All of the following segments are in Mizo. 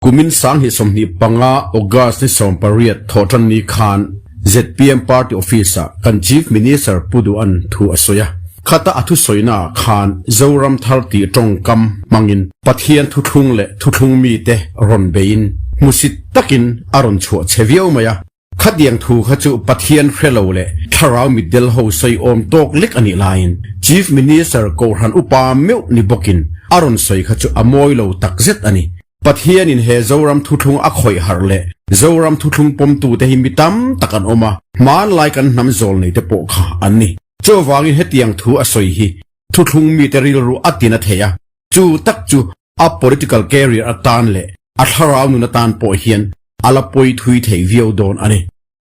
Kumin 2025 August ni 18 thawhtanni khan zpm Party Office-ah kan Chief Minister Pu Duhan thu a sawi a. Khata a thusawina khan Zoram thar tih tawngkam hmangin Pathian thuthlung leh thuthlung mite rawn beiin hmusit takin a rawn chhuah che viau mai a. Khatiang thu kha chu Pathian hre lo leh thlarau mitdel ho sawi awm tawk lek a nih laiin Chief Minister Kohhran upa meuh ni bawkin a rawn sawi kha chu a mawi lo takzet a ni. Pathianin he Zoram thuthlung a khawih harh leh Zoram thuthlung pawmtute hi mi tam tak an awm a, hmanlai kan hnam zawl neite pawh kha an ni. Chuvangin hetiang thu a sawi hi thuthlung mite rilru a tin a thei a, chu tak chu a political career atan leh a thlarau nun atan pawh hian a la pawi thui thei viau dawn a ni.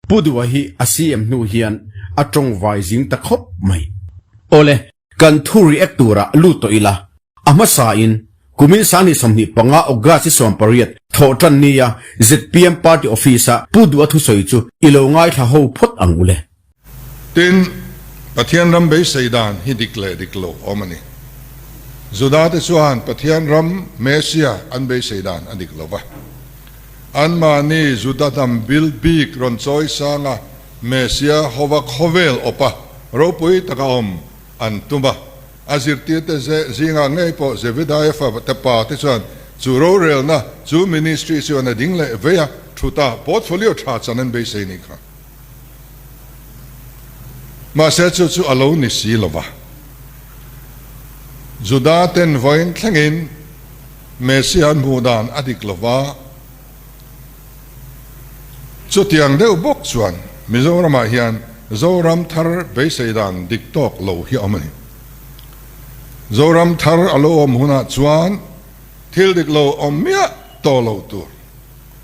Pu Dua hi a CM hnu hian a tawng vai zing ta khawp mai. Awle, kan thu react turah lut tawh ila, a hmasa in kumin 2025 August ni 18 thawhtan nia zpm party office a Pu Dua thusawi chu i lo ngaithla ho phawt ang ule. Tin, Pathian ram beisei dan hi dik leh dik lo awm a ni. Judate chuan Pathian ram Mesia an beisei dan a dik lo va. Anmahni Juda hnam bil bik rawn chawi sanga Mesia hova khawvel awpa ropui taka awm an tum a. A zirtirte zingah ngei pawh Zebedaia fate pa te chuan chu rorelna, chu ministry chuan a ding leh vei a, thuta portfolio tha chan an beisei nih kha. Mahse chu chu a lo ni si lo va. Juda ten vawiin thlengin Messiah an hmuh dan a dik lo va. Chutiang deuh bawk chuan Mizoramah hian Zoram thar beisei dan dik tawk lo hi a awm a ni. Zoram thar a lo awm hunah chuan thil dik lo awm miah tawh lo tur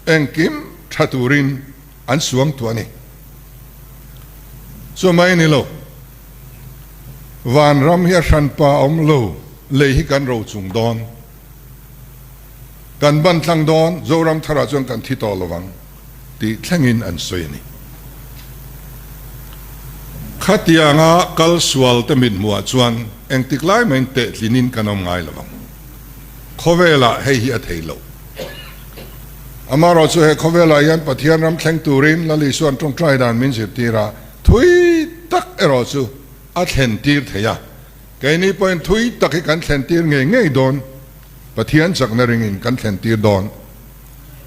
engkim tha turin an suang tu a ni. Chu mai ni lo, vanram hi a hranpa a awm lo, lei hi kan ro chung dawn. Kan ban tlang dawn, Zoram tharah chuan kan thi tawh lovang tih thlengin an sawi a ni. Khatianga kal sual te mithmuhah chuan engtik lai mahin tehtlinin kan awm ngai lovang. Khawvelah hei hi a thei lo. Amaherawhchu he khawvelah hian Pathian ram thleng turin Lal Isua'n tawngtai dan min zirtir a, thui tak erawh chu a thlen tir thei a. Keini pawhin thui tak hi kan thlen tir ngei ngei dawn, Pathian chakna ringin kan thlen tir dawn.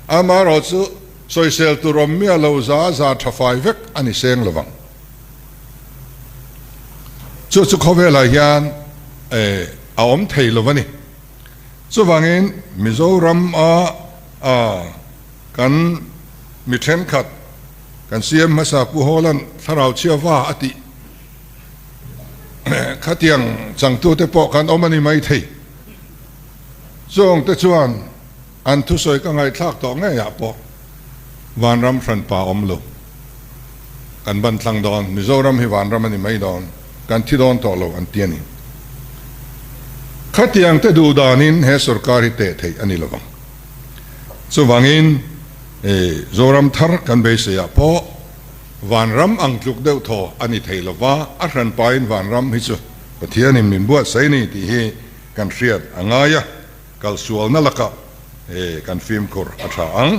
Amaherawhchu sawisel tur awm miah lo za za tha fai vek a ni seng lovang. Chu chu khawvelah hian a awm thei lo a ni. Chuvangin Mizoram a kan mi thenkhat kan CM hmasa Pu Hawla'n thlarau chhia va a tih khatiang changtute pawh kan awm a ni mai thei. Chungte chuan an thusawi ka ngaihthlak tawh ngeiah pawh vanram hranpa awm lo. Kan ban tlang dawn, Mizoram hi vanram a ni mai dawn, kan thi dawn tawh lo an ti a ni. Khatiang te duh danin he sorkar hi teh theih a ni lovang. Chuvangin Zoram thar kan beiseiah pawh vanram ang tluk deuh thaw a ni thei lova, a hranpain vanram hi chu Pathianin min buatsaih a ni tih hi kan hriat a ngai a, kalsualna lakah kan fimkhur a tha ang.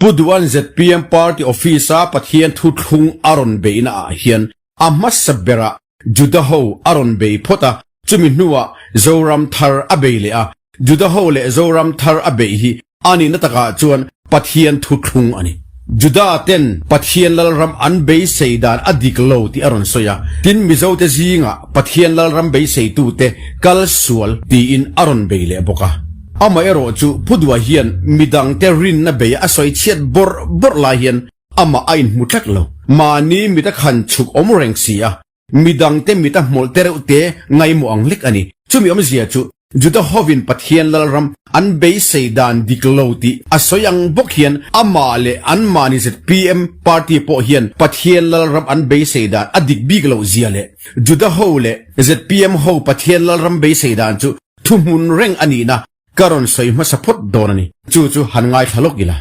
Pu Duan zpm Party Office-a Pathian thuthlung a rawn beihna ah hian a hmasa berah Juda ho a rawn bei phawt a, chumi hnuah Zoram thar a bei leh a, Juda ho leh Zoram thar a beih hi a nihna takah chuan Pathian thuthlung a ni. Juda ten Pathian Lalram an beisei dan a dik lo tih a rawn sawi a, tin Mizote zingah Pathian Lalram beiseitute kal sual tiin a rawn bei leh bawk a. Amaherawhchu Pu Dua hian midangte rinna bei a sawi chhiat bawrh bawrh lai hian amah a inhmu tlat lo. Mahni mit a khan chhuk awm reng si a, midangte mit a hmawlh te reuh te ngaimawh ang lek a ni. Chumi awmzia chu Juda hovin Pathian Lalram an beisei dan dik lo tih a sawi ang bawk hian amah leh anmahni zpm party pawh hian Pathian Lalram an beisei dan a dik bik loh zia leh Juda ho leh zpm ho Pathian Lalram beisei dan chu Thuhmun reng a nihna ka rawn sawi hmasa phawt dawn a ni. Chu chu han ngaithla lawk ila.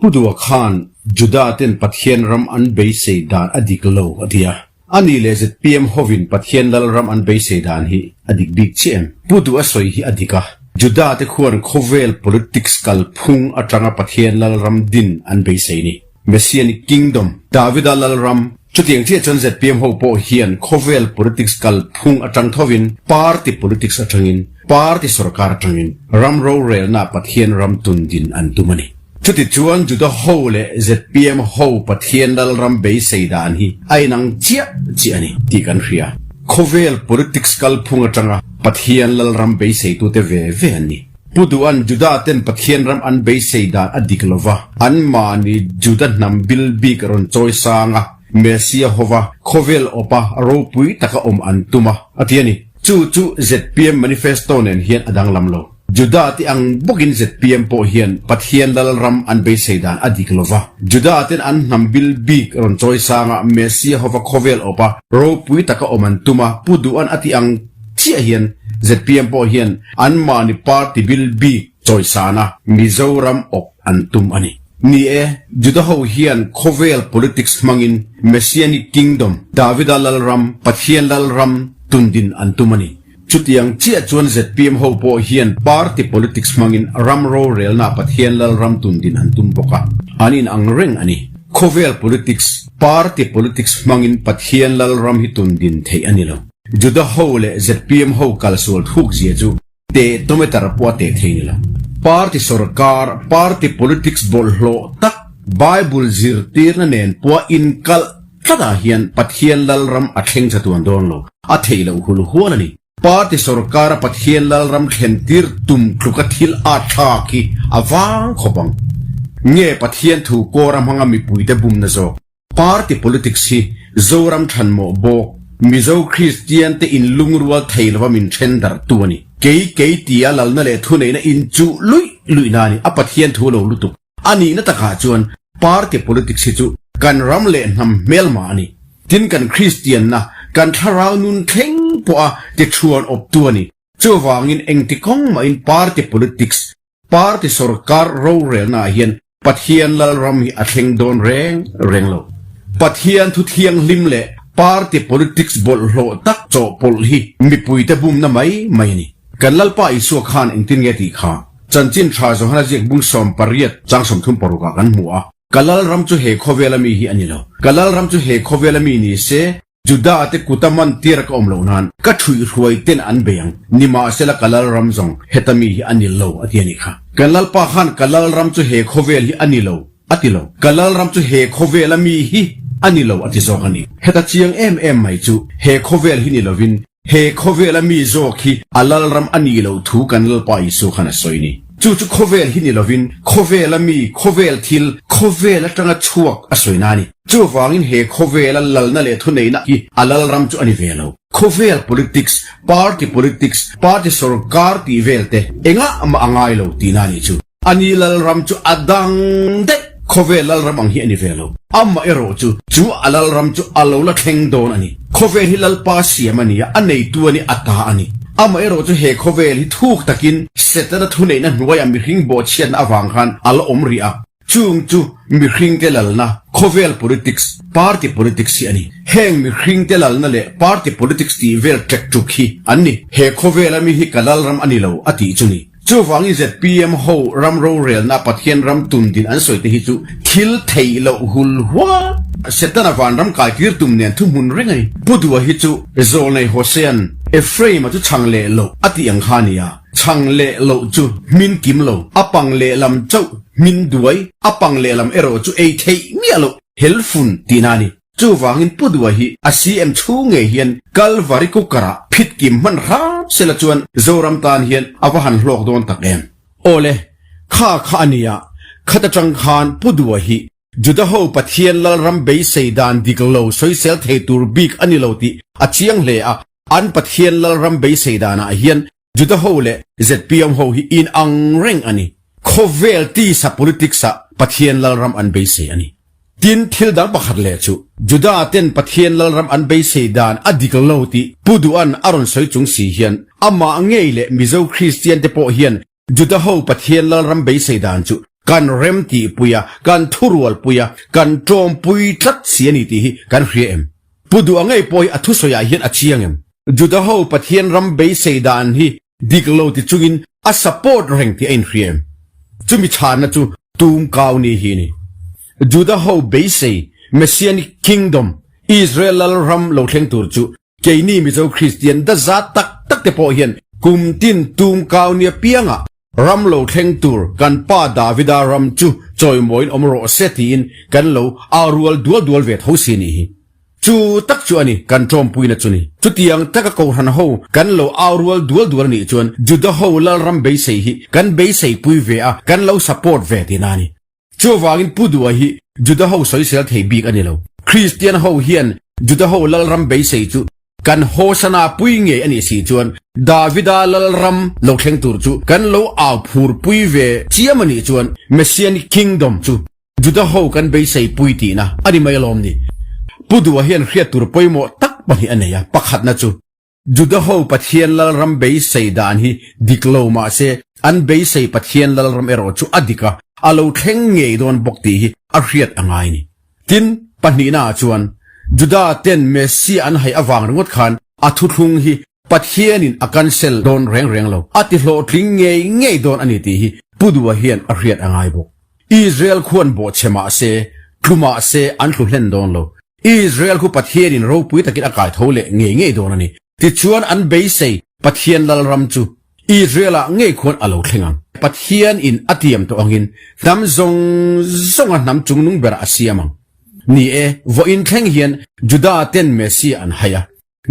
Pu Dua khan Juda ten Pathian ram an beisei dan a dik lo a ti a. A nih leh zpm hovin Pathian Lalram an beisei dan hi a dik bik chiah em? Pu Duh a sawi hi a dik a, Juda te khuan khawvel politics kalphung atanga Pathian Lalram din an beisei ni. Messianic Kingdom, Davida Lalram, chutiang chiah chuan zpm ho pawh hian khawvel politics kalphung atang thovin party politics atangin, party sorkar atangin ram rorelna Pathian ram tun din an tum a ni. Chutichuan Juda ho leh zpm ho Pathian Lalram beisei dan hi a inang chiah chiah a ni tih kan hria. Khawvel politics kalphung atanga Pathian Lalram beiseitute ve ve an ni. Pu Duhan Juda ten Pathian ram an beisei dan a dik lova, anmahni Juda hnam bil bik rawn chawi sang a, Messia hova khawvel awpa ropui taka awm an tum a, a ti a ni. Chu chu zpm manifesto nen hian a danglam lo. Juda te ang bawkin zpm pawh hian Pathian Lalram an beisei dan a dik lo va. Juda ten an hnam bil bik rawn chawi sanga Messia hova khawvel awpa ropui taka awm an tum a, Pu Duhan a ti ang chiah hian zpm pawh hian anmahni party bil bik chawi sana Mizoram awp an tum a ni. Ni e, Juda ho hian khawvel politics hmangin Messianic Kingdom, Davida Lalram, Pathian Lalram tundin an tum a ni. Chutiang chiah chuan zpm ho pawh hian party politics hmangin ram rorelna Pathian Lalram tundin an tum bawk a, an inang reng a ni. Khawvel politics, party politics hmangin Pathian Lalram hi tundin theih a ni lo. Juda ho leh zpm ho kalsual thuk zia chu Tehtometer pawh a teh thei ni lo. Party sorkar, party politics bawlhhlawh tak, Bible zirtirna nen pawha inkalh tlatah hian Pathian Lalram a thleng chatuan dawn lo, a theih loh hul hual a ni. Party sorkara Pathian Lalram thlentir tum tluka thil a thlak hi a vang khawp ang. Nge Pathian thu kawra hmanga mipuite bumna zawk? Party politics hi Zoram thanmawh bawk, Mizo Kristian te in lungrual thei lova min then darh tu a ni. Kei kei tia lalna leh thuneihna in chuh luih luih na a ni, a Pathian thu lo lutuk. A nihna takah chuan party politics hi chu kan ram leh hnam hmelma a ni. Tin kan Kristianna, kan thlarau nun thleng pawha ti thuan awp tu a ni. Chuvangin engti kawng mahin party politics Party sorkar rorelnaah hian Pathian Lalram hi a thleng dawn reng reng lo. Pathian thu thianghlim leh party politics bawlhhlawh tak chawhpawlh hi mipuite bumna mai mai a ni. Kan Lalpa Isua khan engtin nge tih kha Chanchin Tha Johana ziak bung 18 chang 36 ah kan hmu a, Ka Lalram chu he khawvela mi hi a ni lo. Ka Lalram chu he khawvela mi ni se, Juda te kuta man tir ka awm loh nan ka ṭhuihhruai ten an bei ang, nimahsela ka lalram zawng heta mi hi a ni lo a ti a nih kha. Kan Lalpa khan ka lalram chu he khawvel hi a ni lo a ti lo, ka lalram chu he khawvela mi hi a ni lo a ti zawk a ni. Heta chiang em em mai chu he khawvel hi ni lovin he khawvela mi zawk hi a lalram a nih loh thu kan Lalpa Isua khan a sawi ni. Chu chu khawvel hi ni lovin khawvela mi, khawvel thil, khawvel atanga chhuak a sawi na a ni. Chuvangin he khawvela lalna leh thuneihna hi a lalram chu a ni ve lo. Khawvel politics, party politics, party sorkar tih vel te engah mah a ngai lo tihna a nih chu. A ni lalram chu a dang daih, khawvel lalram ang hi a ni ve lo. Amah erawh chu, chu a lalram chu a lo la thleng dawn a ni. Khawvel hi Lalpa siam a ni a, a neitu a ni, a ta a ni. Amah erawh chu he khawvel hi thuk takin Setana thuneihna hnuaiah mihring bawhchhiatna avang khan a la awm rih a. Chung chu mihringte lalna, khawvel politics, party politics hi a ni. Heng mihringte lalna leh party politics tih vel ṭek ṭuk hi an ni. He khawvela mi hi ka lalram a ni lo a tih chu ni. Chuvangin zpm ho ram rorelna Pathian ram tundin an sawi te hi chu thil theih loh hul huat. Setana vanram kaikir tum nen thuhmun reng a ni. Pu Dua hi chu Zawlnei Hosean Ephraim-a chu chhang leh loh a tih ang kha a ni a. Chhang leh loh chu hmin kim lo, a pang lehlam chauh hmin duai, a pang lehlam erawh chu ei theih miah loh, helfun tihna a ni. Chuvangin Pu Dua hi a CM chhung ngei hian Kalvari cooker ah phit kim hman hram sela chuan Zoram tan hian a va han hlawk dawn tak em. Awle, kha kha a nia, khat atang khan Pu Dua hi Juda ho Pathian Lalram beisei dan dik lo sawisel thei tur bik a ni lo tih a chiang hle a, An Pathian Lalram beisei danah hian Juda ho leh zpm ho hi in ang reng a ni. Khawvel tisa politics ah Pathian Lalram an beisei a ni. Tin, thil dang pakhat leh chu, Juda ten Pathian Lalram an beisei dan a dik lo tih Pu Duhan a rawn sawi chung si hian amah ngei leh Mizo Kristian te pawh hian Juda ho Pathian Lalram beisei dan chu kan rem tihpui a, kan thurualpui a, kan tawmpui tlat si a ni tih hi kan hria em? Pu Duh ngei pawh hi a thusawiah hian a chiang em? Juda ho Pathian ram beisei dan hi dik lo ti chungin a support reng tih a inhria em? Chumi chhanna chu tum kau ni hi a ni. Juda ho beisei Messianic Kingdom, Israel lal ram lo thleng tur chu keini Mizo Kristian dazat tak tak te pawh hian kum tin tum kau nia piangah Ram lo thleng tur kan pa Davida ram chu chawimawiin awm rawh se tiin kan lo au rual dual dual ve tho si nih hi. Chu tak chu a ni kan ṭawmpuina chu ni. Chutiang taka Kohhran ho kan lo au rual dual dual a nih chuan Juda ho Lalram beisei hi kan beiseipui ve a, kan lo support ve tihna a ni. Chuvangin Pu Dua hi Juda ho sawisel thei bik a ni lo. Kristian ho hian Juda ho lalram beisei chu kan Hosana pui ngei a nih si chuan Davida lalram lo thleng tur chu kan lo au phur pui ve chiam a nih chuan Messianic Kingdom chu Juda ho kan beisei pui tihna a ni mai alawm ni. Pu Dua hian hriat tur pawimawh tak pahnih a nei a, pakhatna chu Juda ho Pathian Lalram beisei dan hi dik lo mah se, an beisei Pathian Lalram erawh chu a dik a, a lo thleng ngei dawn bawk tih hi a hriat a ngai ni. Tin, pahnihna ah chuan, Juda ten Messiah an haih avang ringawt khan a thuthlung hi Pathianin a cancel dawn reng reng lo, a ti hlawhtling ngei ngei dawn a ni tih hi Pu Dua hian a hriat a ngai bawk. Israel khuan bawhchhe mah se, tlu mah se an tlu hlen dawn lo. Israel khu Pathianin ropui takin a kai tho leh ngei ngei dawn a ni. Tichuan an beisei Pathian Lalram chu Israel-ah ngei khuan a lo thleng ang. Pathianin a tiam tawh angin hnam zawng zawnga hnam chungnung berah a siam ang. Ni e, vawiin thleng hian Juda ten Messiah an hai a.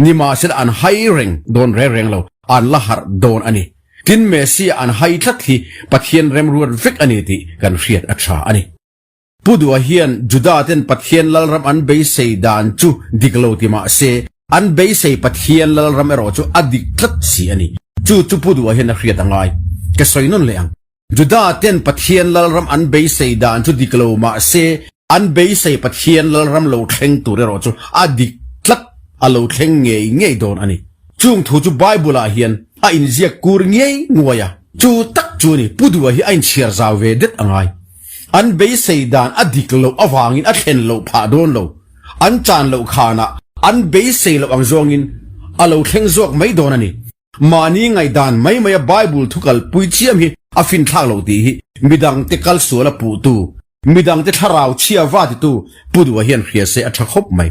Nimahsela an hai reng dawn reng reng lo, an la harh dawn a ni. Tin, Messiah an hai tlat hi Pathian remruat vek a ni tih kan hriat a tha a ni. Pu Dua hian Juda ten Pathian Lalram an beisei dan chu dik lo ti mah se, an beisei Pathian Lalram erawh chu a dik tlat si a ni. Chu chu Pu Dua hian a hriat a ngai. Ka sawi nawn leh ang. Juda ten Pathian Lalram an beisei dan chu dik lo mah se, an beisei Pathian Lalram lo thleng tur erawh chu a dik tlat, a lo thleng ngei ngei dawn a ni. Chung thu chu Bible ah hian a inziak kur ngei nguai a. Chu tak chu a ni, Pu Dua hi a inchhiar zau ve det a ngai. An beisei dan a dik loh avangin a thlen loh phah dawn lo. An chan loh khanah an beisei loh ang zawngin a lo thleng zawk mai dawn a ni. Mahni ngaihdan mai maia Bible thu kalpui chiam hi a finthlak loh tih hi midangte kalsual a puhtu, midangte thlarau chhia va titu Pu Dua hian hria se a tha khawp mai.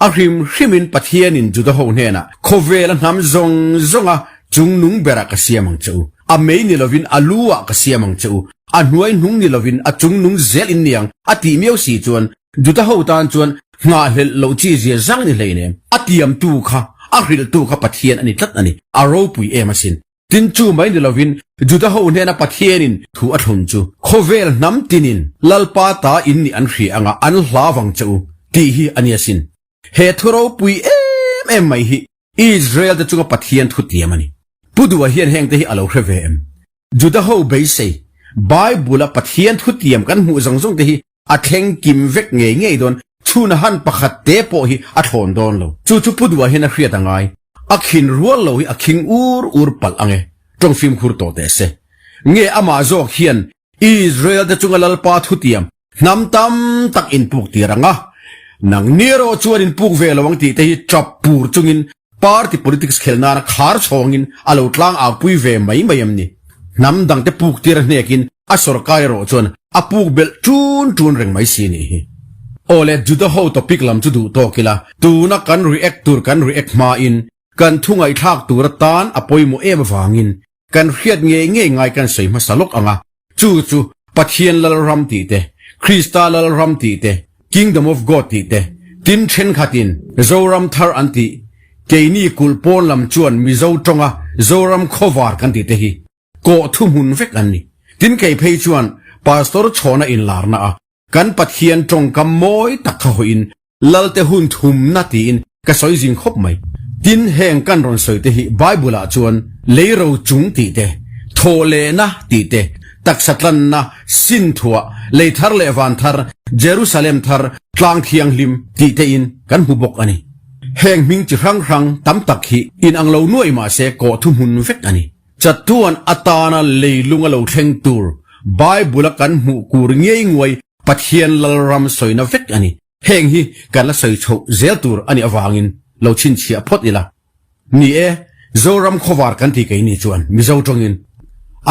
A hrim hrimin Pathianin Juda ho hnenah khawvela hnam zawng zawnga chungnung berah ka siam ang che u, a mei ni lovin a lu ah ka siam ang che u, a hnuai hnung ni lovin a chungnung zel in niang a tih miau si chuan Juda ho tan chuan nghahhlelh loh chi zia zang ni hleinem. A tiamtu kha, a hrilhtu kha Pathian a ni tlat a ni, a ropui em asin. Tin chu mai ni lovin Juda ho hnena Pathianin thu a thlun chu khawvel hnam tinin Lalpa ta in nih an hria anga an hla vang che u tih hi a ni asin. He thu ropui em em mai hi Israel te chunga Pathian thu tiam a ni. Pu Dua hian hengte hi a lo hre ve em? Juda ho beisei, Bible-a Pathian thu tiam kan hmuh zawng zawng te hi a thleng kim vek ngei ngei dawn, chhun han pakhat te pawh hi a thlawn dawn lo. Chu chu Pu Dua hian a hriat a ngai. A khin rual lo hi a khing ur ur palh ang e, tawng fimkhur tawh teh se. Nge amah zawk hian Israel te chunga Lalpa thutiam hnam tam tak inpuk tir ang a, nang ni erawh chuan inpuk ve lo ang tih te hi tap pur chungin Party politics khel nana khar chhawngin a lo tlang au pui ve mai mai em ni? Hnam dangte puk tir a hnekin a sorkar erawh chuan a puk belh ṭun ṭun reng mai si nih hi. Aw le, Juda ho topic lam chu duh tawk ila, tuna kan react tur kan react hmain kan thu ngaihthlak tur atan a pawimawh em avangin Kan hriat ngei ngei ngai kan sawi hmasa lawk ang a, chu chu Pathian Lalram tih te, Krista Lalram tih te, Kingdom of God tih te, tin thenkhatin Zoram thar an tih, keini kulh pawn lam chuan Mizo tawnga Zoram khawvar kan tih te hi kawh thuhmun vek an ni. Tin kei phei chuan Pastor chhawna inlarna a kan Pathian tawngkam mawi tak kha hawiin Lalte hun thumna tiin ka sawi zing khawp mai. Tin, heng kan rawn sawi te hi Bible ah chuan leiro chung tih te, thawhlehna tih te, taksa tlanna, sin thuah, lei thar leh van thar, Jerusalem thar, tlang thianghlim tih te in kan hmu bawk a ni. Heng hming chi hrang hrang tam tak hi inang lo nuai mah se kawh thuhmun vek a ni. Chatuan atana leilung a lo thleng tur Bible a kan hmuh kur ngei nguai Pathian Lalram sawina vek a ni. Heng hi kan la sawi chhoh zel tur a nih avangin lo chhinchhiah phawt ila. Ni e, Zoram khawvar kan ti keini chuan Mizo tawngin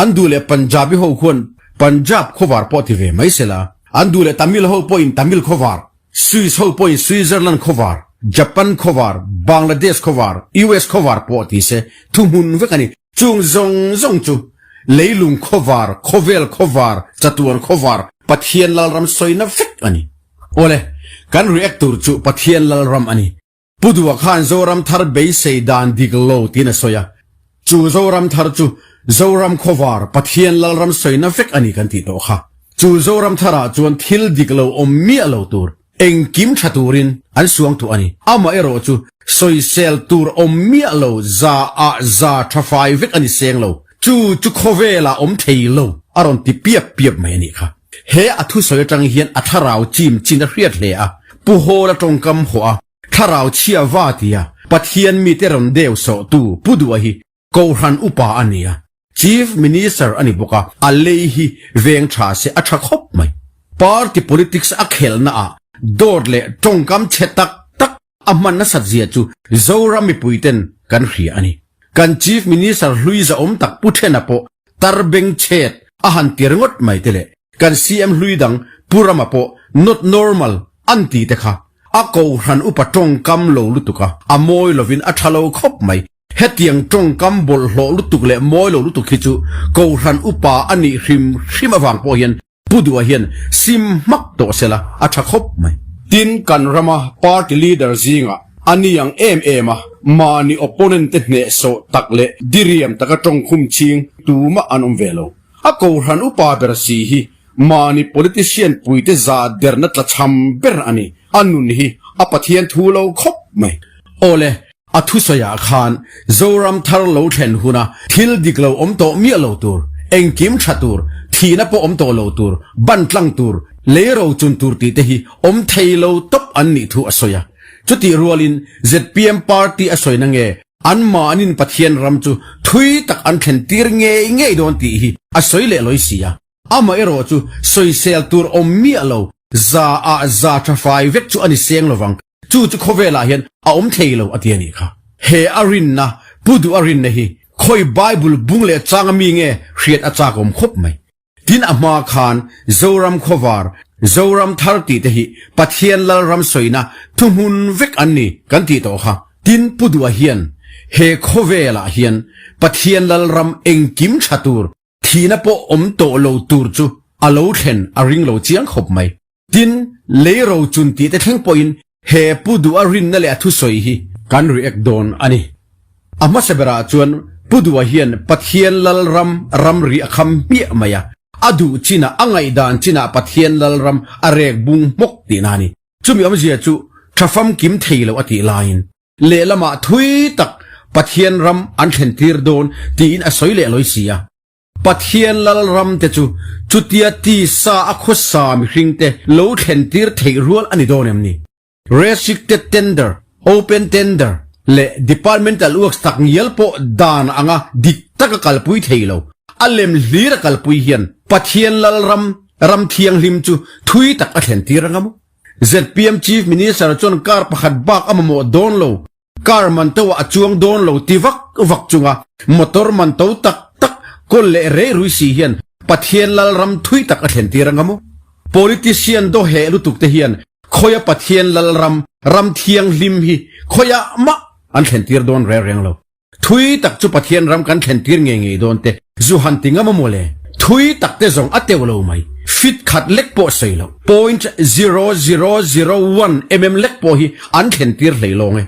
an duh leh Punjabi ho khuan Punjab khawvar pawh ti ve mai sela, an duh leh Tamil ho pawhin Tamil khawvar, Swiss ho pawhin Switzerland khawvar, Japan khawvar, Bangladesh khawvar, US khawvar pawh ti se thuhmun vek a ni. Chung zawng zawng chu leilung khawvar, khawvel khawvar, chatuan khawvar, Pathian Lalram sawina vek a ni. Awle, kan react tur chu Pathian Lalram a ni. Pu Dua khan Zoram thar beisei dan dik lo tiin a sawi a. Chu Zoram thar chu Zoram khawvar, Pathian Lalram sawina vek a ni kan tih tawh kha. Chu Zoram tharah chuan thil dik lo awm miah lo tur, engkim tha turin an suang tuah a ni. Amaherawh chu sawisel tur awm miah lo za ah za tha fai vek a ni seng lo. Chu chu khawvelah awm thei lo a rawn ti piap piap mai a nih kha. He a thusawi atang hian a thlarau chim chin a hriat hle a, Pu Hawla tawngkam hawh a, thlarau chhia va tia Pathian mite rawn deu sawhtu Pu Duha hi Kohhran upa a ni a, Chief Minister a ni bawk a, a lei hi veng tha se a tha khawp mai. Party politics a khelhna ah dawt leh tawngkam chhe tak tak a hman nasat zia chu Zoram mipui ten kan hria a ni. Kan Chief Minister hlui zahawm tak Pu Thena pawh tar beng chhet a han ti ringawt mai te leh kan CM hlui dang Pu Rama pawh not normal an ti te kha a kohhran upa tawngkam lo lutuk a, a mawi lovin a tha lo khawp mai. Hetiang tawngkam bawlhhlawh lutuk leh mawi lo lutuk hi chu kohhran upa a nih hrim hrim avang pawh hian Pu Duha hian sim hmak tawh sela a tha khawp mai. Tin, kan rama party leader zingah a ni ang em em a, mahni opponent te hnehsawh tak leh diriam taka tawngkhum ching tumah an awm ve lo. A kohhran upa ber si hi mahni politician puite za derna tlachham ber a ni. A nun hi a Pathian thu lo khawp mai. Awle, A thusawiah khan Zoram thar lo thlen huna thil dik lo awm tawh miah lo tur, engkim tha tur, thihna pawh awm tawh lo tur, ban tlang tur, lei ro chun tur tih te hi awm thei lo tawp an nih thu a sawi a. Chutih rualin zpm party a sawina nge anmahnin Pathian ram chu thui tak an thlen tir ngei ngei dawn tih hi a sawi leh lawi si a. Amaherawh chu sawisel tur awm miah lo, za ah za tha fai vek chu a ni seng lovang. Chu chu khawvelah hian a awm thei lo a ti a nih kha. He a rinna, Pu Duh a rinna hi khawi Bible bung leh changa mi nge hriat a chak awm khawp mai. Tin a hma khan Zoram khawvar, Zoram thar tih te hi Pathian Lalram sawina thuhmun vek an ni kan tih tawh kha. Tin Pu Duh a hian he khawvelah hian Pathian Lalram engkim tha tur, thihna pawh awm tawh lo tur chu a lo thlen a ring lo chiang khawp mai. Tin, lei ro chun tih te thleng pawhin he Pu Duha rinna leh a thusawi hi kan react dawn a ni. A hmasa berah chuan Pu Duha hian Pathian Lalram ramri a kham hmiah mai a, a duh chinah, a ngaihdan chinah Pathian Lalram a rek bung hmawk tihna a ni. Chumi awmzia chu tha famkim thei lo a tih laiin lehlamah thui tak Pathian ram an thlen tir dawn tiin a sawi leh lawi si a. Pathian Lalram te chu chutia tisa a khawsa mihring te lo thlen tir theih rual a ni dawn em ni? Restricted tender, open tender leh departmental works tak ngial pawh dan anga dik taka kalpui thei lo, a lem hlir a kalpui hian Pathian Lalram ram thianghlim chu thui tak a thlen tir anga maw? Zpm Chief Minister chuan kar pakhat bak a mamawh dawn lo Car man to ah a chuang dawn lo ti vak vak chunga motor man to tak tak kawl leh rei rui si hian Pathian Lalram thui tak a thlen tir anga maw? Politician daw heh lutuk te hian khawia Pathian Lalram ram thianghlim hi khawiah mah an thlen tir dawn reng reng lo. Thui tak chu Pathian ram kan thlen tir ngei ngei dawn te zu han ti ngam a maw le? Thui tak te zawng a teuh lo mai. Fit khat lek pawh sawi lo. Point zero zero zero one mm lek pawh hi an thlen tir hlei lawng e.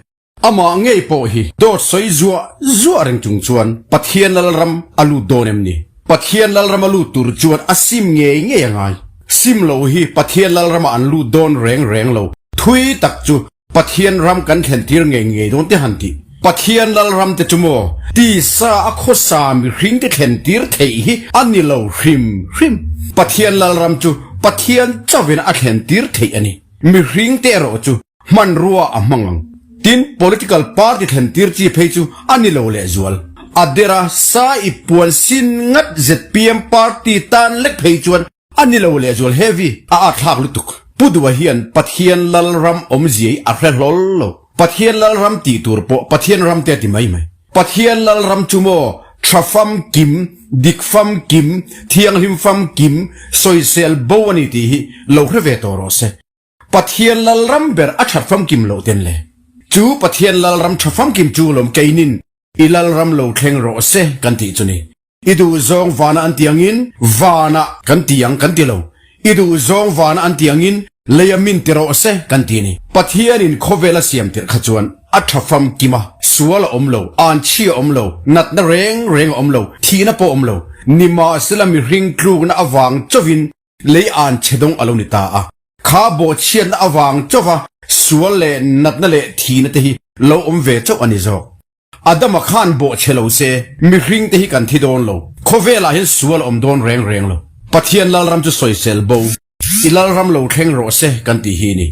Amah ngei pawh hi dawt sawi zuah zuah reng chung chuan Pathian Lalram a lut dawn em ni? Pathian Lalram a lut tur chuan a sim ngei ngei a ngai. Sim lo hi Pathian Lalramah an lut dawn reng reng lo. Thui tak chu Pathian ram kan thlen tir ngei ngei dawn te han tih. Pathian lal ram te chu maw tisa a khawsa mihring te thlen tir theih hi a ni lo hrim hrim. Pathian lal ram chu Pathian chauhin a thlen tir theih a ni. Mihring te erawh chu hmanrua a hmang ang. Tin, political party thlen tir chi phei chu a ni lo lehzual. A dera sa i puan sin ngat zpm party tan lek phei chuan A ni lo lehzual heavy a at thlak lutuk. Pu Dua hian Pathian Lalram awmzia hi a hre hlawl lo. Pathian Lalram tih tur pawh Pathian ram te a ti mai mai. Pathian Lalram chu maw tha famkim, dik famkim, thianghlim famkim, sawisel bo a ni tih hi lo hre ve tawh rawh se. Pathian Lalram ber a that famkim loh ten le. Chu Pathian Lalram tha famkim chu lawm keinin i Lalram lo thleng rawh se kan tih chu ni. I duh zawng vana an ti angin vanah kan ti ang kan ti lo. I duh zawng vana an ti angin leia min ti rawh se kan ti a ni. Pathianin khawvel a siam tirh kha chuan a tha famkim a, sual a awm lo, anchhi a awm lo, natna reng reng a awm lo, thihna pawh a awm lo. Nimahsela mihring tlukna avang chauhin lei anchhe dawng a lo ni ta a. Kha bawhchhiatna avang chauha sual leh natna leh thihna te hi lo awm ve chauh a ni zawk. Adama khan bawh che lo se, mihring te hi kan thi dawn lo. Khawvelah hian sual a awm dawn reng reng lo. Pathian Lalram chu sawisel bo, i Lalram lo thleng rawh se kan tih hi ni.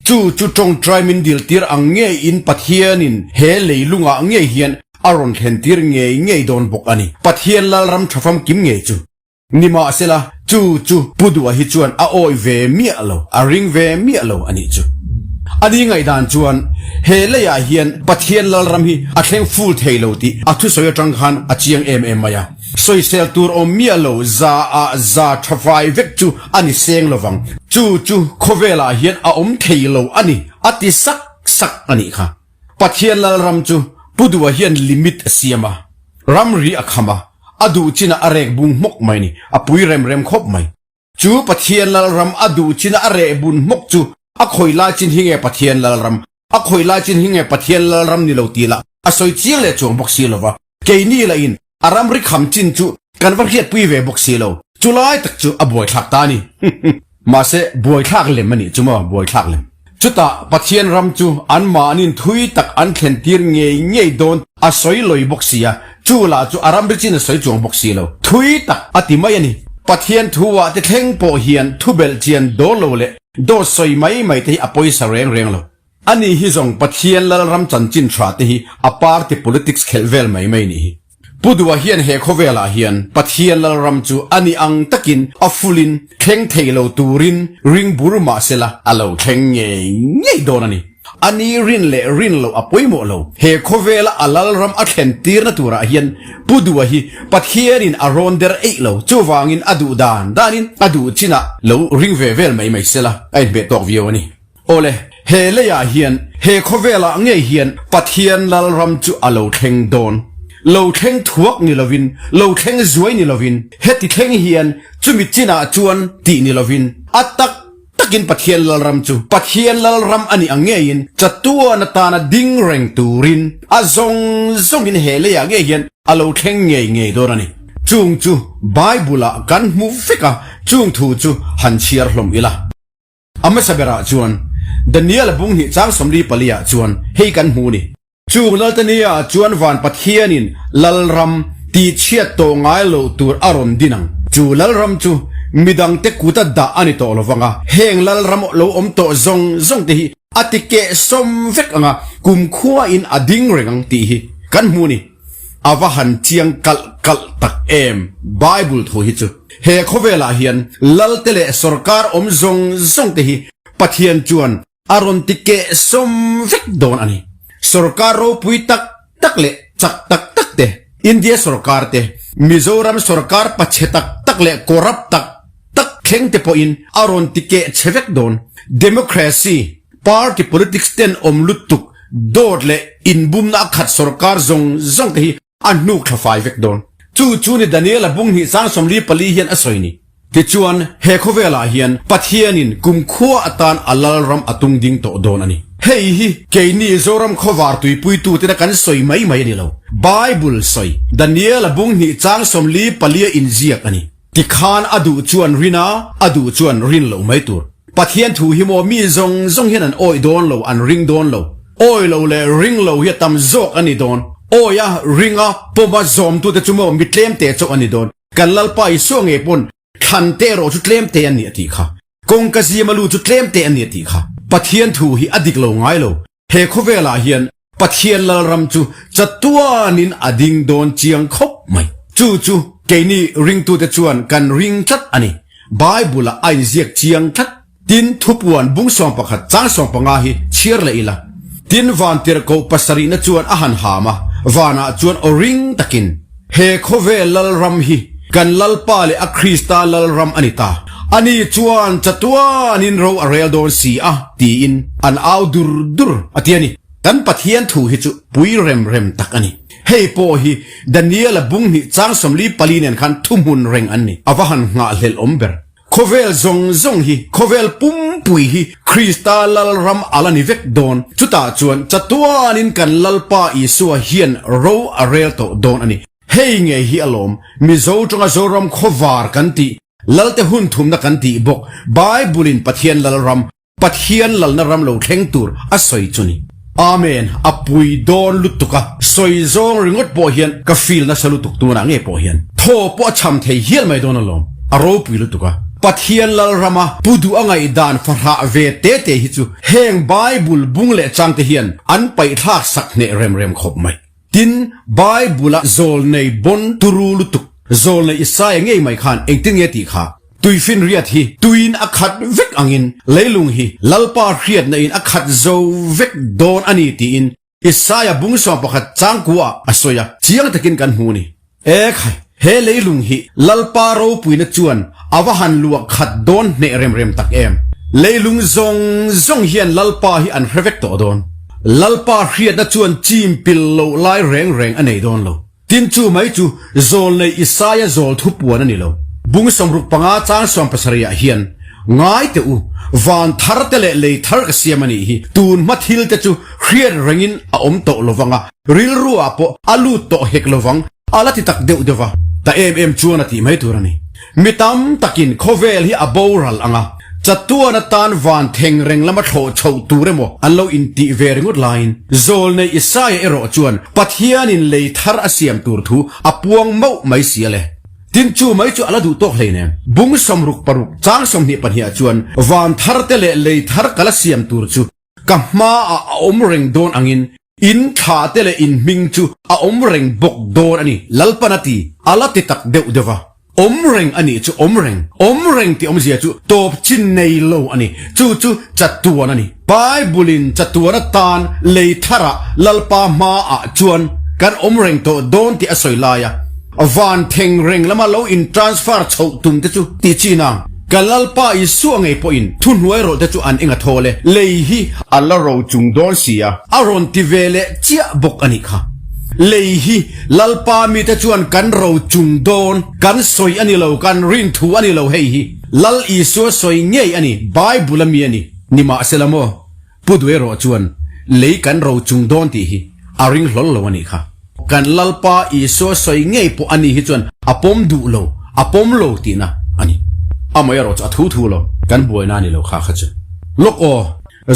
Chu chu tawngtai min dil tir ang ngeiin Pathianin he leilungah ngei hian a rawn thlen tir ngei ngei dawn bawk a ni. Pathian Lalram tha famkim ngei chu. Nimahsela, chu chu Pu Dua hi chuan a awih ve miah lo, a ring ve miah lo a nih chu. A ni ngaihdan chuan he leiah hian Pathian Lalram hi a thleng ful thei lo tih a thusawi atang khan a chiang em em mai a. Sawisel tur awm miah lo za ah za tha fai vek chu a ni seng lovang. Chu chu khawvelah hian a awm thei lo a ni, a ti sak sak a nih kha. Pathian Lalram chu Pu Dua hian limit a siam a, ramri a kham a, a duh chinah a rek bung hmawk mai ni, a pui rem rem khawp mai. Chu Pathian Lalram a duh china a reh bun hmawk chu a khawi lai chin hi nge Pathian Lalram, a khawi lai chin hi nge Pathian Lalram ni lo ti lah a sawi chiang leh chuang bawk si lova. Keini lahin a ramri kham chin chu kan va hriatpui ve bawk si lo, chulai tak chu a buaithlak ta a ni. Mahse, buaithlak lem a nih chu maw, buaithlak lem. Chutah Pathian ram chu anmahnin thui tak an thlen tir ngei ngei dawn a sawi lawi bawk si a, chu lah chu a ramri chin a sawi chuang bawk si lo. Thui tak a ti mai a ni. Pathian thu-ah te thleng pawh hian thubelh chian dawn lo leh dawt sawi mai mai te hi a pawisa reng reng lo. Ani hi zawng Pathian Lalram chanchin tha te hi a party politics khelh vel mai mai nih hi. Pu Dua hian he khawvelah hian Pathian Lalram chu ani ang takin a fulin thleng thei lo turin ring bur mah sela a lo thleng ngei ngei dawn a ni. Ani rin leh rin loh a pawimawh lo. He khawvela a Lalram a thlen tirna turah hian Pu Dua hi Pathianin a rawn der eih lo. Chuvangin a duh dan danin a duh chinah lo ring ve vel mai mai sela a inhmeh tawk viau a ni. Awle, he leiah hian, he khawvelah ngei hian Pathian Lalram chu a lo thleng dawn. Lo thleng thuak ni lovin, lo thleng zuai ni lovin, heti thleng hian chumi chinah chuan tih ni lovin, a tak takin Pathian Lalram chu Pathian Lalram a nih ang ngeiin chatuan atana ding reng turin a zawng zawngin he leiah ngei hian a lo thleng ngei ngei dawn a ni. Chung chu Bible-ah kan hmu vek a, chung thu chu han chhiar hlawm ila. A hmasa berah chuan Daniel-a bung hnih chang 44 ah chuan hei kan hmu ni. Chung Laltania chuan van Pathianin Lalram tihchhiat tawh ngai loh tur a rawn din ang. Chu Lalram chu midangte kuta dah a ni tawh lo vang a, heng Lalram lo awm tawh zawng zawng te hi a ti keh sawm vek ang a, kumkhuain a ding reng ang tih hi kan hmu ni. A va han chiang kalh kalh tak em Bible thu hi chu. He khawvelah hian Lalte leh sawrkar awm zawng zawng te hi Pathian chuan a rawn ti keh sawm vek dawn a ni. Sawrkar ropui tak tak leh chak tak tak te, India sawrkar te, Mizoram sawrkar pachhe tak tak leh corrupt tak tak thleng te pawhin a rawn ti keh chhe vek dawn. Democracy, party politics ten awm lutuk dawt leh inbumna a khat sawrkar zawng zawng te hi a hnuk thla fai vek dawn. Chu chu ni Daniel-a bung hnih chang 44 hian a sawi ni. Tichuan, he khawvelah hian Pathianin kumkhua atan a lalram a tung ding tawh dawn a ni. Hei hi keini Zoram khawvar tuipuitutena kan sawi mai mai a ni lo. Bible sawi, Daniel-a bung hnih chang 44 a inziak a ni. Tikhan a duh chuan rin a, a duh chuan rin loh mai tur. Pathian thu hi maw mi zawng zawng hian an awih dawn lo, an ring dawn lo. Awih lo leh ring lo hi a tam zawk a ni dawn. Awih a, ring a, pawm a, zawmtute chu maw mi tlemte chauh a ni dawn. Kan Lalpa Isua ngei pawn thlan te erawh chu tlemte an ni a tih kha. Kawngka zima lu chu tlemte an ni a tih kha. Pathian thu hi a dik lo ngai lo. He khawvelah hian Pathian Lalram chu chatuanin a ding dawn chiang khawp mai. Chu chu keini ringtute chuan kan ring tlat a ni. Bible-ah a inziak chiang tlat. Tin, thupuan bung 11 chang 15 hi chhiar leh ila. Tin, vantirhkoh pasarihna chuan a han ham a, vanah chuan aw ring takin, He khawvel lalram hi kan Lalpa leh a Krista lalram a ni ta. Ani chuan chatuanin ro a rel dawn si a, tiin an au dur dur a ti a ni. Kan Pathian thu hi chu pui rem rem tak a ni. Hei pawh hi Daniela bung hnih chang 44 nen khan thuhmun reng an ni. A va han nghahhlelh awm ber. Khawvel zawng zawng hi, khawvel pumpui hi Krista Lalram a la ni vek dawn. Chutah chuan chatuanin kan Lalpa Isua hian ro a rel tawh dawn a ni. Hei ngei hi alawm Mizo tanga Zoram khawvar kan tih, Lalte hun thumna kan tih bawk, Bible-in Pathian Lalram, Pathian lalna ram lo thleng tur a sawi chu ni. Amen, a pui dawn lutuk a sawi zawng ringawt pawh hian ka feel nasa lutuk tunah nge pawh hian thaw pawh a cham thei hial mai dawn alawm, a ropui lutuk a. Pathian lalrama pu duh a ngaihdan fahrah ve te te hi chu heng Bible bung leh changte hian an paihthlak sak hneh rem rem khawp mai. Tin, Bible-a zawlnei bon turu lutuk, zawlnei Isaia ngei mai khan engtin nge tih kha? Tuifinriat hi tuiin a khat vek angin leilung hi Lalpa hriatna in a khat zo vek dawn a ni tiin Isaia bung 11 changkuaah a sawi a, chiang takin kan hmu a ni. E khai, he leilung hi Lalpa ropuina chuan a va han luah khat dawn hneh rem rem tak em! Leilung zawng zawng hian Lalpa hi an hre vek tawh dawn. Lalpa hriatna chuan chim pil loh lai reng reng a nei dawn lo. Tin chu mai chu zawlnei Isaia zawl thupuan a ni lo. Bung 65 chang 70 ah hian, Ngai teh u, van thar te leh lei thar ka siam a nih hi, tun hma thil te chu hriat rengin a awm tawh lo vang a, Rilru ah pawh a lut tawh hek lovang, a la ti tak deuh deuh a, ta em em chuan a tih mai tur a ni. Mi tam takin khawvel hi a boral ang a, chatuan atan van theng reng lama thlawh chhoh tur emaw an lo intih ve ringawt laiin, Zawlnei Isaia erawh chuan Pathianin lei thar a siam tur thu a puang mauh mai si a le. Tin chu mai chu a la duh tawk hleinem. Bung 66 chang 22 ah chuan van thar te leh lei thar ka la siam tur chu Ka hmaah a awm reng dawn angin in thla te leh in hming chu a awm reng bawk dawn a ni, Lalpan a ti, a la ti tak deuh deuh va. Awm reng a nih chu awm reng, awm reng tih awmzia chu tawp chin nei lo a ni, chu chu chatuan a ni. Bible-in chatuan atan lei tharah Lalpa hmaah chuan kan awm reng tawh dawn tih a sawi lai a, van theng reng lama lo in transfer chhoh tum te chu ti chin ang. Ka Lalpa Isua ngei pawhin thuhnuai rawh te chu an eng a thawl e, lei hi a la ro chung dawn si a, a rawn ti ve leh chiah bawk a nih kha. Lei hi Lalpa mite chuan kan ro chung dawn, kan sawi a ni lo, kan rin thu a ni lo hei hi Lal Isua sawi ngei a ni, Bible a mi a ni, nimahsela maw? Pu Duai erawh chuan lei kan ro chung dawn tih hi a ring hlawl lo a nih kha. Kan Lalpa Isua sawi ngei pawh a nih hi chuan a pawm duh lo, a pawm lo tihna a ni. Amah erawh chu a thu thu lo, kan buaina a ni lo kha kha chu. Lawk aw,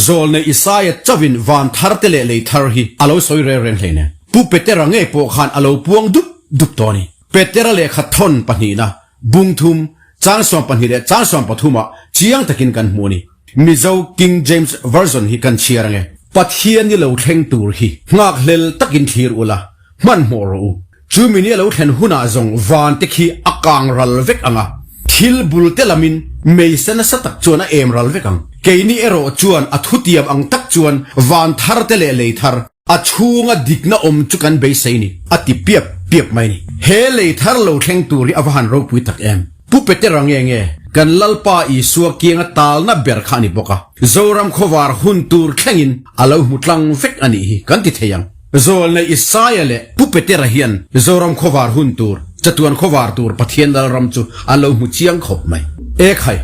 Zawlnei Isaia chauhin van thar te leh lei thar hi a lo sawi reng reng hleinem. Pu Petera ngei pawh khan a lo puang dup dup tawh a ni. Petera lehkha thawn pahnihna, bung thum, chang 12 leh chang 13 ah chiang takin kan hmu a ni. Mizo King James Version hi kan chhiar ange. Pathian i lo thleng tur hi nghakhlel takin thlir ula, hmanhmawh rawh u. Chu mini a lo thlen hunah zawng van te khi a kang ral vek ang a, thil bul te lamin meisa nasa tak chuan a em ral vek ang. Keini erawh chuan a thutiam ang tak chuan van thar te leh lei thar, A chhunga dikna awm chu kan beisei ni, a ti piap piap mai ni. He lei thar lo thleng tur hi a va han ropui tak em? Pu Petera nge nge, kan Lalpa Isua kianga talna ber kha a ni bawk a, Zoram khawvar hun tur thlengin a lo hmu tlang vek a nih hi kan ti thei ang. Zawlnei Isaia leh Pu Petera hian Zoram khawvar hun tur, chatuan khawvar tur Pathian Lalram chu an lo hmu chiang khawp mai. E khai,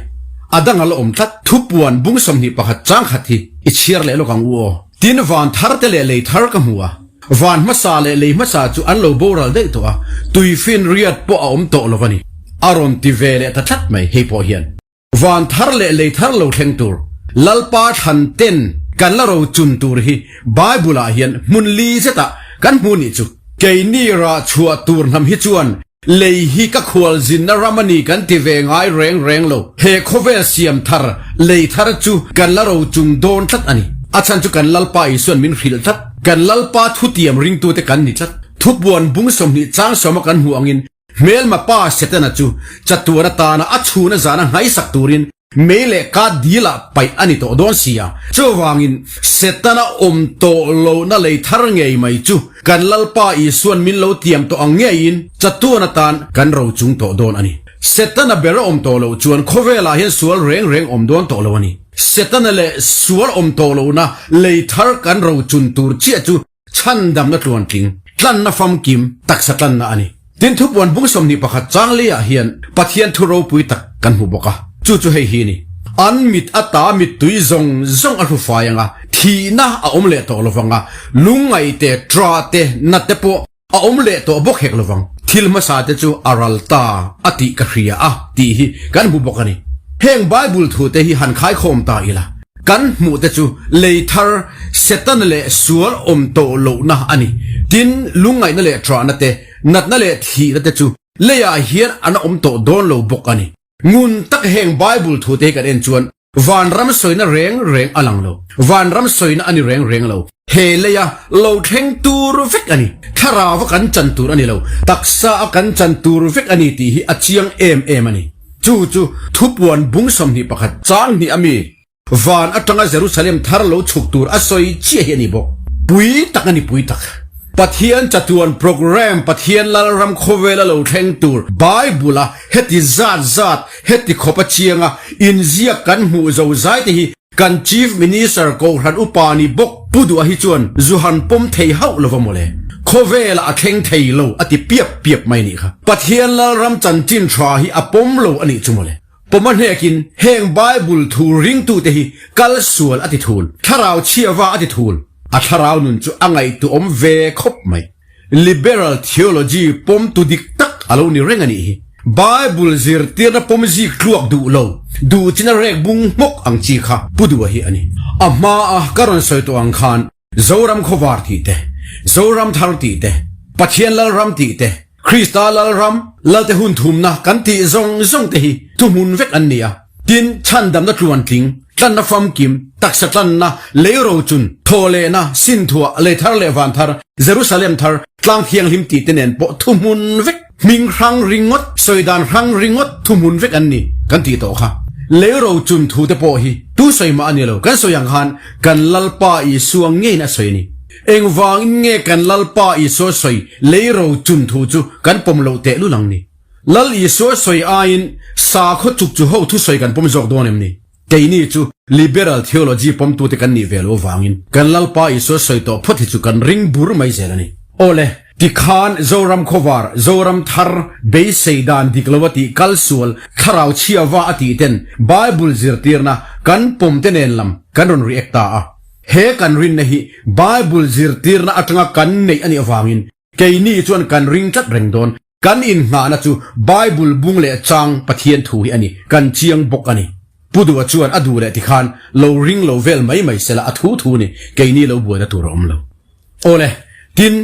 a dang a la awm tlat, thupuan bung 21 chang khat hi i chhiar leh lawk ang u aw. Tin, van thar te leh lei thar ka hmu a, van hmasa leh lei hmasa chu an lo boral daih tawh a, tuifin riat pawh a awm tawh lo a ni. A rawn ti ve leh ta tlat mai hei pawh hian. Van thar leh lei thar lo thleng tur, Lalpa thlan ten kan la ro chun tur hi Bible ah hian hmun li zetah kan hmu nih chu. Keini rah chhuah tur hnam hi chuan Lei hi ka khualzinna ram a ni kan ti ve ngai reng reng lo. He khawvel siam thar, lei thar chu kan la ro chung dawn tlat a ni. A chhan chu kan Lalpa Isuan min hrilh tlat. Kan Lalpa thutiam ringtute kan ni tlat. Thupuan bung 20 chang sawma kan hmuh angin hmelma pa Setana chu chatuan atana a chhuna zana nghaisak turin. Mei leh ka dil ah paih a ni tawh dawn si a. Chuvangin Setana awm tawh lohna lei thar ngei mai chu kan Lalpa Isuan min lo tiam tawh ang ngeiin chatuan atan kan ro chung tawh dawn a ni. Setana ber a awm tawh loh chuan khawvelah hian sual reng reng awm dawn tawh lo a ni. Setana leh sual awm tawh lohna lei thar kan ro chun tur chiah chu Chhandamna tluantling, tlanna famkim, taksa tlanna a ni. Tin thupuan bung 21 chang leiah hian Pathian thu ropui tak kan hmu bawk a, chu chu hei hi a ni. An mit ata mittui zawng zawng a hrufai ang a, thihna a awm leh tawh lovang a, lungngaih te, tra te, na te pawh a awm leh tawh bawk hek lovang. Thil hmasa te chu a ral ta a tih ka hria a tih hi kan hmu bawk a ni. Heng Bible thute hi han khaikhawm ta ila. Kan hmuh te chu lei thar, Setana leh sual awm tawh lohna a ni. Tin, lungngaihna leh ṭahna te, natna leh thihna te chu leiah hian an awm tawh dawn lo bawk a ni. Ngun tak heng Bible thute hi kan en chuan vanram sawina reng reng a lang lo. Vanram sawina a ni reng reng lo. He leia lo thleng tur vek a ni. Thlarau a kan chan tur a ni lo. Taksa a kan chan tur vek a ni tih hi a chiang em em a ni. Chu chu thupuan bung 21 chang hnih a mi van atanga Jerusalem thar lo chhuk tur a sawi chiah hi a ni bawk. Pui tak a ni pui tak. Pathian chatuan program Pathian Lalram khawvela lo thleng tur Bible a heti zat zat heti khawp a chianga inziak kan hmuh zo zai te hi Kan Chief Minister Kohhran upa ni bawk Pu Duha hi chuan zu han pawm thei hauh lova mawle. Khawvelah a thleng thei lo a ti piap piap mai nih kha. Pathian Lalram chanchin tha hi a pawm lo a nih chu mawle. Pawm a hnekin heng Bible thu ringtute hi kal sual a ti thul, thlarau chhiava a ti thul. A thlarau nun chu a ngaihtuahawm ve khawp mai. Liberal theology pawmtu dik tak a lo ni reng a nih hi. Bible zirtirna pawm zik tluak duh lo, duh chin a rek bung hmawk ang chi kha Pu Duha hi a ni. A hma a ka rawn sawi tawh ang khan Zoram khawvar tih te, Zoram thar tih te, Pathian Lalram tih te, Krista Lalram, Lalte hun thumna kan tih zawng zawng te hi thuhmun vek an ni a. Tin, chhandamna tluantling, tlanna famkim, taksa tlanna, lei rochun, thawhlehna, sinthuah, lei thar leh van thar, Jerusalem thar, tlang thianghlim tih te nen pawh thuhmun vek, hming hrang ringawt, sawi dan hrang ringawt thuhmun vek an ni kan tih tawh kha. Lei rochun thu te pawh hi tu sawi mah a ni lo, kan sawi ang khan kan Lalpa Isua ngeiin a sawi a ni. Engvangin nge kan Lalpa Isua sawi lei rochun thu chu kan pawm loh tehlul ang ni? Lal Isua sawi aiin sakhaw chuk chu ho thusawi kan pawm zawk dawn em ni? Keini chu Liberal theology pawmtute kan nih ve lo vangin kan Lalpa Isua sawi tawh phawt hi chu kan ring bur mai zel a ni. Awle, tikhan Zoram khawvar, Zoram thar, beisei dan dik lo a tih kal sual, thlarau chhia va a tih ten Bible zirtirna kan pawm te nen lam kan rawn react ta a. He kan rinna hi Bible zirtirna atanga kan neih a nih avangin keini chuan kan ring tlat reng dawn. Kan inngahna chu Bible bung leh chang Pathian thu hi a ni, kan chiang bawk a ni. Pu Duha chuan a duh leh tikhan lo ring lo vel mai mai sela a thu thu ni, keini lo buaina tur a awm lo. Awle, tin,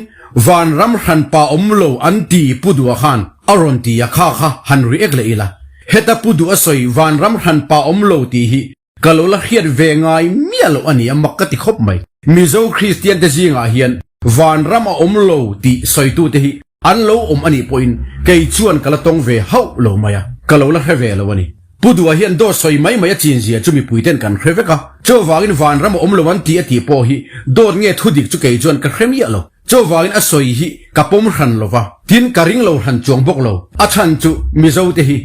vanram hranpa awm lo an ti Pu Duha khan a rawn ti a kha kha han react leh ila. Heta Pu Duha sawi vanram hranpa awm lo tih hi Ka lo la hriat ve ngai miah loh a ni a, mak ka ti khawp mai. Mizo Kristian te zingah hian vanram a awm lo tih sawitute hi an lo awm a nih pawhin kei chuan ka la tawng ve hauh lo mai a, ka lo la hre ve lo a ni. Pu Dua hian dawt sawi mai mai a chinzia chu mipuiten kan hre vek a, chuvangin vanram a awm lo an ti a tih pawh hi dawt nge thudik chu kei chuan ka hre miah lo. Chuvangin a sawi hi ka pawm hran lo va, tin ka ring lo hran chuang bawk lo. A chhan chu Mizo te hi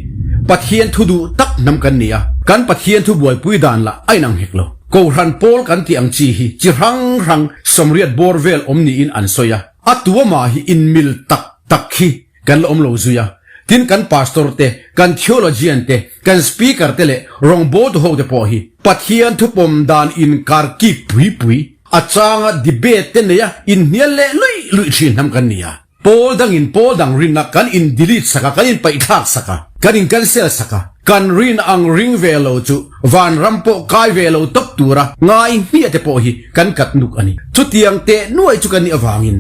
Pathian thu duh tak hnam kan ni a, kan Pathian thu buaipui dan lah a inang hek lo. Kohhran pawl kan tih ang chi hi chi hrang hrang sawmriat bawr vel awm niin an sawi a, a tuamah hi inmil tak tak hi Kan la awm lo zui a, tin kan pastor te, kan theologian te, kan speaker te leh rawngbawltu ho te pawh hi Pathian thupawm dan inkar kik pui pui, a changa debate te neia inhnial leh luih luih thin hnam kan ni a. Pawl dangin pawl dang rinna kan in delete sak a, kan in paihthlak sak a, kan in cancel sak a, kan rin ang ring ve lo chu vanram pawh kai ve lo tawp tura ngai hmiah te pawh hi kan kat nuk a ni. Chutiang teh nuai chu kan nih avangin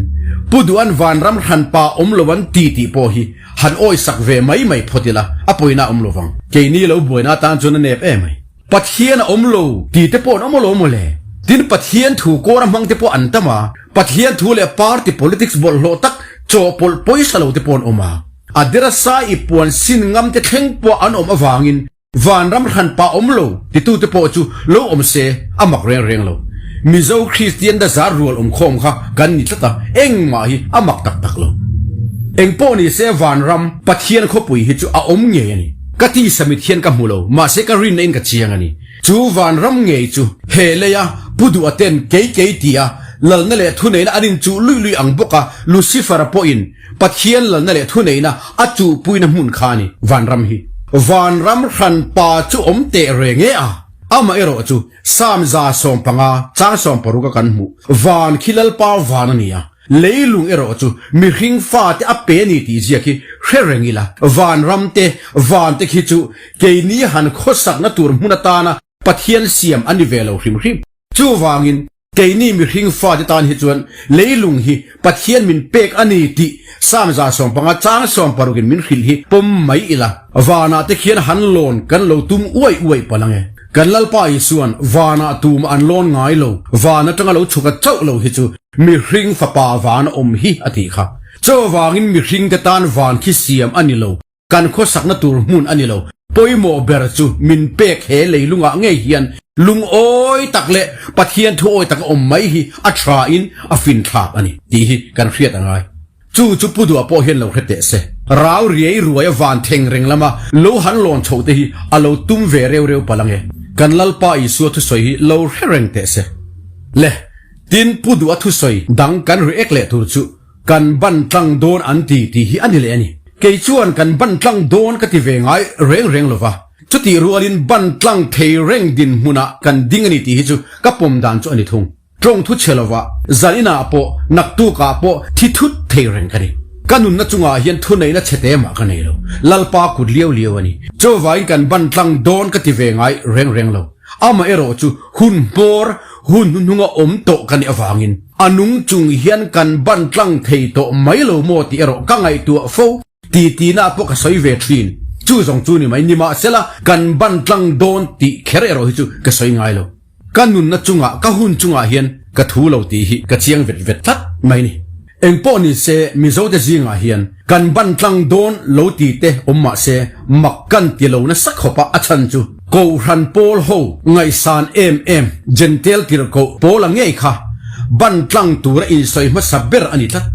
Pu Duhan vanram hranpa awm lo an ti tih pawh hi han awisak ve mai mai phawt ila a pawina awm lo vang. Keini lo buaina atan chuan a nep em ai. Pathian a awm lo ti te pawh an awm alawm mawle. Tin Pathian thu kawr a hmang te pawh an tam a, Pathian thu leh party politics bawlhhlawh tak chawhpawlh pawisa lo te pawh an awm a. A derasa i puan sin ngam te thleng pawh an awm avangin. Vanram hranpa awm lo titute pawh chu lo awm se a mak reng reng lo. Mizo Kristian dazar rual awmkhawm kha kan ni tlat a, engmah hi a mak tak tak lo. Engpawh ni se vanram Pathian khawpui hi chu a awm ngei a ni. Ka tisa mit hian ka hmu lo, mahse ka rinna in ka chiang a ni. Chu vanram ngei chu he leia Pu Duha ten kei kei tia lalna leh thuneihna an inchuh luih luih ang bawk a, Lucifer-a pawhin Pathian lalna leh thuneihna a chuhpuina hmun kha a ni, vanram hi. Vanram hranpa chu awm teh reng e a, amah erawh chu Psalm 115 chang 16 a kan hmuh, Van khi Lalpa van a ni a, leilung erawh chu mihring fate a pe a ni tih ziak hi hre reng ila, vanram te, van te khi chu keini han khawsakna tur hmun atana Pathian siam a ni ve lo hrim hrim. Chuvangin, Keini mihring fate tan hi chuan leilung hi Pathian min pek a ni tih Psalm 115 chang 60 in min hrilh hi pawm mai ila. Vanah te khian han lawn kan lo tum uai uai palh ang e. Kan Lalpa Isuan vanah tumah an lawn ngai lo, van atanga lo chhuka chauh lo hi chu mihring fapa van a awm hi a tih kha. Chuvangin mihringte tan van khi siam a ni lo. Kan khawsakna tur hmun a ni lo. Pawimawh ber chu min pek he leilungah ngei hian lungawi tak leh Pathian thuawi taka awm mai hi a tha in a finthlak a ni tih hi kan hriat a ngai. Chu chu Pu Duha pawh hian lo hre teh se. Rau riai ruaia van theng reng lama lo han lawn chhoh te hi a lo tum ve reu reu palh ang e. Kan Lalpa Isua thusawi hi lo hre reng teh se. Le, tin Pu Duha thusawi dang kan react leh tur chu Kan ban tlang dawn an ti tih hi a ni leh a ni. Kei chuan kan ban tlang dawn ka ti ve ngai reng reng lo va, chutih rualin ban tlang thei reng dinhmunah kan ding a ni tih hi chu ka pawm dan chu a ni thung. Tawng thu chhe lova, zan inah pawh, naktukah pawh thi thut thei reng ka ni. Ka nunna chungah hian thuneihna chhe te mah ka nei lo. Lalpa kut liau liau a ni. Chuvangin kan ban tlang dawn ka ti ve ngai reng reng lo. Amaherawh chu hun hmawr, hun hnuhnunga awm tawh ka nih avangin a nung chung hian kan ban tlang thei tawh mai lo maw tih erawh ka ngaihtuah fo ti tina pawh ka sawi ve thin. Chu zawng chu ni mai nimahsela kan ban tlang dawn tih kher erawh hi chu ka sawi ngai lo. Ka nunna chungah, ka hun chungah hian ka thu lo tih hi ka chiang vet vet tlat mai ni. Engpawh ni se Mizote zingah hian kan ban tlang dawn lo ti te awm mah se mak kan ti lo nasa khawp a, a chhan chu Kohhran pawl ho ngaihsan em em Jentail tirhkoh Paula ngei kha ban tlang tura insawi hmasa ber a ni tlat.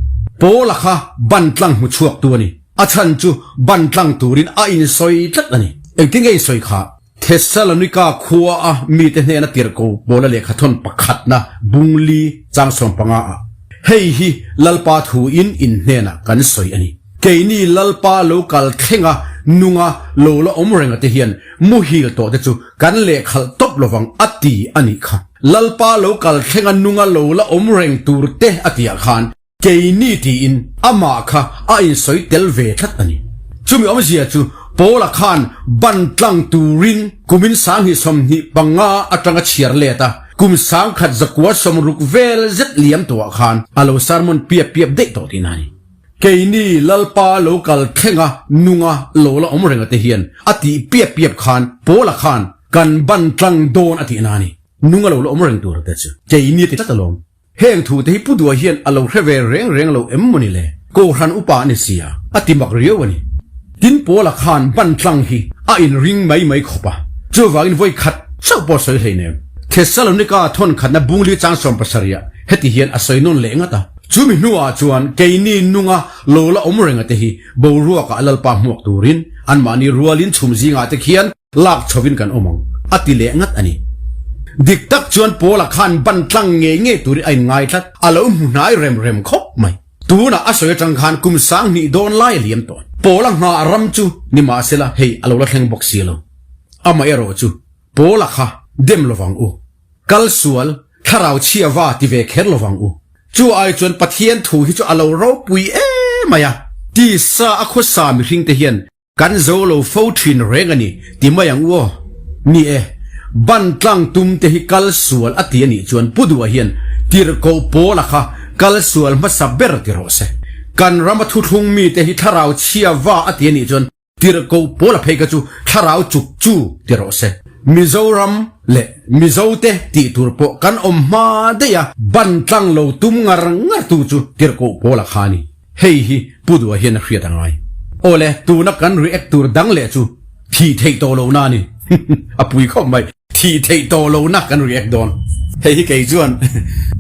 Paula kha ban tlang hmu chhuaktu a ni. A chhan chu ban tlang turin a insawi tlat a ni. Engtin nge insawi kha? Thessalonika khua a mite hnena tirhko Paula lehkhathawn pakhatna bungli chang 15 ah, Hei hi Lalpa thu in in hnenah kan sawi a ni. Keini Lalpa lo kal thlenga nunga lo la awm renga te hian muhil tawh te chu kan lehkhalh tawp lovang a ti a nih kha. Lalpa lo kal thlenga nunga lo la awm reng tur te a tihah khan Keini tiin amah kha a insawi tel ve tlat a ni. Chumi awmzia chu Paula khan ban tlang turin kumin 2025 atanga chhiar let a, kum 10,000 zakua 60 vel zet liam tawhah khan a lo sermon piap piap daih tawh tihna a ni. Keini Lalpa lo kal thlenga nunga lo la awm renga te hian a tih piap piap khan Paula khan kan ban tlang dawn a tihna a ni. Nunga lo la awm reng tur te chu keini a ti tlat alawm. Heng thu te hi Pu Dua hian a lo hre ve reng reng lo em maw ni le? Kohhran upa a ni sia, a ti mak riau a ni. Tin Pawla khan ban tlang hi a inring mai mai khawp a, chuvangin vawi khat chauh pawh sawi hleinem. Thessalonika thawn khatna bungli chang 70 ah heti hian a sawi nawn leh ngat a. Chumi hnuah chuan keini nunga lo la awm renga te hi boruakah Lalpa hmuak turin anmahni rualin chhum zingah te khian Lak chhovin kan awm ang, a ti leh ngat a ni. Dik tak chuan Paula khan ban tlang ngei ngei turin a inngai tlat, a lo hmu hnai rem rem khawp mai. Tunah a sawi atang khan kum 2000 dawn lai a liam tawh. Paula nghah ram chu nimahsela hei a lo la thleng bawk si lo. Amaherawh chu Paula kha dem lovang u. Kal sual, thlarau chhia va ti ve kher lovang u. Chu ai chuan Pathian thu hi chu a lo ropui emai a, tisa a khawsa mihring te hian Kan zo lo fo thin reng a ni, ti mai ang u aw. Ni e, ban tlang tum te hi kal sual a ti a nih chuan Pu Duha hian tirhkoh Paula kha kal sual hmasa ber ti rawh se. Kan rama thuthlung mite hi thlarau chhia va a ti a nih chuan tirhkoh Paula phei kha chu thlarau chuk chu ti rawh se. Mizoram leh Mizote tih tur pawh kan awm hma daih a, ban tlang lo tum ngar ngar tu chu tirhkoh Paula kha a ni. Hei hi Pu Dua hian a hriat a ngai. Awle, tuna kan react tur dang leh chu. Thih theih tawh lohna a ni. A pui khawp mai. Thih theih tawh lohna kan react dawn. Hei hi kei chuan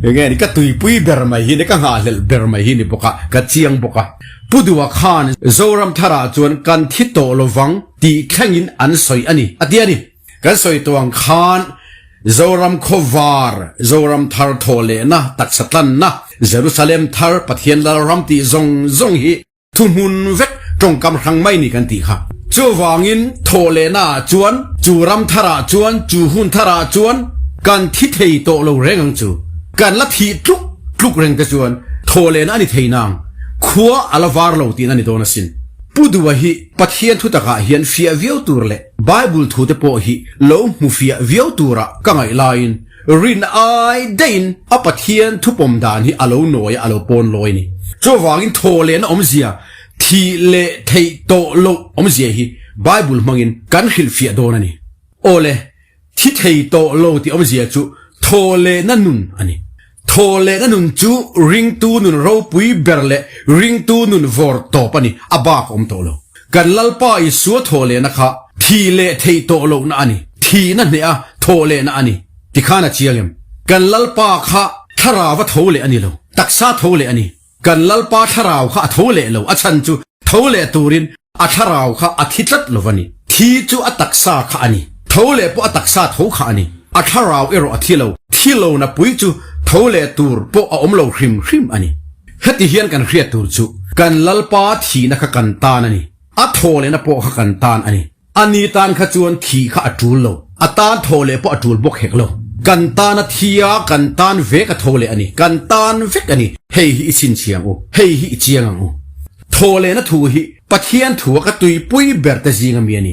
enge ni ka tuipui ber mai hi ni ka nghahhlelh ber mai hi ni bawk a, ka chiang bawk a. Pu Duha khan Zoram tharah chuan kan thi tawh lovang tih thlengin an sawi a ni a ti a ni. Kan sawi tawh ang khan Zoram khawvar, Zoram thar thawh lehna, taksa tlanna, Jerusalem thar, Pathian Lalram tih zawng zawng hi Thuhmun vek tawngkam hrang mai ni kan tih kha. Chuvangin thawhlehna ah chuan, chu ram thar ah chuan, chu hun thar ah chuan kan thi thei tawh lo reng ang chu. Kan la thih tluk tluk reng te chuan thawhlehna a ni thei nang, khua a la var lo tihna ni dawn asin. Pu Dua hi Pathian thutak ah hian fiah viau tur leh Bible thu te pawh hi lo hmu fiah viau turah ka ngaih laiin, Rin ai daihin a Pathian thupawm dan hi a lo nawi a, a lo pawn lawi a ni. Chuvangin thaw lehna awmzia, thih leh theih tawh loh awmzia hi Bible hmangin kan hrilhfiah dawn a ni. Aw le, thi thei tawh lo tih awmzia chu thaw lehna nun a ni. Thaw lehna nun chu ringtu nun ropui ber leh ringtu nun vawr tawp a ni, a bak a awm tawh lo. Kan Lalpa Isua thaw lehna kha thih leh theih tawh lohna a ni. Thihna hneh a thaw lehna a ni. Tikhan a chiang em? Kan Lalpa kha thlarau a tho leh a ni lo. Taksa tho leh a ni. Kan Lalpa thlarau kha a tho leh lo. A chhan chu tho leh turin a thlarau kha a thi tlat lo a ni. Thi chu a taksa kha a ni. Tho leh pawh a taksa tho kha a ni. A thlarau erawh a thi lo. Thi lohna pui chu tho leh tur pawh a awm lo hrim hrim a ni. Heti hian kan hriat tur chu kan Lalpa thihna kha kan tan a ni, a thaw lehna pawh kha kan tan a ni. A ni tan kha chuan thih kha a tul lo, a tan thaw leh pawh a tul bawk hek lo. Kan tan a thi a, kan tan vek a tho leh a ni, kan tan vek a ni. Hei hi i chhinchhiang u, hei hi i chiang ang u. Thaw lehna thu hi Pathian thua ka tuipui ber te zing ami a ni.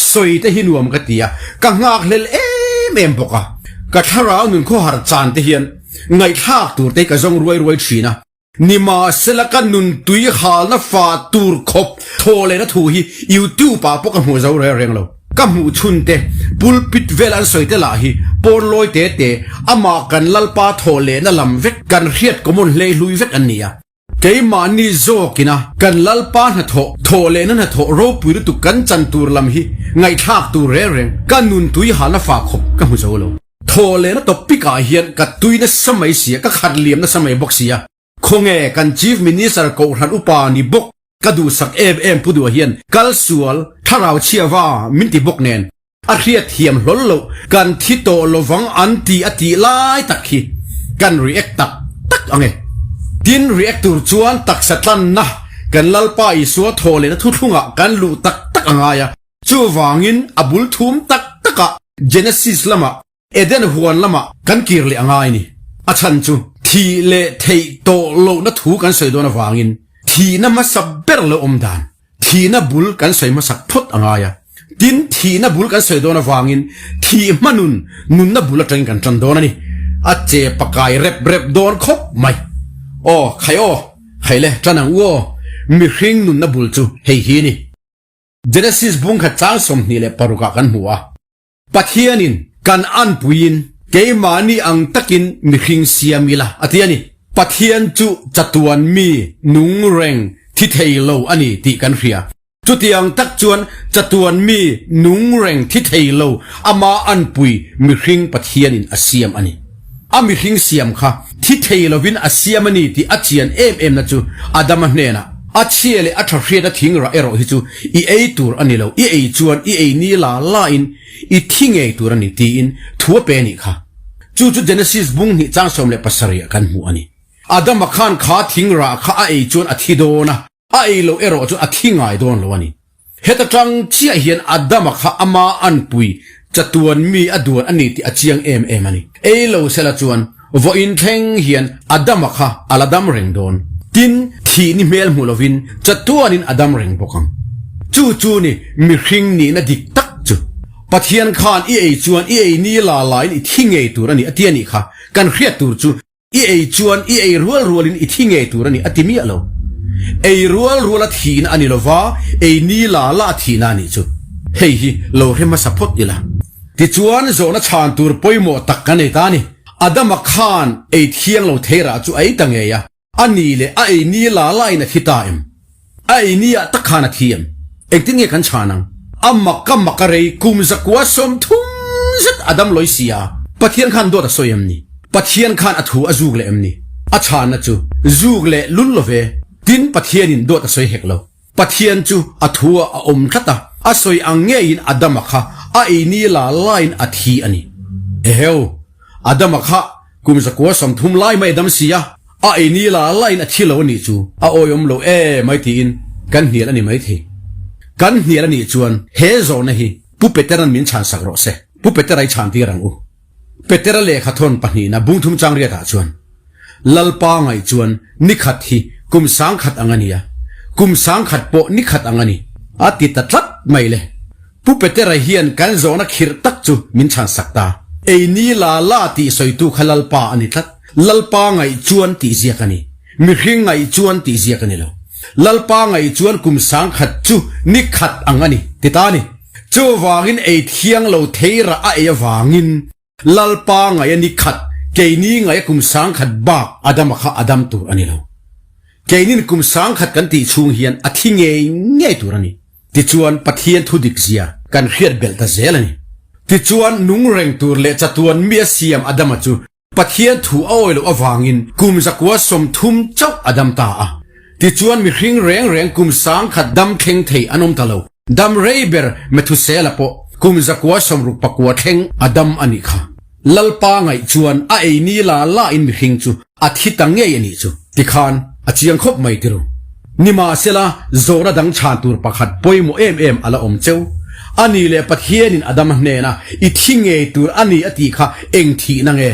Sawi te hi nuam ka ti a, ka nghakhlel em em bawk a. Ka thlarau nun khawhar chan te hian Ngaihthlak tur te hi ka zawng ruai ruai thin a, nimahsela ka nun tui halna fa tur khawp thaw lehna thu hi YouTube ah pawh ka hmuh zo reng reng lo. Ka hmuh chhun te, pulpit vel an sawi te lah hi pawn lawi te te, amah kan Lalpa thaw lehna lam vek kan hriat common hlei hlui vek an ni a. Keimahni zawkina kan Lalpa hnathawh, thawh lehna hnathawh ropui lutuk kan chan tur lam hi ngaihthlak tur reng reng ka nun tui halna fa khawp ka hmu zo lo. Thawh lehna topic ah hian ka tui nasa mai sia, ka khat liam nasa mai bawk sia. Khawnge kan Chief Minister Kohhran upa ni bawk ka duhsak em em Pu Duha hian kal sual thlarau chhiava min ti bawk nen A hriat thiam hlawl loh, kan thi tawh lovang an ti a tih lai tak hi kan react tak tak ang e. Tin, react tur chuan taksa tlanna kan Lalpa Isua thaw lehna thuthlungah kan luh tak tak a ngai a, chuvangin a bul thum tak takah Genesis lamah Eden huan lamah kan kir leh a ngai ni. A chhan chu thih leh theih tawh lohna thu kan sawi dawn avangin thihna hmasa ber lo awm dan, thihna bul kan sawi hmasak phawt a ngai a. Tin, thihna bul kan sawi dawn avangin thih hma nun, nunna bul atangin kan tan dawn a ni. A che pakai rep rep dawn khawp mai. Aw, khai aw, khai le, tan ang u aw, mihring nunna bul chu hei hi a ni. Genesis bungkhat chang 26 ah kan hmu a. Pathianin kan anpuiin keimahni ang takin mihring siam ila a ti a ni. Pathian chu chatuan mi nung reng thi thei lo a ni tih kan hria. Chutiang tak chuan chatuan mi nung reng thi thei lo ama anpui mihring Pathianin a siam a ni. A mihring siam kha thi thei lovin a siam a ni tih a chian em emna chu Adama hnenah, A chhia leh a tha hriat a thing rah erawh hi chu i ei tur a ni lo, i ei chuan i ei ni la lain i thi ngei tur a ni tiin thu a pe a nih kha. Chu chu Genesis bung hnih chang 17 ah kan hmu a ni. Adama khan kha thing rah kha a ei chuan a thi dawn a, A ei loh erawh chu a thi ngai dawn lo a ni. Heta tang chiah hian Adama kha ama anpui chatuan mi a duan a ni tih a chiang em em a ni. Ei lo sela chuan vawiin thleng hian Adama kha a la dam reng dawn. Tin, thih ni hmel hmu lovin chatuanin a dam reng bawk ang. Chu chu ni mihring nihna dik tak chu. Pathian khan i ei chuan i ei ni la lain i thi ngei tur a ni a ti a nih kha. Kan hriat tur chu I ei chuan i ei rual rualin i thi ngei tur a ni a ti miah lo. Ei rual rual a thihna a ni lo va, ei ni la la a thihna a nih chu. Hei hi lo hre hmasa phawt ila. Tichuan zawhna chhan tur pawimawh tak kan nei ta a ni. Adama khan ei thiang lo thei rah chu a ei ta ngei a. A ni leh a ei ni la la in a thi ta em? A ei ni ah tak khan a thi em? Engtin nge kan chhan ang? A mak a mak a rei kum 130 zet a dam lawi si a, Pathian khan dawt a sawi em ni? Pathian khan a thu a zuk leh em ni? A chhanna chu zuk leh lul lo ve. Tin, Pathianin dawt a sawi hek lo. Pathian chu a thu ah a awm tlat a, a sawi ang ngeiin Adama kha a ei ni la laiin a thi a ni. Eheu! Adama kha kum 130 lai mai a dam si a, a ei ni la laiin a thi lo a nih chu a awihawm lo e mai tiin kan hnial a ni maithei. Kan hnial a nih chuan he zawhna hi Pu Petera'n min chhansak rawh se. Pu Petera i chhan tir ang u. Petera lehkha thawn pahnihna bungthum chang riatah chuan, Lalpa ngaih chuan ni khat hi kum 1000 ang a ni a, kum 1000 pawh ni khat ang a ni, a ti ta tlat mai le. Pu Petera hian kan zawhna khirh tak chu min chhansak ta. Ei ni la la tih sawitu kha Lalpa a ni tlat. Lalpa ngaih chuan tih ziak a ni. Mihring ngaih chuan tih ziak a ni lo. Lalpa ngaih chuan kum 1000 chu ni khat ang a ni, ti ta a ni. Chuvangin ei thiang lo thei rah a ei avangin Lalpa ngaih a ni khat, keini ngaih a kum 1000 bak Adama kha a dam tur a ni lo. Keinin kum 1000 kan tih chhung hian a thi ngei ngei tur a ni. Tichuan Pathian thu dik zia kan hriat belh ta zel a ni. Tichuan nung reng tur leh chatuan mi a siam Adama chu Pathian thu a awi loh avangin kum 130 chauh a dam ta a. Tichuan mihring reng reng kum 1000 dam thleng thei an awm ta lo. Dam rei ber Methusela pawh kum 169 thleng a dam a nih kha. Lalpa ngaih chuan a ei ni la la in mihring chu a thi ta ngei a nih chu. Tikhan a chiang khawp mai tiru. Nimahsela, zawhna dang chhan tur pakhat pawimawh em em a la awm cheu. A ni leh Pathianin Adama hnena i thi ngei tur a ni a tih kha eng thihna nge?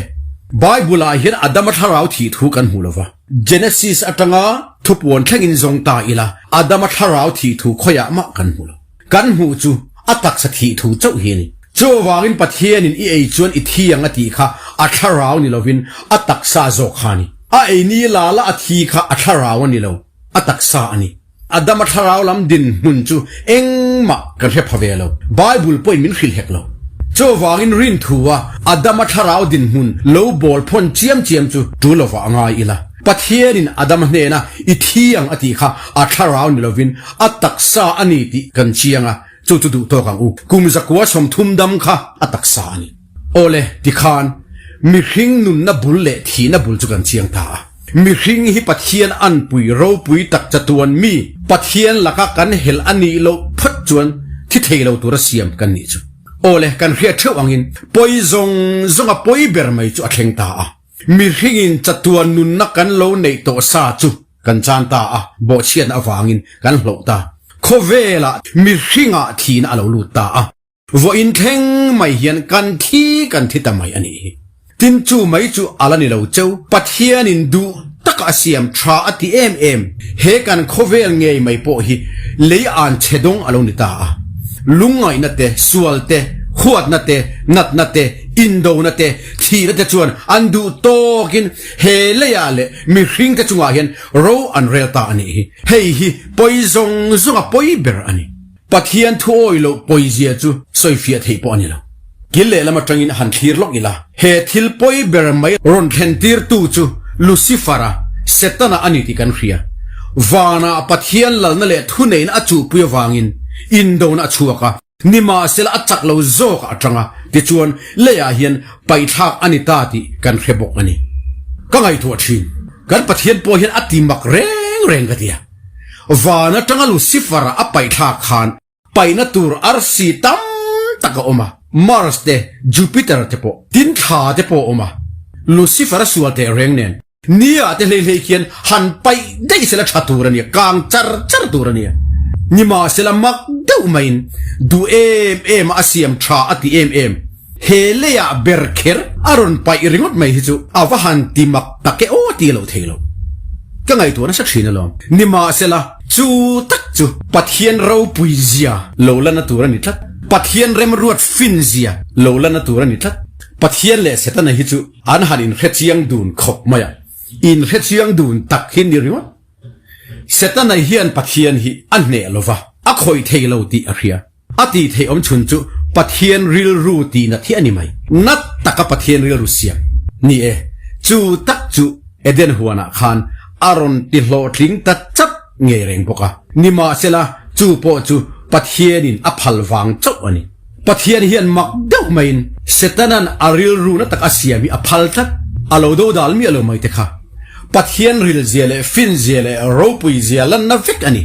Bible-ah hian Adama thlarau thih thu kan hmu lo va. Genesis atanga thupuan thlengin zawng ta ila Adama thlarau thih thu khawiah mah kan hmu lo. Kan hmuh chu a taksa thih thu chauh hi a ni. Chuvangin Pathianin i ei chuan i thi ang a tih kha a thlarau ni lovin a taksa zawk kha a ni. A ei ni la la a thi kha a thlarau a ni lo, a taksa a ni. Adama thlarau lam dinhmun chu engmah kan hre pha ve lo. Bible pawhin min hrilh hek lo. Chuvangin rinthu a Adama thlarau dinhmun lo bawl phawn chiam chiam chu tul lovah a ngai ila. Pathianin Adama hnena i thi ang a tih kha a thlarau ni lovin a taksa a ni tih kan chiang a, chu chu duh tawk ang u. Kum 130 dam kha a taksa a ni. Awle, tikhan mihring nunna bul leh thihna bul chu kan chiang ta a. Mihring hi Pathian anpui ropui tak chatuan mi Pathian laka kan hel a nih loh phawt chuan thi thei lo tura siam kan nih chu. Awle, kan hriat theuh angin pawi zawng zawnga pawi ber mai chu a thleng ta a. Mihringin chatuan nunna kan lo neih tawh sa chu kan chan ta a, bawhchhiatna avangin kan hloh ta. Khawvelah mihringah thihna a lo lut ta a. Vawiin thleng mai hian kan thi kan thi ta mai a nih hi. Tin chu mai chu a la ni lo cheu. Pathianin duh taka a siam tha a ti em em. He kan khawvel ngei mai pawh hi lei an chhe dawng a lo ni ta a. Lungngaihna te, sual te, huatna te, natna te, indona te, thihna te chuan an duh tawkin he leiah leh mihringte chungah hian ro an rel ta a nih hi. Hei hi pawi zawng zawnga pawi ber a ni. Pathian thu awi loh pawizia chu sawifiah theih pawh a ni lo. Kil lehlam atangin han thlir lawk ila, he thil pawi ber mai rawn thlen tirtu chu Lucifer-a, Setana a ni tih kan hria. Vanah Pathian lalna leh thuneihna a chuhpui avangin indona a chhuak a, nimahsela a chak lo zawkah a tang a, tichuan leiah hian paihthlak a ni ta tih kan hre bawk a ni. Ka ngaihtuah thin, kan Pathian pawh hian a ti mak reng reng ka ti a. Van atanga Lucifer-a a paihthlak khan paihna tur arsi tam tak a awm a, Mars te, Jupiter te pawh, tin thla te pawh a awm a. Lucifer-a sual teh reng nen nia te hlei hlei khian han paih daih sela tha tur a nia, kang char char tur a nia. Nimahsela mak deuh maiin duh em em a a siam tha a ti em em. He leiah ber kher a rawn paih ringawt mai hi chu a va han ti mak tak e aw ti lo thei lo. Ka ngaihtuah nasa thin alawm. Nimahsela, chu tak chu Pathian ropui zia lo lana tur a ni tlat. Pathian remruat fin zia lo lana tur a ni tlat. Pathian leh Setana hi chu an han inhrechiang dun khawp mai a. Inhrechiang dun tak hi ni ringawt. Setana hian Pathian hi a hneh lova, a khawih thei lo tih a hria. A tih theih awm chhun chu Pathian rilru tih nat hi a ni mai. Nat taka Pathian rilru siam ni e. Chu tak chu Eden huanah khan a rawn ti hlawhtling ta chat ngei reng bawk a. Nimahsela, chu pawh chu. Pathianin a phal vang chauh a ni. Pathian hian mak deuh maiin Setana'n a rilru na tak a siam hi a phal tlat, a lo dodal miah lo mai te kha. Pathian rilzia leh finzia leh ropuizia lanna vek a ni.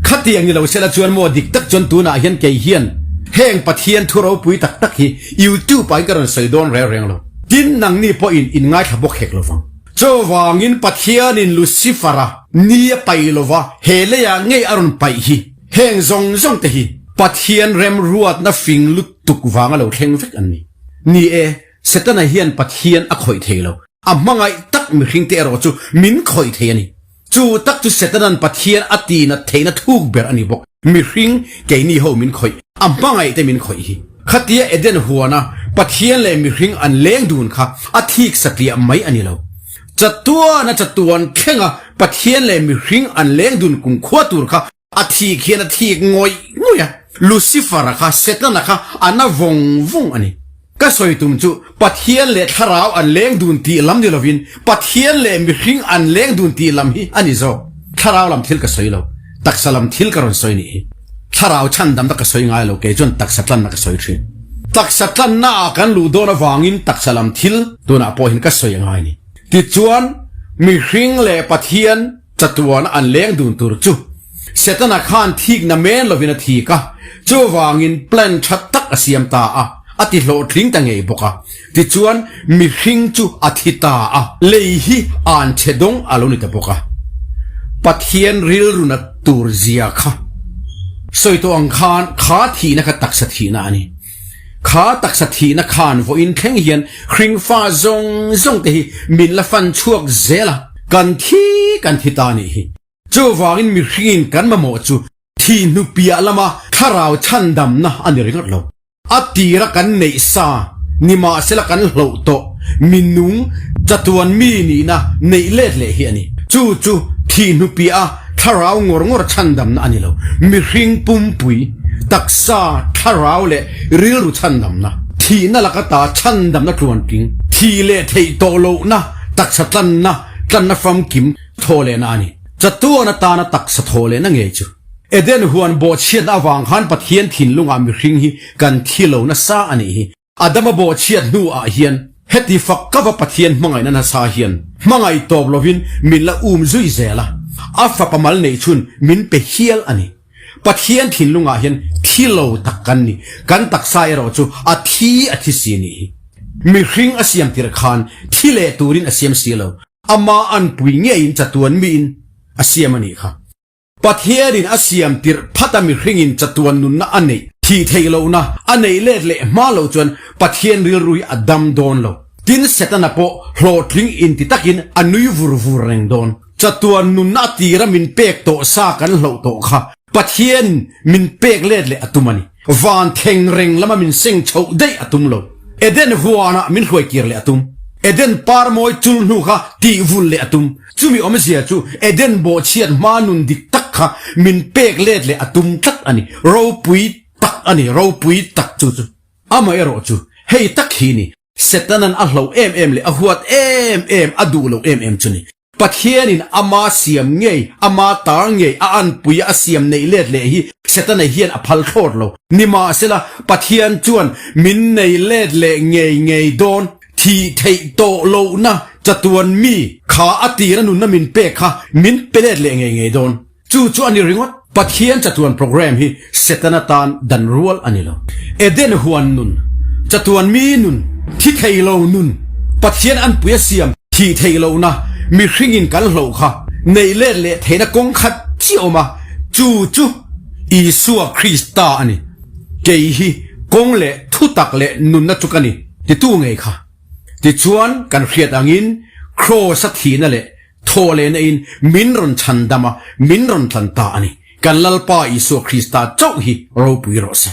Khatiang ni lo sela chuan maw dik tak chuan tunah hian kei hian heng Pathian thu ropui tak tak hi YouTube ah hian ka rawn sawi dawn reng reng lo. Tin, nangni pawhin in ngaithla bawk hek lo vang. Chuvangin Pathianin Lucifer-a ni a paih lova he leiah ngei a rawn paih hi heng zawng zawng te hi Pathian remruatna fing lutuk vanga lo thleng vek an ni. Ni e, Setana hian Pathian a khawih thei lo, a hmangaih tak mihringte erawh chu min khawih thei a ni. Chu tak chu Setana'n Pathian a tihnat theihna thuk ber a ni bawk. Mihring, keini ho min khawih, a hmangaihte min khawih hi. Khatia Eden huana Pathian leh mihring an leng dun kha a thik satliah mai a ni lo. Chatuana chatuan thlenga Pathian leh mihring an leng dun kumkhua tur kha a thik hian a thik ngawih ngawih a. Lucifer-a kha, Setana kha a na vawng vawng a ni. Ka sawi tum chu Pathian leh Thlarau an leng dun tih lam ni lovin Pathian leh mihring an leng dun tih lam hi a ni zawk. Thlarau lam thil ka sawi lo, taksa lam thil ka rawn sawi nih hi. Thlarau chhandamna ka sawi ngai lo, kei chuan taksa tlanna ka sawi thin. Taksa tlanna ah kan luh dawn avangin taksa lam thil tunah pawh hian ka sawi a ngai ni. Tichuan, mihring leh Pathian Chatuana an leng dun tur chu Setana khan thikna men lovin a thik a, chuvangin plan tha tak a siam ta a, a ti hlawhtling ta ngei bawk a. Tichuan mihring chu a thi ta a, lei hi an chhe dawng a lo ni ta bawk a. Pathian rilruna tur zia kha sawi tawh ang khan kha thihna kha taksa thihna a ni. Kha taksa thihna khan vawiin thleng hian hringfa zawng zawng te hi min la fan chhuak zel a, kan thi kan thi ta nih hi. Chuvangin mihringin kan mamawh chu thih hnu piah lama thlarau chhandamna a ni ringawt lo. A tira kan neih sa nimahsela kan hloh tawh minung chatuan mi nihna neih let leh hi a ni. Chu chu thih hnu piah a Thlarau ngawr ngawr chhandamna a ni lo, mihring pumpui, taksa, thlarau leh rilru chhandamna, thihna laka ta chhandamna tluantling, thih leh theih tawh lohna, taksa tlanna, tlanna famkim, thaw lehna a ni. Chatuan atana taksa thaw lehna ngei chu. Eden huan bawhchhiatna avang khan Pathian thinlungah mihring hi kan thi lo nasa a nih hi. Adama bawhchhiat hnu ah hian heti fak kava Pathian hmangaihna nasa hian hmangaih tawp lovin min la um zui zel a, a fapa mal neih chhun min pe hial a ni. Pathian thinlung ah hian thi lo tak kan ni, kan taksa erawh chu a thi a thi si nih hi. Mihring a siam tirh khan thi leh turin a siam si lo, ama anpui ngeiin chatuan miin a siam a nih kha. Pathianin a siam tirh phat a mihringin chatuan nunna a neih thih theih lohna a neih let leh hma loh chuan Pathian rilru hi a dam dawn lo. Tin, Setana pawh hlawhtling inti takin a nui vur vur reng dawn. Chatuan nunna a tira min pek tawh sa kan hloh tawh kha Pathianin min pek let leh a tum a ni. Van thleng reng lama min seng chhoh daih a tum lo. Eden huanah min hruai kir leh a tum. Eden par mawi chul hnu kha tih vul leh a tum. Chumi awmzia chu Eden bawhchhiat hma nun dik tak kha min pek let leh a tum tlat a ni. Ropui tak a ni, ropui tak chu chu. Amaherawh chu hei tak hi ni, Setanan a hloh em em leh a huat em em, a duh loh em em chu ni. Pathianin ama siam ngei, ama tar ngei, a anpui a siam neih let leh hi Setana hian a phal thlawt lo. Nimahsela, Pathian chuan min nei let leh ngei ngei dawn, thih theih tawh lohna chatuan mi kha a tira nunna min pek kha min pe let leh ngei ngei dawn. Chu chu a ni ringawt. Pathian chatuan program hi Setana tan dan rual a ni lo. Eden huan nun, chatuan mi nun, thi thei lo nun, Pathian anpui a siam thih theih lohna mihringin kan hloh kha neih let leh theihna kawng khat chiah awm a, chu chu Isua Krista a ni. Kei hi kawng leh thutak leh nunna chu ka ni, titu ngei kha. Tichuan kan hriat angin Kraws-a thihna leh Thaw leh na in min rawn chhan dam a, min rawn tlan ta a ni. Kan Lalpa Isua Krista chauh hi ropui rawh se.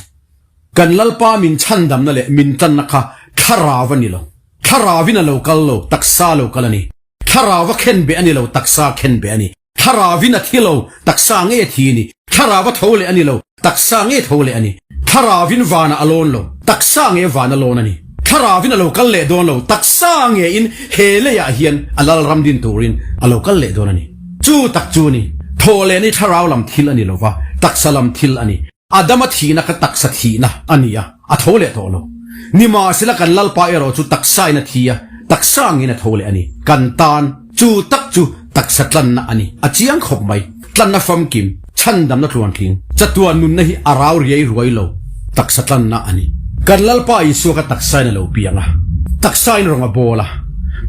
Kan Lalpa min chhan damna leh min tlanna kha thlarau a ni lo. Thlarauin a lo kal lo, taksa a lo kal a ni. Thlarau a khenbeh a ni lo, taksa a khenbeh a ni. Thlarauin a thi lo, taksa ngei a thi a ni. Thlarau a tho leh a ni lo, Taksa nge tho leh a ni. Thlarauin vanah a lawn lo, taksa nge van a lawn a ni. Thlarauin a lo kal leh dawn lo, taksa ngein he leiah hian a lal ram din turin a lo kal leh dawn a ni. Chu tak chu a ni. Thaw leh ni thlarau lam thil a ni lo va, taksa lam thil a ni. Adama thihna kha taksa thihna a ni a, a tho leh tawh lo. Nimahsela kan Lalpa erawh chu taksain a thi a, taksa angin a tho leh a ni. Kan tan chu tak chu taksa tlanna a ni. A chiang khawp mai. Tlanna famkim, chhandamna tluantling, chatuan nunna hi a rau riai ruai lo. Taksa tlanna a ni. Kan Lalpa Isua kha taksain a lo piang a, taksain rawng a bawl a,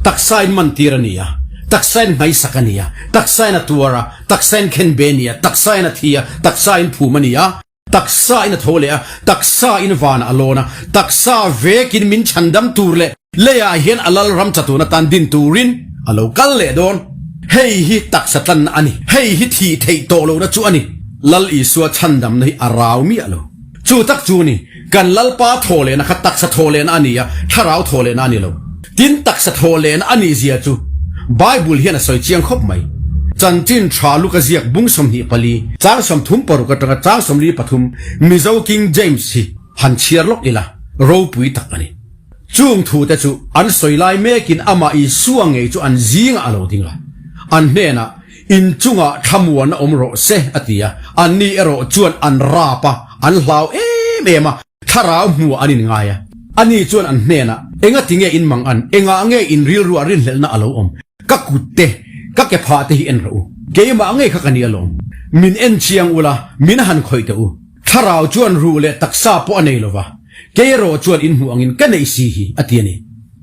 taksain mantir a ni a, taksain hmaisak a ni a, taksain a tuar a, Taksa in khen be a ni a, taksa in a thi a, taksa in phum a ni a, taksa in a tho leh a, taksa in vanah a lawn a, taksa vekin min chhandam tur leh leiah hian a lal ram chatun atan din turin a lo kal leh dawn. Hei hi taksa tlanna a ni. Hei hi thih theih tawh lohna chu a ni. Lal Isua chhandamna hi a rau miah lo. Chu tak chu ni, kan Lalpa thaw lehna kha taksa thaw lehna a ni a, thlarau thaw lehna a ni lo. Tin, taksa thaw lehna a nih zia chu Bible hian a sawi chiang khawp mai. Chanchin tha Luka ziak bung 24, chang 36 atanga chang 43 Mizo King James hi han chhiar lawk ila, ropui tak a ni. Chung thute chu an sawi lai mekin amah Isua ngei chu an zingah a lo ding a, an hnenah, In chungah thlamuan a awm rawh se, a ti a. Anni erawh chuan an rap a, an hlau em em a, thlarau hmuah an inngai a. Ani chuan an hnenah, Enga tinge in mang an? Engah nge in rilruah rinhlelhna a lo awm? Ka kut te, ka ke phah te hi en rawh u. Keimah ngei kha ka ni alawm. Min en chiang ula, min han khawih teh u. Thlarau chuan ruh leh taksa pawh a nei lo va, kei erawh chuan in hmuh angin ka neih si hi, a ti a ni.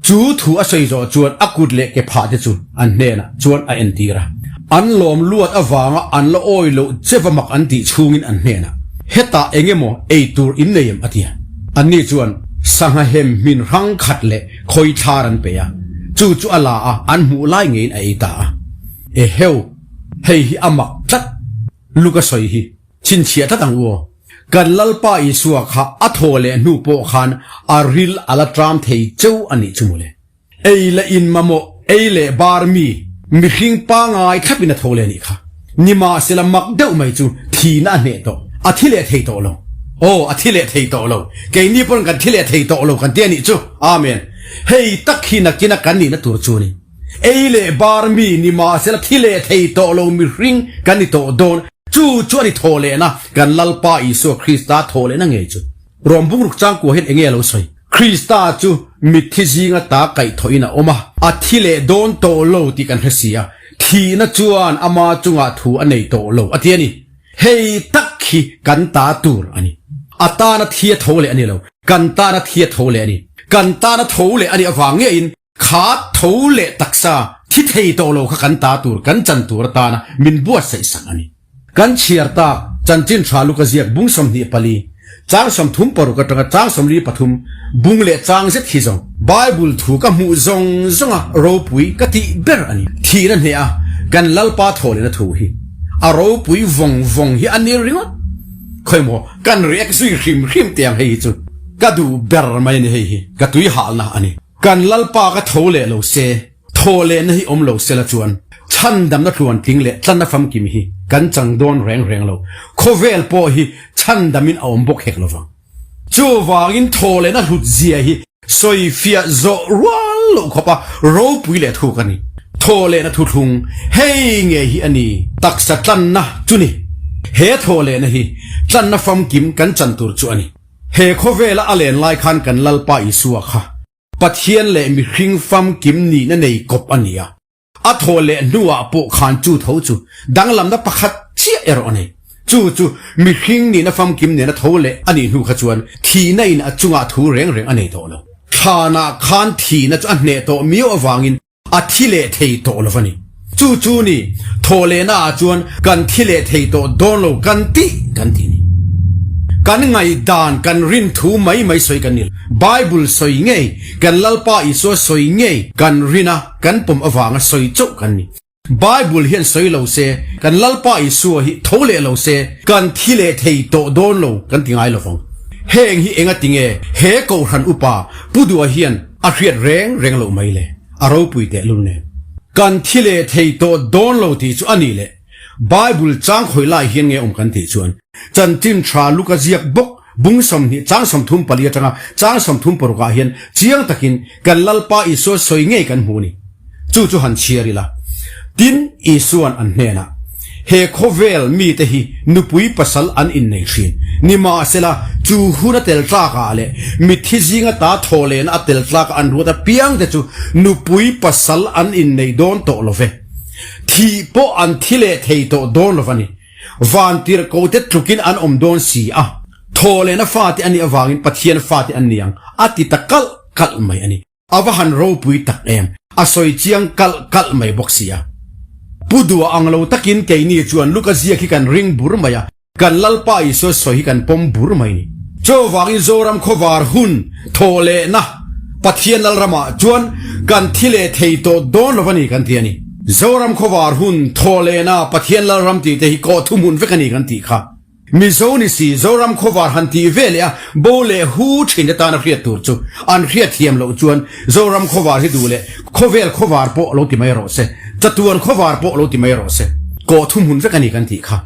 Chu thu a sawi zawh chuan a kut leh ke phah te chu an hnenah chuan a entir a. An lawm luat avanga an la awi loh che va mak an tih chhungin an hnenah, Hetah eng emaw ei tur in nei em? a ti a. Anni chuan sangha hem hmin hrang khat leh khawi thlar an pe a, chu chu a la a, an hmuh lai ngeiin a ei ta a. Eheu, hei hi a mak tlat, Luka sawi hi. Chhinchhiah tlat ang u aw. Kan Lalpa Isua kha a thaw leh hnu pawh khan a ril a la tram thei cheu a nih chu mawle. Ei leh in mamawh, ei leh bar mi, mihring pangai thlapin a tho leh a nih kha. Nimahsela mak deuh mai chu thihna a hneh tawh. A thi leh thei tawh lo. Aw, a thi leh thei tawh lo. Keini pawn kan thi leh thei tawh lo kan ti a nih chu. Amen. Hei tak hi nakina kan nihna tur chu a ni. Ei leh bar mi nimahsela thi leh thei tawh lo mihring kan ni tawh dawn. Chu chu a ni thaw lehna, kan Lalpa Isua Krista thaw lehna ngei chu. Rawm bungruk changkua hian enge a lo sawi? Krista chu mitthi zinga ta kaihthawhin a awm a, a thi leh dawn tawh lo tih kan hre si a, thihna chuan ama chungah thu a nei tawh lo a ti a ni. Hei tak hi kan ta tur a ni. A tana thi a tho leh a ni lo, kan tana thi a tho leh a ni. Kan tana tho leh a nih avang ngeiin Kha tho leh taksa thi thei tawh lo kha kan ta tur, kan chan tur atana min buatsaih sak a ni. Kan chhiar tak chanchin tha luka ziak bung 24, chang 36 atanga chang 43 bung leh chang zet hi zawng Bible thu ka hmuh zawng zawnga ropui ka tih ber a ni. Thihna hneh a kan Lalpa thaw lehna thu hi a ropui vawng vawng hi a ni ringawt. Khawimaw kan react zui hrim hrim teh ang hei hi chu ka duh ber mai a ni hei hi ka tui halna a ni. Kan Lalpa ka tho leh lo se, thaw lehna hi awm lo sela chuan chhandamna tluantling leh tlanna famkim hi kan chang dawn reng reng lo. Khawvel pawh hi chhandamin a awm bawk hek lo vang. Chuvangin thaw lehna hlut zia hi sawifiah zawh rual loh khawpa ropui leh thuk a ni. Thaw lehna thuthlung hei nge hi a ni taksa tlanna chu ni. He thaw lehna hi tlanna famkim kan chan tur chu a ni. He khawvela a len lai khan kan Lalpa Isua kha Pathian leh mihring famkim nihna nei kawp a ni a, a thaw leh hnuah pawh khan chu tho chu danglamna pakhat chiah erawh a nei. Chu chu mihring nihna famkim nena tho leh a nih hnu kha chuan thihna in a chungah thu reng reng a nei tawh lo. Thlanah khan thihna chu a hneh tawh miau avangin A thi leh thei tawh lo va ni. Chu chu ni, thaw lehna ah chuan kan thi leh thei tawh dawn lo kan tih kan ti ni. Kan ngaihdan, kan rin thu mai mai sawi kan ni lo. Bible sawi ngei, kan Lalpa Isua sawi ngei kan rin a, kan pawm avanga sawi chauh kan ni. Bible hian sawi lo se, kan Lalpa Isua hi tho leh lo se, kan thi leh thei tawh dawn lo kan ti ngai lo vang. Heng hi enga tinge he Kohhran upa Pu Dua hian A hriat reng reng loh mai le, a ropui teh lul nen. Kan thi leh thei tawh dawn lo tih chu a nih leh Bible chang khawi lai hian nge awm kan tih chuan chanchin tha Luka ziak bawk bung 20 chang 34 atanga chang 36 ah hian chiang takin kan Lalpa Isua sawi ngei kan hmu a ni. Chu chu han chhiar ila. Tin, Isua'n an hnenah. He khawvel mite hi nupui pasal an innei thin. Nimahsela, chu hun a tel tlakah leh mitthi zinga ta thaw lehna a tel tlaka an ruat apiangte chu nupui pasal an innei dawn tawh lo ve. Thih pawh an thi leh thei tawh dawn lo va ni. Vantirhkote tlukin an awm dawn si a. Thaw lehna fate a nih avangin Pathian fate an ni ang a ti ta kalh kalh mai a ni. A va han ropui tak em, a sawi chiang kalh kalh mai bawk si a. Pu Dua ang lo takin keini chuan Luka ziak hi kan ring bur mai a, kan Lalpa Isua sawi hi kan pawm bur mai ni. Chuvangin Zoram khawvar hun thawh lehna Pathian Lalramah chuan kan thi leh thei tawh dawn lo a ni kan ti a ni. Zoram khawvar hun thawh lehna Pathian Lalram tih te hi kawh thuhmun vek a ni kan tih kha. Mizo ni si Zoram khawvar han tih ve leh a bo leh hu thin atana hriat tur chu an hriat thiam loh chuan Zoram khawvar hi duh leh khawvel khawvar pawh lo ti mai rawh se, chatuan khawvar pawh lo ti mai rawh se. Kawh thuhmun vek a ni kan tih kha.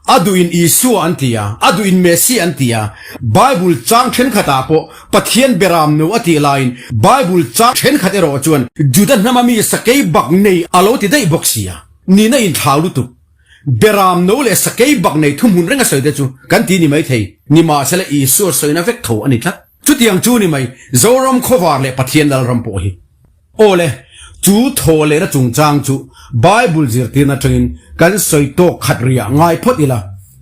A duhin Isua an ti a, a duhin Messi an ti a, Bible chang thenkhatah pawh Pathian beram no a tih laiin Bible chang thenkhat erawh chuan Juda hnama mi sakei bak nei a lo ti daih bawk si a, nihna inthlau lutuk. Beram no leh sakei bak nei thuhmun reng a sawi te chu kan ti ni mai thei, nimahsela Isua sawina vek tho a ni tlat. Chutiang chu ni mai, Zoram khawvar leh Pathian Lalram pawh hi. Aw le, chu thaw lehna chungchang chu Bible zirtirna atangin kan sawi tawk khat riah ngai phawt ila,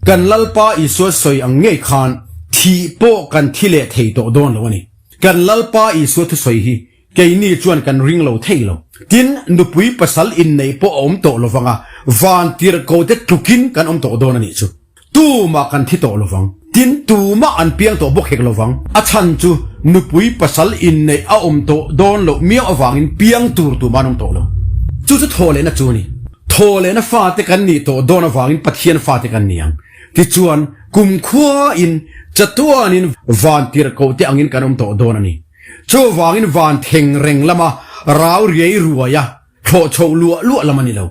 kan Lalpa Isua sawi ang ngei khan thih pawh kan thi leh thei tawh dawn lo a ni. Kan Lalpa Isua thusawi hi Keini chuan kan ring lo thei lo. Tin, nupui pasal inneih pawh a awm tawh lo vang a, van tirhkote tlukin kan awm tawh dawn a nih chu. Tumah kan thi tawh lo vang. Tin, tumah an piang tawh bawk hek lo vang. A chhan chu nupui pasal inneih a awm tawh dawn loh miau avangin piang tur tumah an awm tawh lo. Chu chu thaw lehna chu a ni. Thaw lehna fate kan nih tawh dawn avangin Pathian fate kan ni ang. Tichuan, kumkhuain, chatuanin van tirhkohte angin kan awm tawh dawn a ni. Chuvangin van theng reng lama rau riai ruaia thlawh chhoh luah luah lam a ni lo.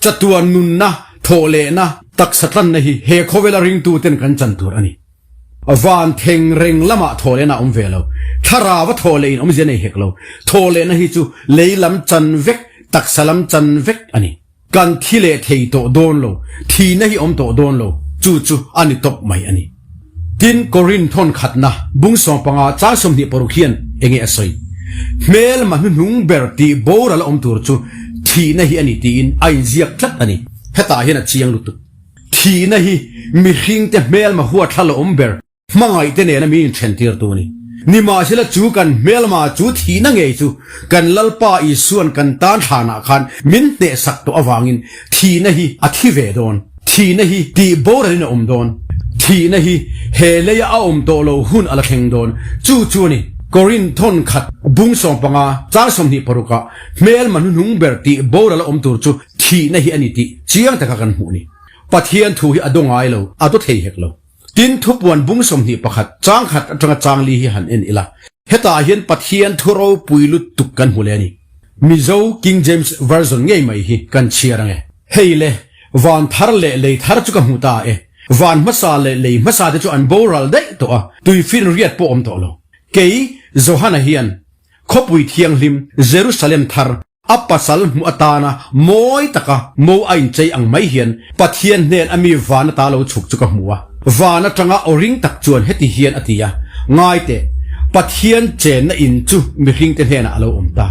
Chatuan nunna, thawh lehna, taksa tlanna hi he khawvela ringtuten kan chan tur a ni. Van theng reng lamah thawh lehna a awm ve lo. Thlarauva thawh leh in awmzia nei hek lo. Thawh lehna hi chu lei lam chan vek, taksa lam chan vek a ni. Kan thi leh thei tawh dawn lo, thihna hi awm tawh dawn lo, chu chu a ni tawp mai a ni. Tin, Korin thawn khatna bung sawmpanga chang 26 hian enge a sawi? Hmelma hnuhnung ber tih boral a awm tur chu thihna hi a ni tiin a inziak tlat a ni. Hetah hian a chiang lutuk. Thihna hi mihringte hmelma huatthla la awm ber Hmangaihte nena min inthentirtu a ni. Nimahsela chu kan hmelma chu thihna ngei chu kan Lalpa Isuan kan tan thlanah khan min hnehsak tawh avangin thihna hi a thi ve dawn. Thihna hi tih boralin a awm dawn. Thihna hi he leia a awm tawh lo hun a la thleng dawn. Chu chu a ni. Korinth thawn khat bung 15 chang 26 ah hmelma hnuhnung ber tih boral a awm tur chu thihna hi a ni tih chiang taka kan hmuh a ni. Pathian thu hi a daw ngai lo, a daw thei hek lo. Tin, thupuan bung 21, chang khat atanga chang li hi han en ila, hetah hian Pathian thu ropui lutuk kan hmu leh a ni. Mizo King James Version ngei mai hi kan chhiar ang e. Hei le, van thar leh lei thar chu ka hmu ta e. Van hmasa leh lei hmasa te chu an boral daih tawh a, tuifin riat pawh awm tawh lo. Kei, Johana hian, khawpui thianghlim, Jerusalem thar, A pasal hmuh atana mawi taka mo a inchei ang mai hian Pathian hnen a mi van ata lo chhuk chu ka hmu a. Van atanga aw ring tak chuan heti hian a ti a, Ngai teh, Pathian chenna in chu mihringte hnenah a lo awm ta.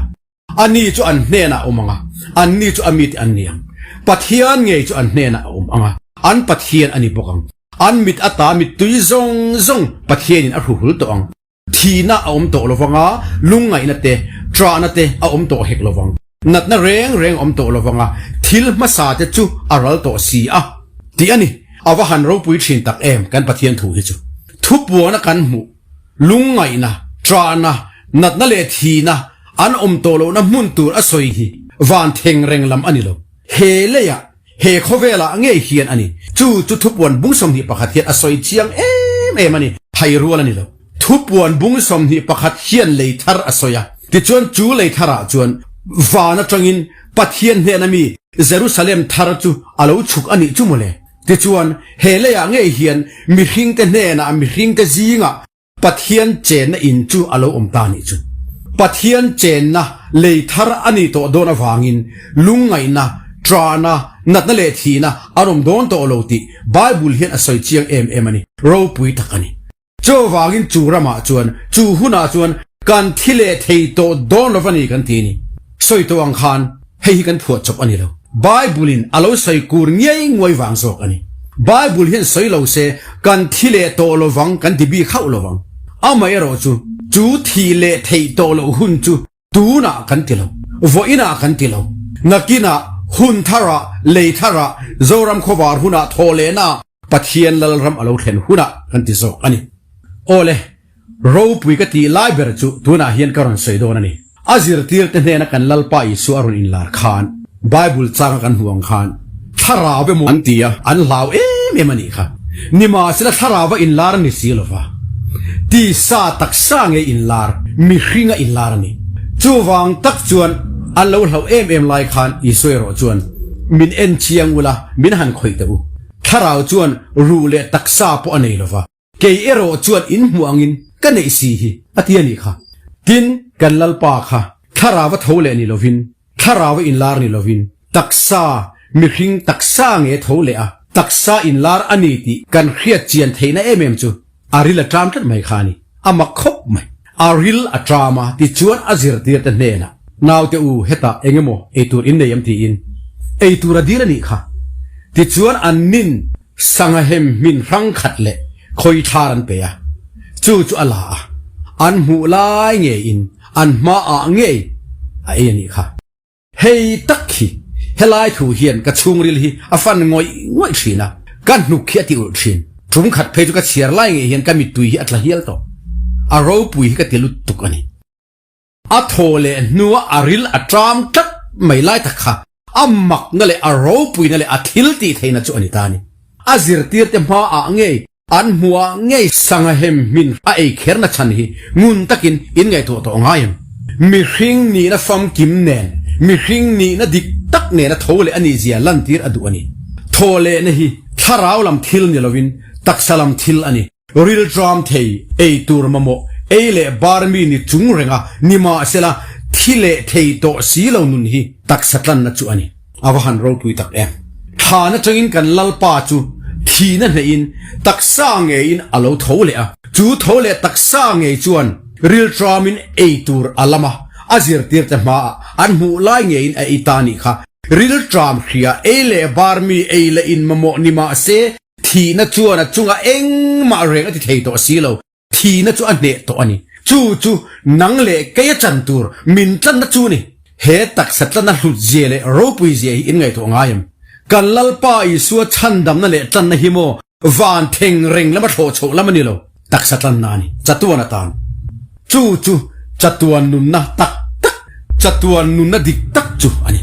Ani chu an hnenah a awm ang a, anni chu a mite an ni ang. Pathian ngei chu an hnenah a awm ang a, an Pathian a ni bawk ang. An mit ata mittui zawng zawng Pathianin a hruhul tawh ang. Thihna a awm tawh lovang a, lungngaihna te, ṭahna te a awm tawh hek lovang. Natna reng reng a awm tawh lovang a, thil hmasa te chu a ral tawh si a, tih a ni. A va han ropui ṭhin tak em kan Pathian thu hi chu. Thupuana kan hmuh, lungngaihna, ṭahna, natna leh thihna an awm tawh lohna hmun tur a sawi hi van theng reng lam a ni lo. He leiah He khawvelah ngei hian a ni. Chu chu thupuan bung 21 hian a sawi chiang em em a ni. Thai rual a ni lo. Thupuan bung 21 hian lei thar a sawi a. Tichuan chu lei tharah chuan van atangin Pathian hnena mi Jerusalem thar chu a lo chhuk a nih chu mawle. Tichuan he leiah ngei hian mihringte hnenah mihringte zingah Pathian chenna in chu a lo awm ta nih chu. Pathian chenna lei thar a nih tawh dawn avangin lungngaihna, Ṭahna, natna leh thihna an awm dawn tawh lo tih Bible hian a sawi chiang em em a ni. Ropui tak a ni. Chuvangin chu ramah chuan, chu hunah chuan kan thi leh thei tawh dawn lo va ni kan ti a ni. Sawi tawh ang khan hei hi kan phuah chawp a ni lo. Bible-in a lo sawi kur ngiai nguai vang zawk a ni. Bible hian sawi lo se kan thi leh tawh lo vang kan ti bik hauh lo vang. Amaherawhchu, chu thih leh theih tawh loh hun chu Tunah kan ti lo, vawiinah kan ti lo, nakinah, hun tharah, lei tharah, Zoram khawvar hunah thaw lehnaah Pathian Lalram a lo thlen hunah kan ti zawk a ni. Awle, ropui ka tih lai ber chu tunah hian ka rawn sawi dawn a ni. A zirtirte hnena kan Lalpa Isua a rawn inlar khan, Bible changa kan hmuh ang khan, Thlarau emaw an ti a, an hlau em em a nih kha. Nimahsela thlarau a inlar a ni si lo va, tisa taksa nge inlar, mihring a inlar a ni. Chuvang tak chuan an lo hlauh em em lai khan Isua erawh chuan, Min en chiang ula, min han khawih teh u. Thlarau chuan ruh leh taksa pawh a nei lo va. Kei erawh chuan in hmuh angin ka neih si hi, a ti a nih kha. Tin, kan Lalpa kha thlarau a tho leh ni lovin, thlarau a inlar ni lovin, taksa, mihring taksa nge tho leh a, taksa inlar a ni tih kan hriat chian theihna em em chu a ril a ṭam tlat mai kha a ni. A mak khawp mai. A ril a ṭam a, tichuan a zirtirte hnenah, Naute u, hetah eng emaw eitur in nei em tiin eitur a dil a nih kha. Tichuan an nin Sangha hem hmin hrang khat leh khawi thlar an pe a, chu chu a la a, an hmuh lai ngeiin an hmaah ngei a ei a nih kha. Hei tak hi helai thu hian ka chhungril hi a fan ngawih ngawih thin a, ka hnuk hi a ti ulh thin. Tum khat phei chu ka chhiar lai ngei hian ka mittui hi a tla hial tawh. A ropui hi ka ti lut tuk a ni. A thaw leh hnua a ril a ṭam tlat mai lai tak kha a makna leh a ropuina leh a thil tih theihna chu a ni ta a ni. A zirtirte hmaah ngei, an hmuhah ngei sangha hem hmin a ei kherna chhan hi ngun takin in ngaihtuah tawh ngai em? Mihring nihna famkim nen, mihring nihna dik tak nena tho leh a nihzia lantir a duh a ni. Thaw lehna hi thlarau lam thil ni lovin taksa lam thil a ni. Rilṭam thei, ei tur mamawh, ei leh bar mi ni chung renga nimahsela thi leh thei tawh si lo nun hi taksa tlanna chu a ni. A va han ropui tak em! Thlan atangin kan Lalpa chu thihna hnehin taksa ngeiin a lo tho leh a, chu tho leh taksa ngei chuan rilṭamin ei tur a lam a, a zirtirte hmaah an hmuh lai ngeiin a ei ta nih kha. Rilṭam hria, ei leh bar mi ei leh in mamawh nimahse Thihna chuan a chungah engmah reng a ti thei tawh si lo, thihna chu a hneh tawh a ni. Chu chu nang leh kei a chan tur min tlanna chu ni. He taksa tlanna hlut zia leh ropui zia hi in ngaihtuah ngai em? Kan Lalpa Isua chhandamna leh tlanna hi maw van theng reng lama thlawh chhoh lam a ni lo, taksa tlanna a ni, chatuan atan. Chu chu chatuan nunna tak tak, chatuan nunna dik tak chu a ni.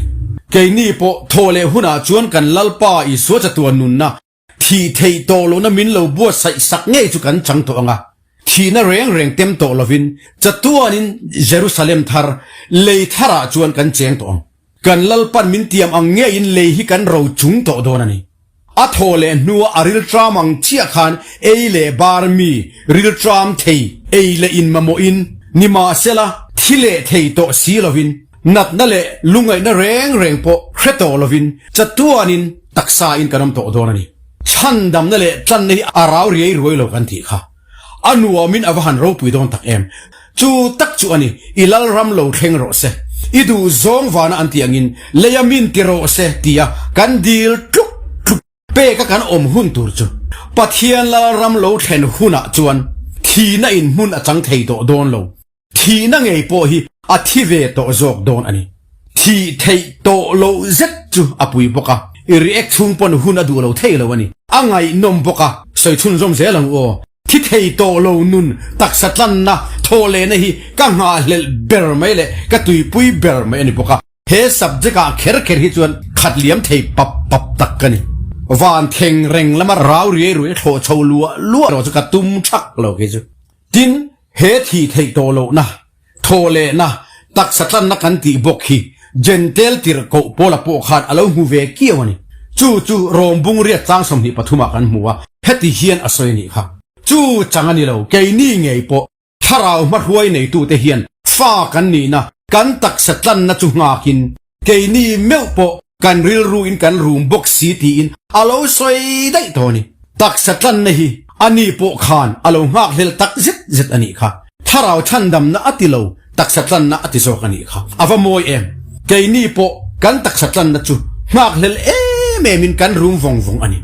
Keini pawh thaw leh hunah chuan kan Lalpa Isua chatuan nunna thih theih tawh lohna min lo buatsaih sak ngei chu kan chang tawh ang a. Thihna reng reng tem tawh lovin chatuanin Jerusalem thar, lei tharah chuan kan cheng tawh ang. Kan Lalpan min tiam ang ngeiin lei hi kan ro chung tawh dawn a ni. A thaw leh hnua a rilṭam ang chiah khan ei leh bar mi rilṭam thei ei leh in mamawhin nimahsela thi leh thei tawh si lovin natna leh lungaihna reng reng pawh hre tawh lovin chatuanin taksa in kan awm tawh dawn a ni. Chhandamna leh tlanna hi a rau riai ruai lo kan tih kha. A nuamin a va han ropui dawn tak em. Chu tak chu a ni, i Lalram lo thleng rawh se, i duh zawng vana an tih angin leia min ti rawh se tia kan dil tluk tluk peka kan awm hun tur chu Pathian Lalram lo thlen hunah chuan thihna in hmun a chang thei tawh dawn lo. Thihna ngei pawh hi a thi ve tawh zawk dawn a ni. Thih theih tawh loh zet chu a pui bawk a, i react chhung pawn hun a duh lo thei lo a ni. A ngaihnawm bawk a, sawi chhunzawm zel ang u aw. Thi thei tawh lo nun taksa tlanna thawh lehna hi ka nghahhlelh ber mai leh ka tuipui ber mai a ni bawk a. He subject ah kher kher hi chuan khat liam thei pap pap tak ka ni. Van thleng reng lama rau riai ruai thlawh chho luah luah erawh chu ka tum thak lo kei chu. Tin, he thih theih tawh lohna, thawh lehna, taksa tlanna kan tih bawk hi Jentail tirhkoh Paula pawh khan a lo hmu ve kiau a ni. Chu chu Rom bung riat chang 23 ah kan hmu a, heti hian a sawi a nih kha. Chu chang a ni lo, keini ngei pawh Thlarau hmahruai neitute hian fa kan nihna, kan taksa tlanna chu nghakin keini meuh pawh. Kan rilruin kan rum bawk si tiin a lo sawi daih tawh a ni. Taksa tlanna hi a ni pawh khan a lo nghakhlel tak zet zet a nih kha. Thlarau chhandamna a ti lo, taksa tlanna a ti zawk a nih kha. A va mawi em! Keini pawh kan taksa tlanna chu nghakhlel em emin kan rum vawng vawng a ni.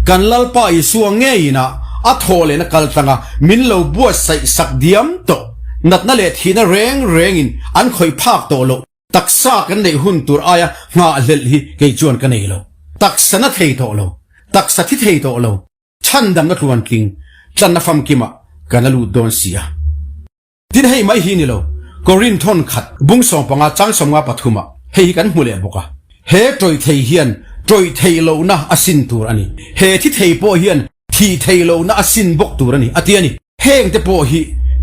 Kan Lalpa Isua ngeiin a a thaw lehna kal tlanga min lo buatsaih sak diam tawh. Natna leh thihna reng rengin an khawih phak tawh loh. Taksa kan neih hun tur aia nghahhlelh hi kei chuan ka nei lo. Taksa na thei tawh lo. Taksa thi thei tawh lo. Chhandamna tluantling tlanna famkimah kan a lut dawn si a. Tin hei mai hi ni lo, Korin thawn khat bung 15 chang 53 ah hei hi kan hmu leh bawk a. He tawih thei hian tawih theih lohna a sin tur a ni. He thi thei pawh hian thih theih lohna a sin bawk tur a ni, a ti a ni. Heng te pawh hi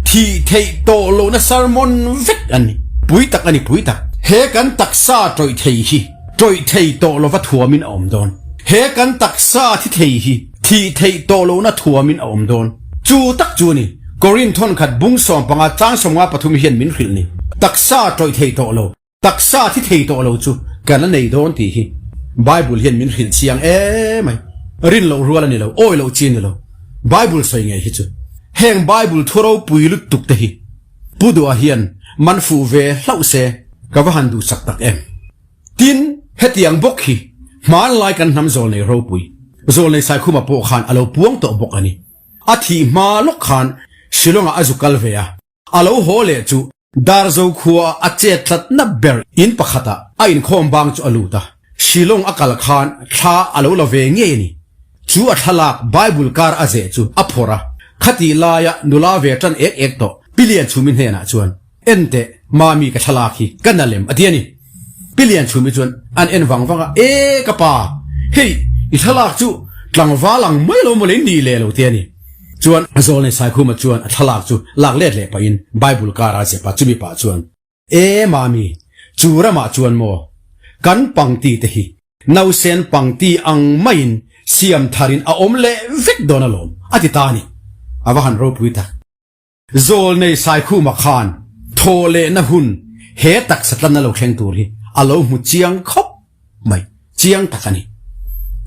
thih theih tawh lohna sermon vek an ni. Pui tak a ni, pui tak. He kan taksa tawih thei hi tawih thei tawh lova thuamin a awm dawn. He kan taksa thi thei hi thih theih tawh lohna thuamin a awm dawn. Chu tak chu a ni, Korin thawnkhat bung 15 chang 53 hian min hrilh ni. Taksa tawih thei tawh lo. Taksa thi thei tawh lo chu kan la nei dawn tih hi Bible hian min hrilh chiang em mai. Rin loh rual a ni lo, awi loh chi a ni lo. Bible sawi ngei hi chu heng Bible thu ropui lutuk te hi Pu Duha hian man fuh ve hlauh se ka va han duhsak tak em. Tin, hetiang bawk hi hmanlai kan hnam zawlnei ropui, zawlnei Saikhuma pawh khan a lo puang tawh bawk a ni. A thih hma lawk khan Shillong-ah a zu kal ve a, A lo haw leh chu Darzo khua a chet tlatna ber in pakhatah a inkhawm bang chu a lut a. Shillong a kal khan thla a lo la ve ngei a ni. Chu a thlalak Bible kar a zeh chu a phawrh a. Khatih laia nula ve tan ek ek tawh Pi Lianchhumi hnenah chuan, Enteh, Mami ka thlalak hi ka na lem a ti a ni. Pi Lianchhumi chuan an en vang vang a, E ka pa, hei i thlalak chu tlangval ang mai lo mawle ni leh lo te a ni. Chuan Zawlnei Saikhuma chuan a thlalak chu lak let leh pahin Bible kar a zep a, chumi pah chuan, E Mami, chu ramah chuan maw kan pangti te hi nausen pangti ang maiin siam tharin a awm leh vek dawn alawm, a ti ta a ni. A va han ropui tak. Zawlnei Saikhuma khan thaw lehna hun he taksa tlanna lo thleng tur hi a lo hmu chiang khawp mai, chiang tak a ni.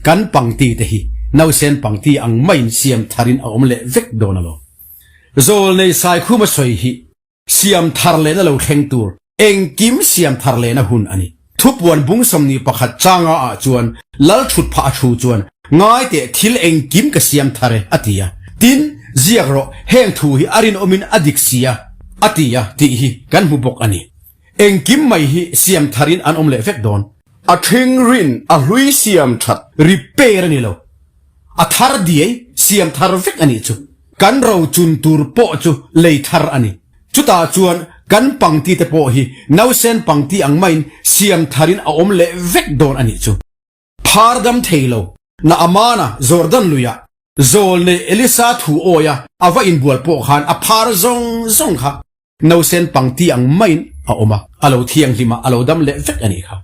Kan pangti te hi nausen pangti ang maiin siam tharin a awm leh vek dawn alawm. Zawlnei Saikhuma sawi hi siam thar lehna lo thleng tur Engkim siam thar lehna hun a ni. Thupuan bung 21 changa ah chuan Lal thut phah a thu chuan, Ngai teh thil engkim ka siam thar e, a ti a. Tin, ziak rawh, heng thu hi a rinawmin a dik si a, a ti a, tih hi kan hmu bawk a ni. Engkim mai hi siam tharin an awm leh vek dawn. A ṭhing rin a hlui siam ṭhat repair a ni lo. A thar diai siam thar vek a nih chu. Kan rochun tur pawh chu lei thar a ni. Chutah chuan kan pangti te pawh hi nausen pangti ang maiin siam tharin a awm leh vek dawn a nih chu. Phar dam thei lo, Naamana Jordan luiah zawl nei Elisa thu awia a va inbual pawh khan a phar zawng zawng kha nausen pangti ang maiin a awm a, a lo thianghlim a, a lo dam leh vek a nih kha.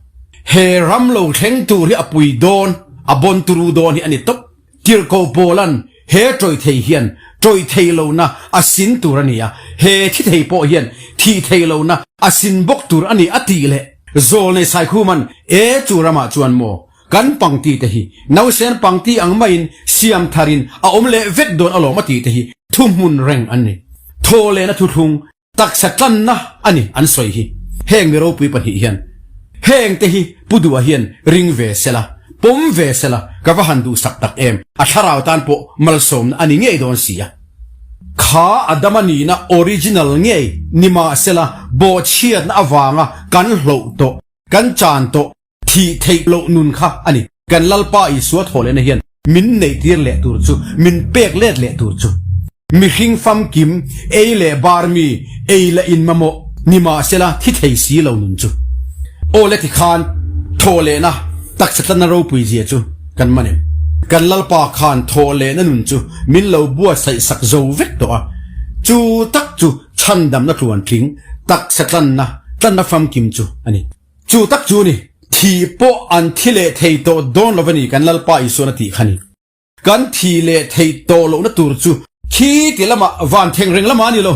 He ram lo thleng tur hi a pui dawn, a bawn turu dawn hi a ni tawp. Tirhkoh Paula'n he tawih thei hian tawih thei lohna a sin tur a ni a, he thi thei pawh hian thih thei lohna a sin bawk tur a ni a tih leh Zawlnei Saikhuma'n e chu ramah chuan maw kan pangti te hi nausen pangti ang maiin siam tharin a awm leh vek dawn alawm a tih te hi thuhmun reng an ni. Thawhlehna thuthlung Taksa tlanna a ni an sawi hi. Heng mi ropui pahnih hian heng te hi Pu Duha hian ring ve sela, pawm ve sela ka va han duhsak tak em, a thlarau tan pawh malsawmna a ni ngei dawn si a. Kha Adama nihna original ngei ni mahsela bawhchhiatna avanga kan hloh tawh, kan chan tawh Thih theih loh nun kha a ni. Kan Lalpa Isua thaw lehna hian min neihtir leh tur chu, min pek let leh tur chu. Mihring famkim, ei leh bar mi, ei leh in mamawh, nimahsela thi thei si lo nun chu. Aw le tikhan thaw lehna taksa tlanna ropui zia chu kan man em? Kan Lalpa khan thaw lehna nun chu min lo buatsaih sak zo vek tawh a, chu tak chu chhandamna tluantling taksa tlanna, tlanna famkim chu a ni. Chu tak chu ni, thi pawh an thi leh thei tawh dawn lo a ni kan Lalpa Isuan a tih kha ni. Kan thi leh thei tawh lohna tur chu khi ti lamah van theng reng lamah a ni lo,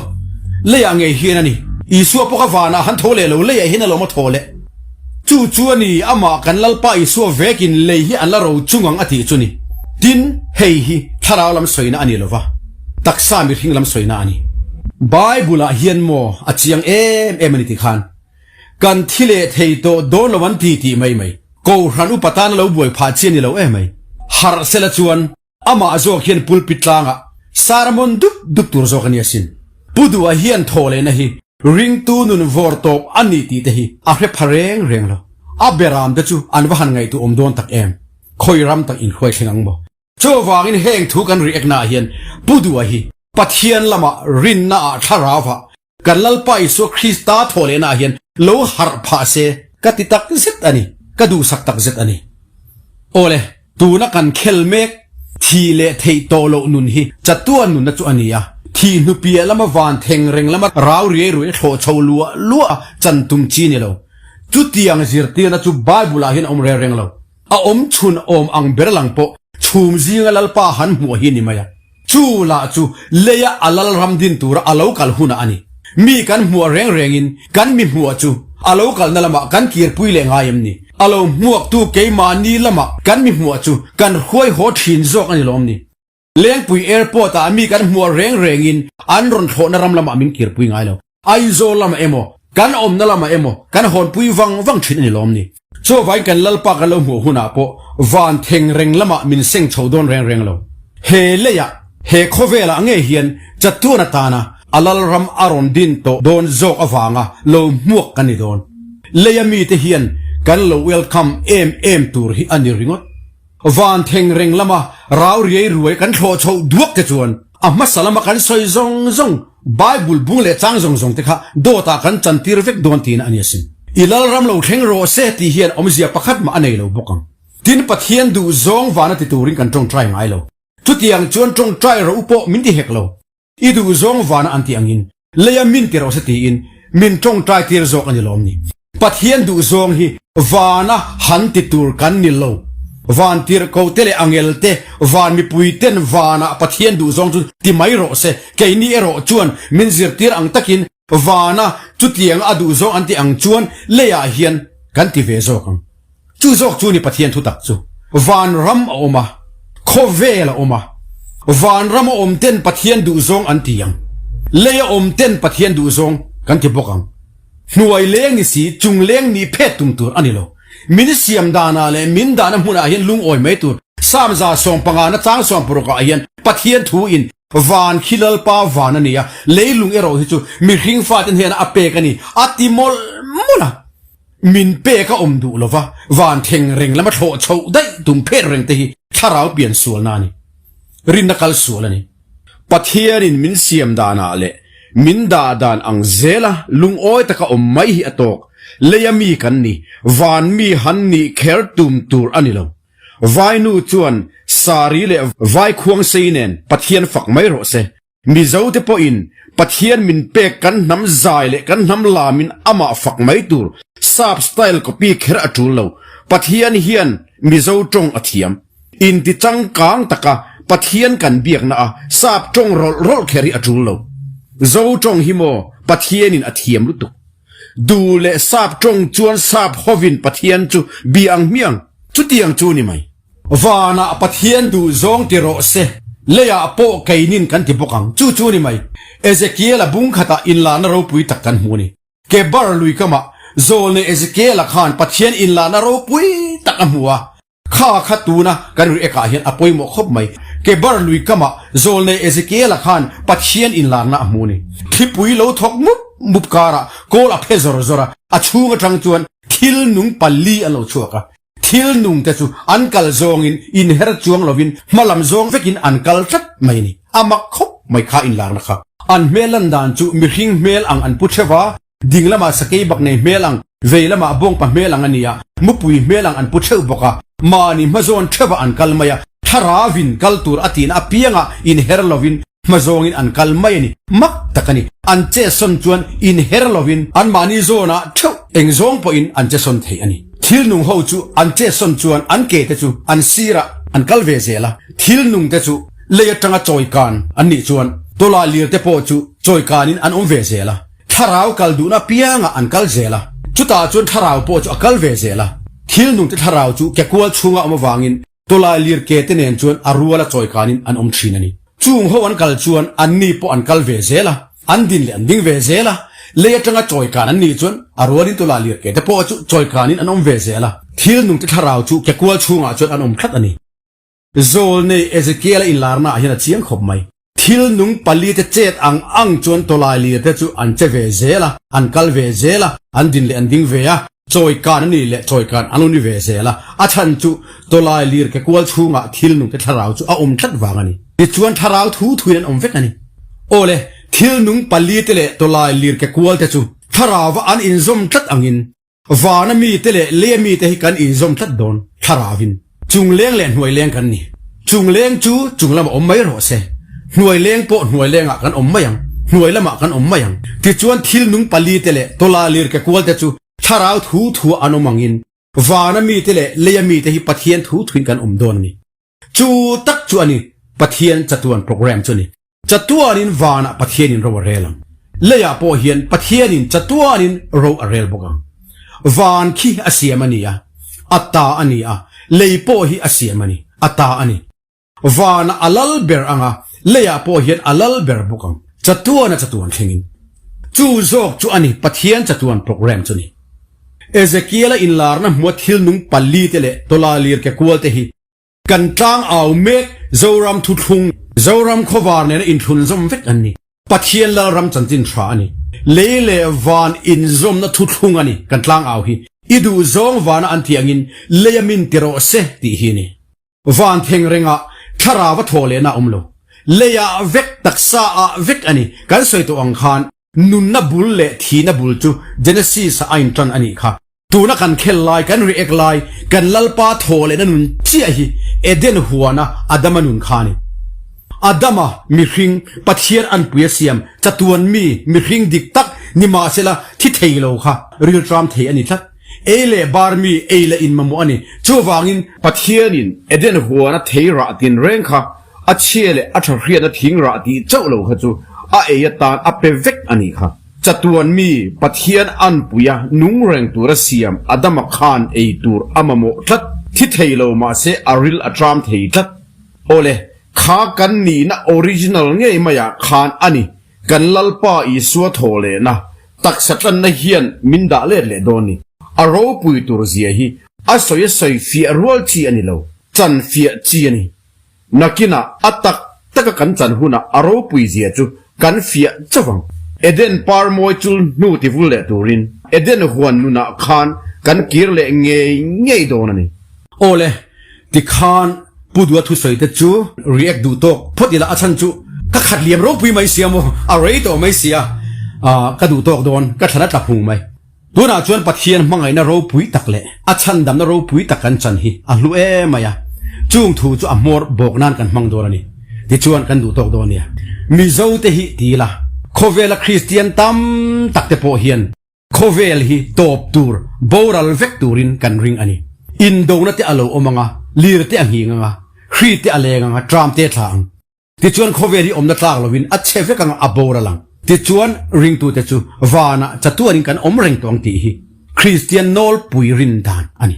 leiah ngei hian a ni. Isua pawh kha vanah han tho leh lo, leiah hian a lawm a tho leh. Chu chu a ni, amah kan Lalpa Isua vekin lei hi an la ro chung ang a tih chu ni. Tin, hei hi thlarau lam sawina a ni lo va, taksa mihring lam sawina a ni. Bible-ah hian maw a chiang em em a ni ti khan kan thi leh thei tawh dawn lo an ti tih mai mai. Kohhran upa tana lo buai phah chi a ni lo em mai. Harh sela chuan Amah zawk hian pulpit tlangah sermon dup dup tur zawk a ni asin. Pu Duha hian thaw lehna hi ringtu nun vawr tawp a ni tih te hi a hre pha reng reng lo. A beram te chu an va han ngaihtuah awm dawn tak em? Khawi ram tak inhruai thleng ang maw? Chuvangin heng thu kan react naah hian Pu Duha hi Pathian lamah rinna ah thlarau ah Kan Lalpa Isua Krista thaw lehnaah hian lo harh phah se ka ti tak zet a ni, ka duhsak tak zet a ni. Awle, tuna kan khel mek thih leh theih tawh loh nun hi chatuan nunna chu a ni a, thih hnu piah lama van theng reng lama rau riai ruai thlawh chho luah luah a chan tum chi ni lo. Chutiang zirtirna chu Bible-ah hian a awm reng reng lo. A awm chhun awm ang ber lang pawh chhum zinga Lalpa han hmuh hi ni mai a. Chu lah chu leia a lal ram din tura a lo kal hunah a ni. Mi kan hmuah reng rengin kan mi hmuah chu a lo kalna lamah kan kirpui leh ngai em ni? A lo hmuaktu keimahni lamah kan mi hmuah chu kan hruai haw thin zawk a ni lawm ni? Lengpui Airport ah mi kan hmuah reng rengin an rawn thlawhna ram lamah min kirpui ngai lo. Aizawl lamah emaw, kan awmna lamah emaw kan hawnpui vang vang thin a ni lawm ni? Chuvangin kan Lalpa kan lo hmuh hunah pawh van theng reng lamah min seng chho dawn reng reng lo. He leiah, he khawvelah ngei hian chatuan atana a Lalram a rawn din tawh dawn zawk avanga lo hmuak kan ni dawn. Leia mite hian kan lo welcome em em tur hi a ni ringawt. Van theng reng lama rau riai ruai kan thlawh chhoh duak te chuan a hmasa lama kan sawi zawng zawng Bible bung leh chang zawng zawng te kha dawtah kan chantir vek dawn tiin a ni asin. I Lalram lo thleng rawh se tih hian awmzia pakhat mah a nei lo bawk ang. Tin Pathian duh zawng vana ti turin kan tawngtai ngai lo. Chutiang chuan tawngtai rawh u pawh min ti hek lo. I duh zawng vana an tih angin leia min ti rawh se tiin min tawngtai tir zawk a ni lawm ni. Pathian duh zawng hi vana han ti tur kan ni lo. Van tirhko te leh angel te, van mipui ten vanah Pathian duh zawng chu ti mai rawh se. Keini erawh chuan min zirtir ang takin vana chutianga a duh zawng an ti ang chuan leiah hian kan ti ve zawk ang. Chu zawk chu ni Pathian thutak chu. Van ram a awm a, khawvel a awm a. Van ram a awm ten Pathian duhzawng an ti ang. Lei a awm ten Pathian duhzawng kan ti bawk ang. Hnuai leng ni si, chung leng nih phet tum tur a ni lo. Min siam danah leh min dahna hmunah hian lungawi mai tur. Psalm 150 na chang 60 ah hian Pathian thu in Van khi Lalpa van a ni a, leilung erawh hi chu mihring faten hnenah a pek a ni a ti mawlh mawlh a. Min pek a awm duh lova, van thleng reng lama thlawh chhoh daih tum phet reng te hi thlarau pian sualna a ni. Rinna kal sual a ni. Pathianin min siam danah leh min dah dan ang zela lungawi taka awm mai hi a tawk. Leia mi kan ni, van mi han nih kher tum tur a ni lo. Vainu chuan sari leh vaikhuangsei nen Pathian fak mai rawh se. Mizo te pawhin Pathian min pek kan hnam zai leh kan hnam lamin amah fak mai tur sap style copy kher a tul lo. Pathian hian Mizo tawng a thiam. Inti changkang taka Pathian kan biakna a sap tawng rawlh rawlh kher hi a tul lo. Zo tawng hi maw Pathianin a thiam lutuk. Duh leh sap tawng chuan sap hovin Pathian chu bia ang hmiang. Chutiang chu ni mai. Vanah Pathian duh zawng ti rawh se, leiah pawh keinin kan ti bawk ang. Chu chu ni mai. Ezekiel-a bung khatah inlahna ropui tak kan hmu a ni. Kebar lui kamah Zawlnei Ezekiel-a khan Pathian inlahna ropui tak a hmu a. Kha kha tuna kan react-ah hian a pawimawh khawp mai. Kebar lui kamah Zawlnei Ezekiel-a khan Pathian inlarna a hmu a ni. Thlipui lo thawk mup mup karah kawl a phe zawr zawr a, a chhung atang chuan thil nung pali an lo chhuak a. Thil nung te chu an kal zawngin inher chuang lovin hma lam zawng vekin an kal tlat mai a ni. A mak khawp mai kha inlarna kha. An hmel lan dan chu mihring hmel ang an pu theuh a, ding lamah sakei bak nei hmel ang, vei lamah bawngpa hmel ang a ni a, mupui hmel ang an pu theuh bawk a, mahni hmazawn theuhah an kal mai a, thlarauin kal tur a tihna apiangah inher lovin Hma zawngin an kal mai a ni. Mak tak a ni. An che sawn chuan inher lovin anmahni zawnah theuh eng zawng pawhin an che sawn thei a ni. Thil nung ho chu an che sawn chuan an ke te chu an sirah an kal ve zel a. Thil nung te chu lei atanga chawi kan an nih chuan tawlai lir te pawh chu chawi kanin an awm ve zel a. Thlarau kal duhna piangah an kal zel a. Chutah chuan thlarau pawh chu a kal ve zel a. Thil nungte thlarau chu kekual chhunga awm avangin tawlai lir ke te nen chuan a ruala chawikanin an awm thin a ni. Chung ho an kal chuan anni pawh an kal ve zel a, an din leh an ding ve zel a. Lei atanga chawikan an nih chuan a rualin tawlai lir ke te pawh chu chawikanin an awm ve zel a. Thil nungte thlarau chu kekual chhungah chuan an awm tlat a ni. Zawlnei Ezekiel-a inlarna ah hian a chiang khawp mai. Thil nung palite chet ang ang chuan tawlai lirte chu an che ve zel a, an kal ve zel a, an din leh an ding ve a, chawikan a nih leh chawikan an lo ni ve zel a. A chhan chu tawlai lir ke kual chhungah thil nungte thlarau chu a awm tlat vang a ni. Tichuan thlarau thu thuin an awm vek a ni. Awle, thil nung palite leh tawlai lir ke kualte chu thlarauva an inzawm tlat angin Vana mite leh leia mite hi kan inzawm tlat dawn, thlaravin. Chungleng leh hnuaileng kan ni. Chungleng chu chunglamah awm mai rawh se. Hnuaileng pawh hnuailengah kan awm mai ang, hnuai lamah kan awm mai ang. Tichuan thil nung palite leh tawla lir ke kualte chu thlarau thu thua an awm angin vana mite leh leia mite hi Pathian thu thuin kan awm dawn a ni. Chu tak chu a ni Pathian chatuan program chu a ni. Chatuanin vanah Pathianin ro a rel ang. Leiah pawh hian Pathianin chatuanin ro a rel bawk ang. Van khi a siam a ni a, a ta a ni a, lei pawh hi a siam a ni, a ta a ni. Vanah a lal ber ang a, leiah pawh hian a lal ber bawk ang, chatuana chatuan thlengin. Chu zawk chu a ni Pathian chatuan program chu ni. Ezekiela inlarna hmua thil nung palite leh tawlalir ke kualte hi Kan tlang au mek Zoram thuthlung, Zoram khawvar nena inthlunzawm vek an ni. Pathian Lalram chanchin tha a ni. Lei leh van inzawmna thuthlung a ni kan tlang au hi. I duh zawng vana an tih angin lei a min ti rawh se tih hi a ni. Van theng rengah thlarau a thawh lehna a awm lo. Leiah vek, taksa ah vek a ni. Kan sawi tawh ang khan nunna bul leh thihna bul chu Genesis ah a intan a nih kha. Tuna kan khel lai, kan react lai, kan Lalpa thaw lehna nun chiah hi Eden huana Adama nun kha a ni. Adama, mihring, Pathian anpui a siam, chatuan mi, mihring dik tak, nimahsela thi thei lo kha rilṭam thei a ni tlat. Ei leh bar mi ei leh in mamawh a ni. Chuvangin, Pathianin Eden huana thei rah tinreng kha a chhia leh a ṭha hriatna thing rah tih chauh lo kha chu a ei atan a pe vek a nih kha. Chatuan mi Pathian anpuia nung reng tura siam Adama khan ei tur a mamawh tlat, thi thei lo mahse a ril a tram thei tlat. Awle, kha kan nihna original ngei maiah khan a ni, kan Lalpa Isua thaw lehna, taksa tlanna hian min dah let leh dawn ni. A ropui tur zia hi a sawi a sawi fiah rual chi a ni lo, chan fiah chi a ni. Nakinah a tak taka kan chan hunah a ropui zia chu kan fiah chauh ang. Eden par mawi chul hnu ti vul leh turin Eden huan nunah khan kan kir leh ngei ngei dawn a ni. Awle, tikhan Pu Dua thusawi te chu react duh tawk phawt ila a chhan chu ka khat liam ropui mai sia maw, a rei tawh mai sia, ka duh tawk dawn, ka thlan a tla phung mai. Tunah chuan Pathian hmangaihna ropui tak leh a chhandamna ropui tak kan chan hi a hlu em mai a, chung thu chu a hmawr bawk nan kan hmang dawn a ni. Tichuan kan duh tawk dawn nia. Mizote hi ti ila, khawvela Kristian tam tak te pawh hian khawvel hi tawp tur, boral vek turin kan ring a ni. Indona te a lo awm ang a, lir te a nghing ang a, hri te a leng ang a, tram te a thla ang. Tichuan khawvel hi awmna tlak lovin a chhe vek anga a boral ang. Tichuan ringtute chu vanah chatuanin kan awm reng tawh ang tih hi Kristian nawlpui rin dan a ni.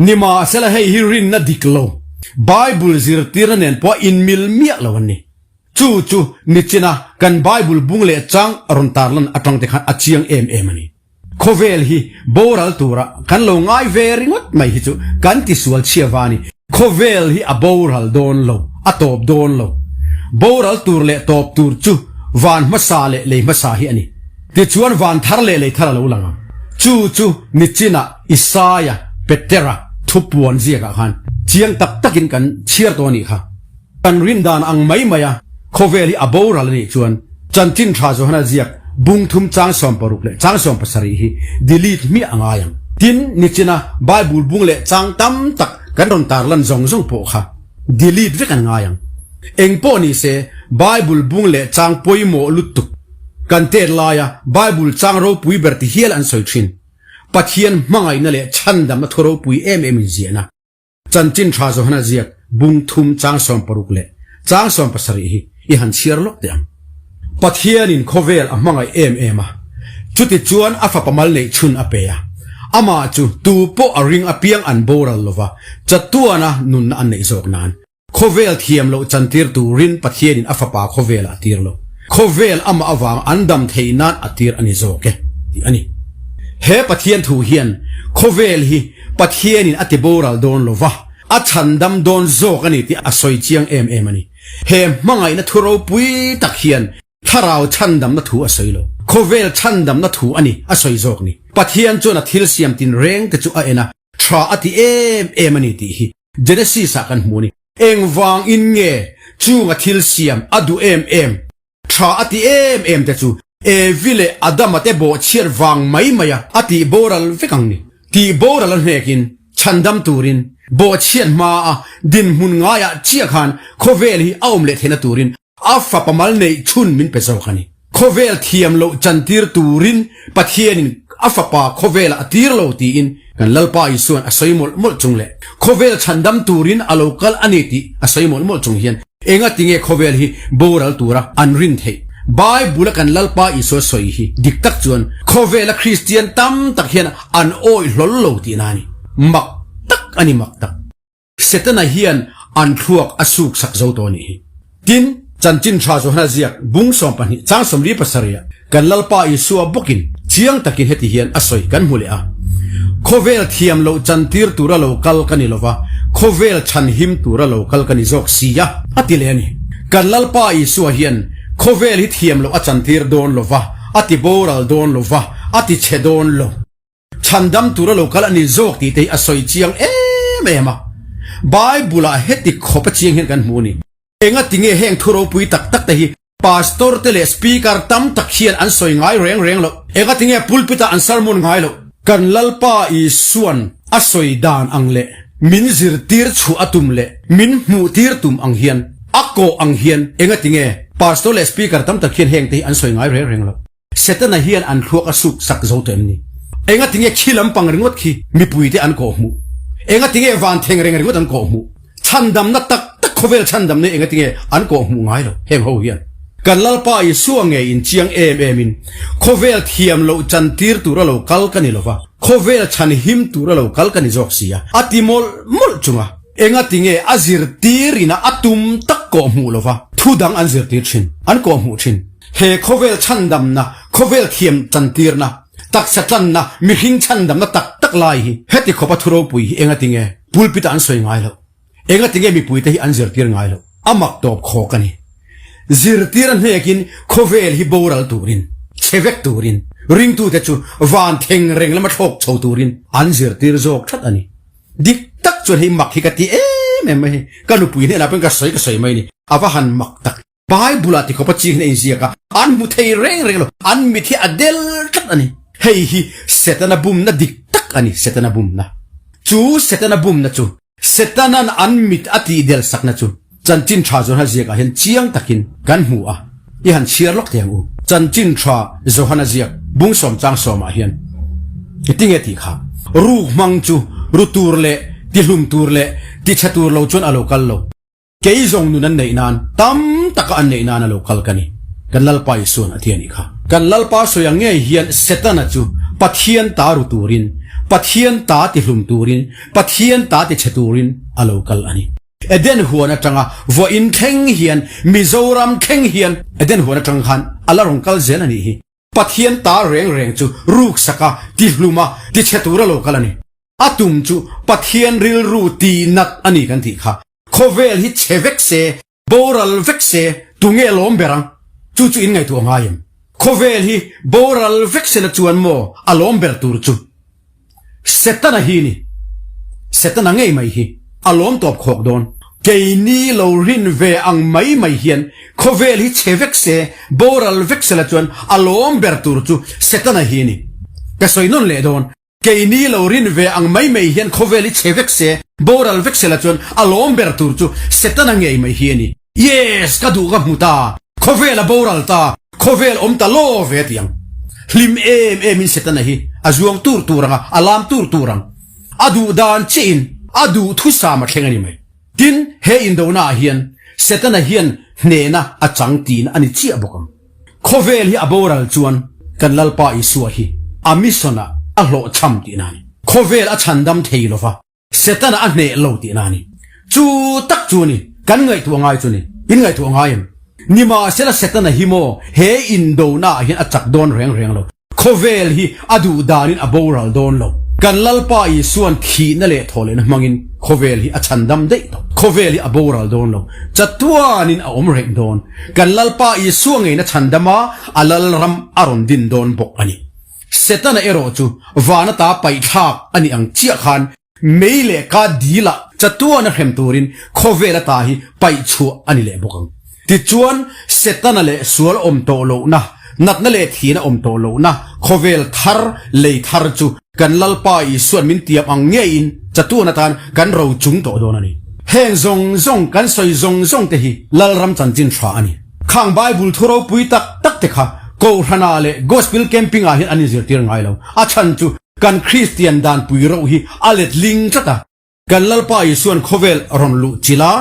Nimahsela hei hi rinna dik lo, Bible zirtirna nen pawh a inmil miah lo an ni. Chu chu nichina kan Bible bung leh chang rawn tarlan atang te khan a chiang em em a ni. Khawvel hi boral tura kan lo ngai ve ringawt mai hi chu kan tisual chhia va ni. Khawvel hi a boral dawn lo, a tawp dawn lo. Boral tur leh tawp tur chu van hmasa leh lei hmasa hi a ni. Tichuan van thar leh lei thar a lo lang ang. Chu chu nichinah Isaia, Petera thupuan ziakah khan chiang tak takin kan chhiar tawh a nih kha. Kan rin dan ang mai mai a, khawvel hi a boral a nih chuan chanchin tha Johana ziak bung thum chang 60 leh chang 70 hi delete hmiah a ngai ang. Tin, nichina Bible bung leh chang tam tak kan rawn tarlan zawng zawng pawh kha delete vek an ngai ang. Eng pawh ni se, Bible bung leh chang pawimawh lutuk kan tet laia Bible chang ropui ber ti hial an sawi thin. Pathian hmangaihna leh chhandamna thu ropui em em inziahna. Chanchin tha Johana ziak bung thum chang 60 leh chang 70 hi i han chhiar lawk teh ang. Pathianin khawvel a hmangaih em em a. Chutichuan a fapa mal neih chhun a pe a, amah chu tu pawh a ring apiang an boral lova, chatuana nunna an neih zawk nan. Khawvel thiam loh chantir turin Pathianin a fapa khawvelah a tir lo. Khawvel amah avang an dam theih nan a tir a ni zawk e, tih a ni. He Pathian thu hian khawvel hi Pathianin a ti boral dawn lova, a chhandam dawn zawk a ni tih a sawi chiang em em a ni. He hmangaihna thu ropui tak hian Thlarau chhandamna thu a sawi lo. Khawvel chhandamna thu a ni a sawi zawk ni. Pathian chuan a thil siam tinreng te chu a en a, tha a ti em em a ni tih hi Genesis ah kan hmu a ni. Engvang in nge chunga thil siam a duh em em, tha a ti em em te chu Evi leh Adama te bawhchhiat vang mai mai a a tih boral vek ang ni. Tih boral a hnekin chhandam turin bawhchhiat hma a dinhmun ngaiah chiah khan khawvel hi a awm leh theihna turin A fapa mal neih chhun min pe zawk a ni. Khawvel thiam loh chantir turin Pathianin a fapa khawvelah a tir lo tiin kan Lalpa Isua'n a sawi mawlh mawlh chung leh khawvel chhandam turin a lo kal a ni tih a sawi mawlh mawlh chung hian engati nge khawvel hi boral tura an rin theih? Bible-a kan Lalpa Isua sawi hi dik tak chuan khawvela Kristian tam tak hian an awih hlawl lo tihna a ni. Mak tak a ni mak tak. Setana hian an thluak a suk sak zo tawh a nih hi. Tin, Chanchin Tha Johana ziak bung 12 chang 47 ah kan Lalpa Isua bawkin chiang takin heti hian a sawi kan hmu leh a, Khawvel thiam loh chantir tura lo kal ka ni lova, khawvel chhanhim tura lo kal ka ni zawk si a, a ti leh a ni. Kan Lalpa Isua hian khawvel hi thiam loh a chantir dawn lova, a ti boral dawn lova, a ti chhe dawn lo. Chhandam tura lo kal a ni zawk tih te hi a sawi chiang em em a. Bible ah heti khawp a chiang hian kan hmu a ni. Enga tinge heng thu ropui tak tak te hi Pastor te leh Speaker tam tak hian an sawi ngai reng reng loh? Enga tinge pulpit ah an sermon ngai loh? Kan Lalpa Isuan a sawi dan ang leh min zirtir chhuah a tum leh min hmuhtir tum ang hian a kawh ang hian enga tinge Pastor leh Speaker tam tak hian heng te hi an sawi ngai reng reng loh? Setana hian an thluak a suk sak zo tawh em ni? Enga tinge khi lampang ringawt khi mipuite an kawh hmuh? Enga tinge van theng reng ringawt an kawh hmuh? Chhandamna tak tak khawvel chhandamna hi enga tinge an kawh hmuh ngai lo heng ho hian? Kan Lalpa Isua ngei in chiang em em in khawvel thiam loh chantir tura lo kal ka ni lova, khawvel chhan him tura lo kal ka ni zawk si a, a ti mawlh mawlh chunga enga tinge a zirtir ina a tum tak kawh hmuh lova thu dang an zirtir thin, an kawh hmuh thin. He khawvel chhandamna, khawvel thiam chantirna, taksa tlanna, mihring chhandamna tak tak lai hi heti khawpa thu ropui hi engati nge pulpit ah an sawi ngai loh? Engati nge mipuite hi an zirtir ngai loh? A mak tawp khawk a ni. Zirtir a hnekin khawvel hi boral turin, chhe vek turin, ringtute chu van theng reng lama thlawk chho turin an zirtir zawk that a ni. Dik tak chuan hei mak hi ka ti em em mai hi. Ka nupui hnenah pawhin ka sawi ka sawi mai a ni. A va han mak tak. Bible ah tikhawpa ching hian a inziak a, an hmu thei reng reng lo, an mit hi a del tlat a ni. Hei hi Setana bumna dik tak a ni, Setana bumna. Chu Setana bumna chu, Setanan an mit a tih del sakna chu Chanchin Tha Johana ziakah hian chiang takin kan hmu a, i han chhiar lawk thei ang u. Chanchin Tha Johana ziak bung sawm chang sawmah hian tinge tih kha, Ruk hmang chu ru tur leh tihlum tur leh tichhe tur lo chuan a lo kal lo. Kei zawng nun an neih nan, tam taka an neih nan a lo kal ka ni. Kan Lalpa Isua'n a ti a nih kha. Kan Lalpa sawi ang ngei hian Setana chu Pathian ta ru turin, Pathian ta tihlum turin, Pathian ta tichhe turin a lo kal a ni. Eden huan atanga vawiin thleng hian, Mizoram thleng hian Eden huan atang khan a la rawn kal zel a nih hi. Pathian ta reng reng chu ruksaka tihluma tichhe tura lo kal a ni. A tum chu Pathian rilru tihnat a ni kan tih kha. Khawvel hi chhe vek se, boral vek se, tunge lawm ber ang? Chu chu in ngaihtuah ngai em? Khawvel hi boral vek se la chuan maw a lawm ber tur chu? Setana hi ni. Setana ngei mai hi a lawm tawp khawk dawn. Keini lo rin ve ang mai mai hian khawvel hi chhe vek se, boral vek se la chuan a lawm ber tur chu Setana hi ni. Ka sawi nawn leh dawn. Keini lo rin ve ang mai mai hian khawvel hi chhe vek se, boral vek se la chuan a lawm ber tur chu Setana ngei mai hi a ni. Yes! Ka duh ka hmu ta! Khawvel a boral ta! Khawvel awm ta law ve ti ang. Hlim em em in Setana hi a zuang tur tur ang a, a lam tur tur ang. A duh dan chiah in a duh thusam a thleng a ni mai. Tin, he indona ah hian Setana hian hnehna a chang tiin a ni chiah bawk ang. Khawvel hi a boral chuan. Kan Lalpa Isua hi a mission ah a hlawhchham tihna a ni. Khawvel a chhandam thei lova, Setana a hneh lo tihna a ni. Chu tak chu a ni, kan ngaihtuah ngai chu ni. In ngaihtuah ngai em? Nimahsela Setana hi maw he indona ah hian a chak dawn reng reng lo. Khawvel hi a duh danin a boral dawn lo. Kan Lalpa Isua'n thihna leh thawhlehna hmangin khawvel hi a chhandam daih tawh. Khawvel hi a boral dawn lo. Chatuanin a awm reng dawn. Kan Lalpa Isua ngeina chhandama a Lalram a rawn din dawn bawk a ni. Setana erawh chu van ata paihthlak a nih ang chiah khan Mei leh ka dil ah chatuan a hrem turin khawvel ata hi paih chhuah a ni leh bawk ang. Tichuan, Setana leh sual awm tawh lohna, natna leh thihna awm tawh lohna khawvel thar, lei thar chu kan Lalpa Isua'n min tiam ang ngeiin chatuan atan kan ro chung tawh dawn a ni. Heng zawng zawng kan sawi zawng zawng te hi Lalram chanchin tha a ni. Khang Bible thu ropui tak tak te kha Kohhranah leh Gospel Camping ah hian an inzirtir ngai lo. A chhan chu Kan Kristian danpui rauh hi a let ling tlat a. Kan Lalpa Isua'n khawvel rawn luh chilh a,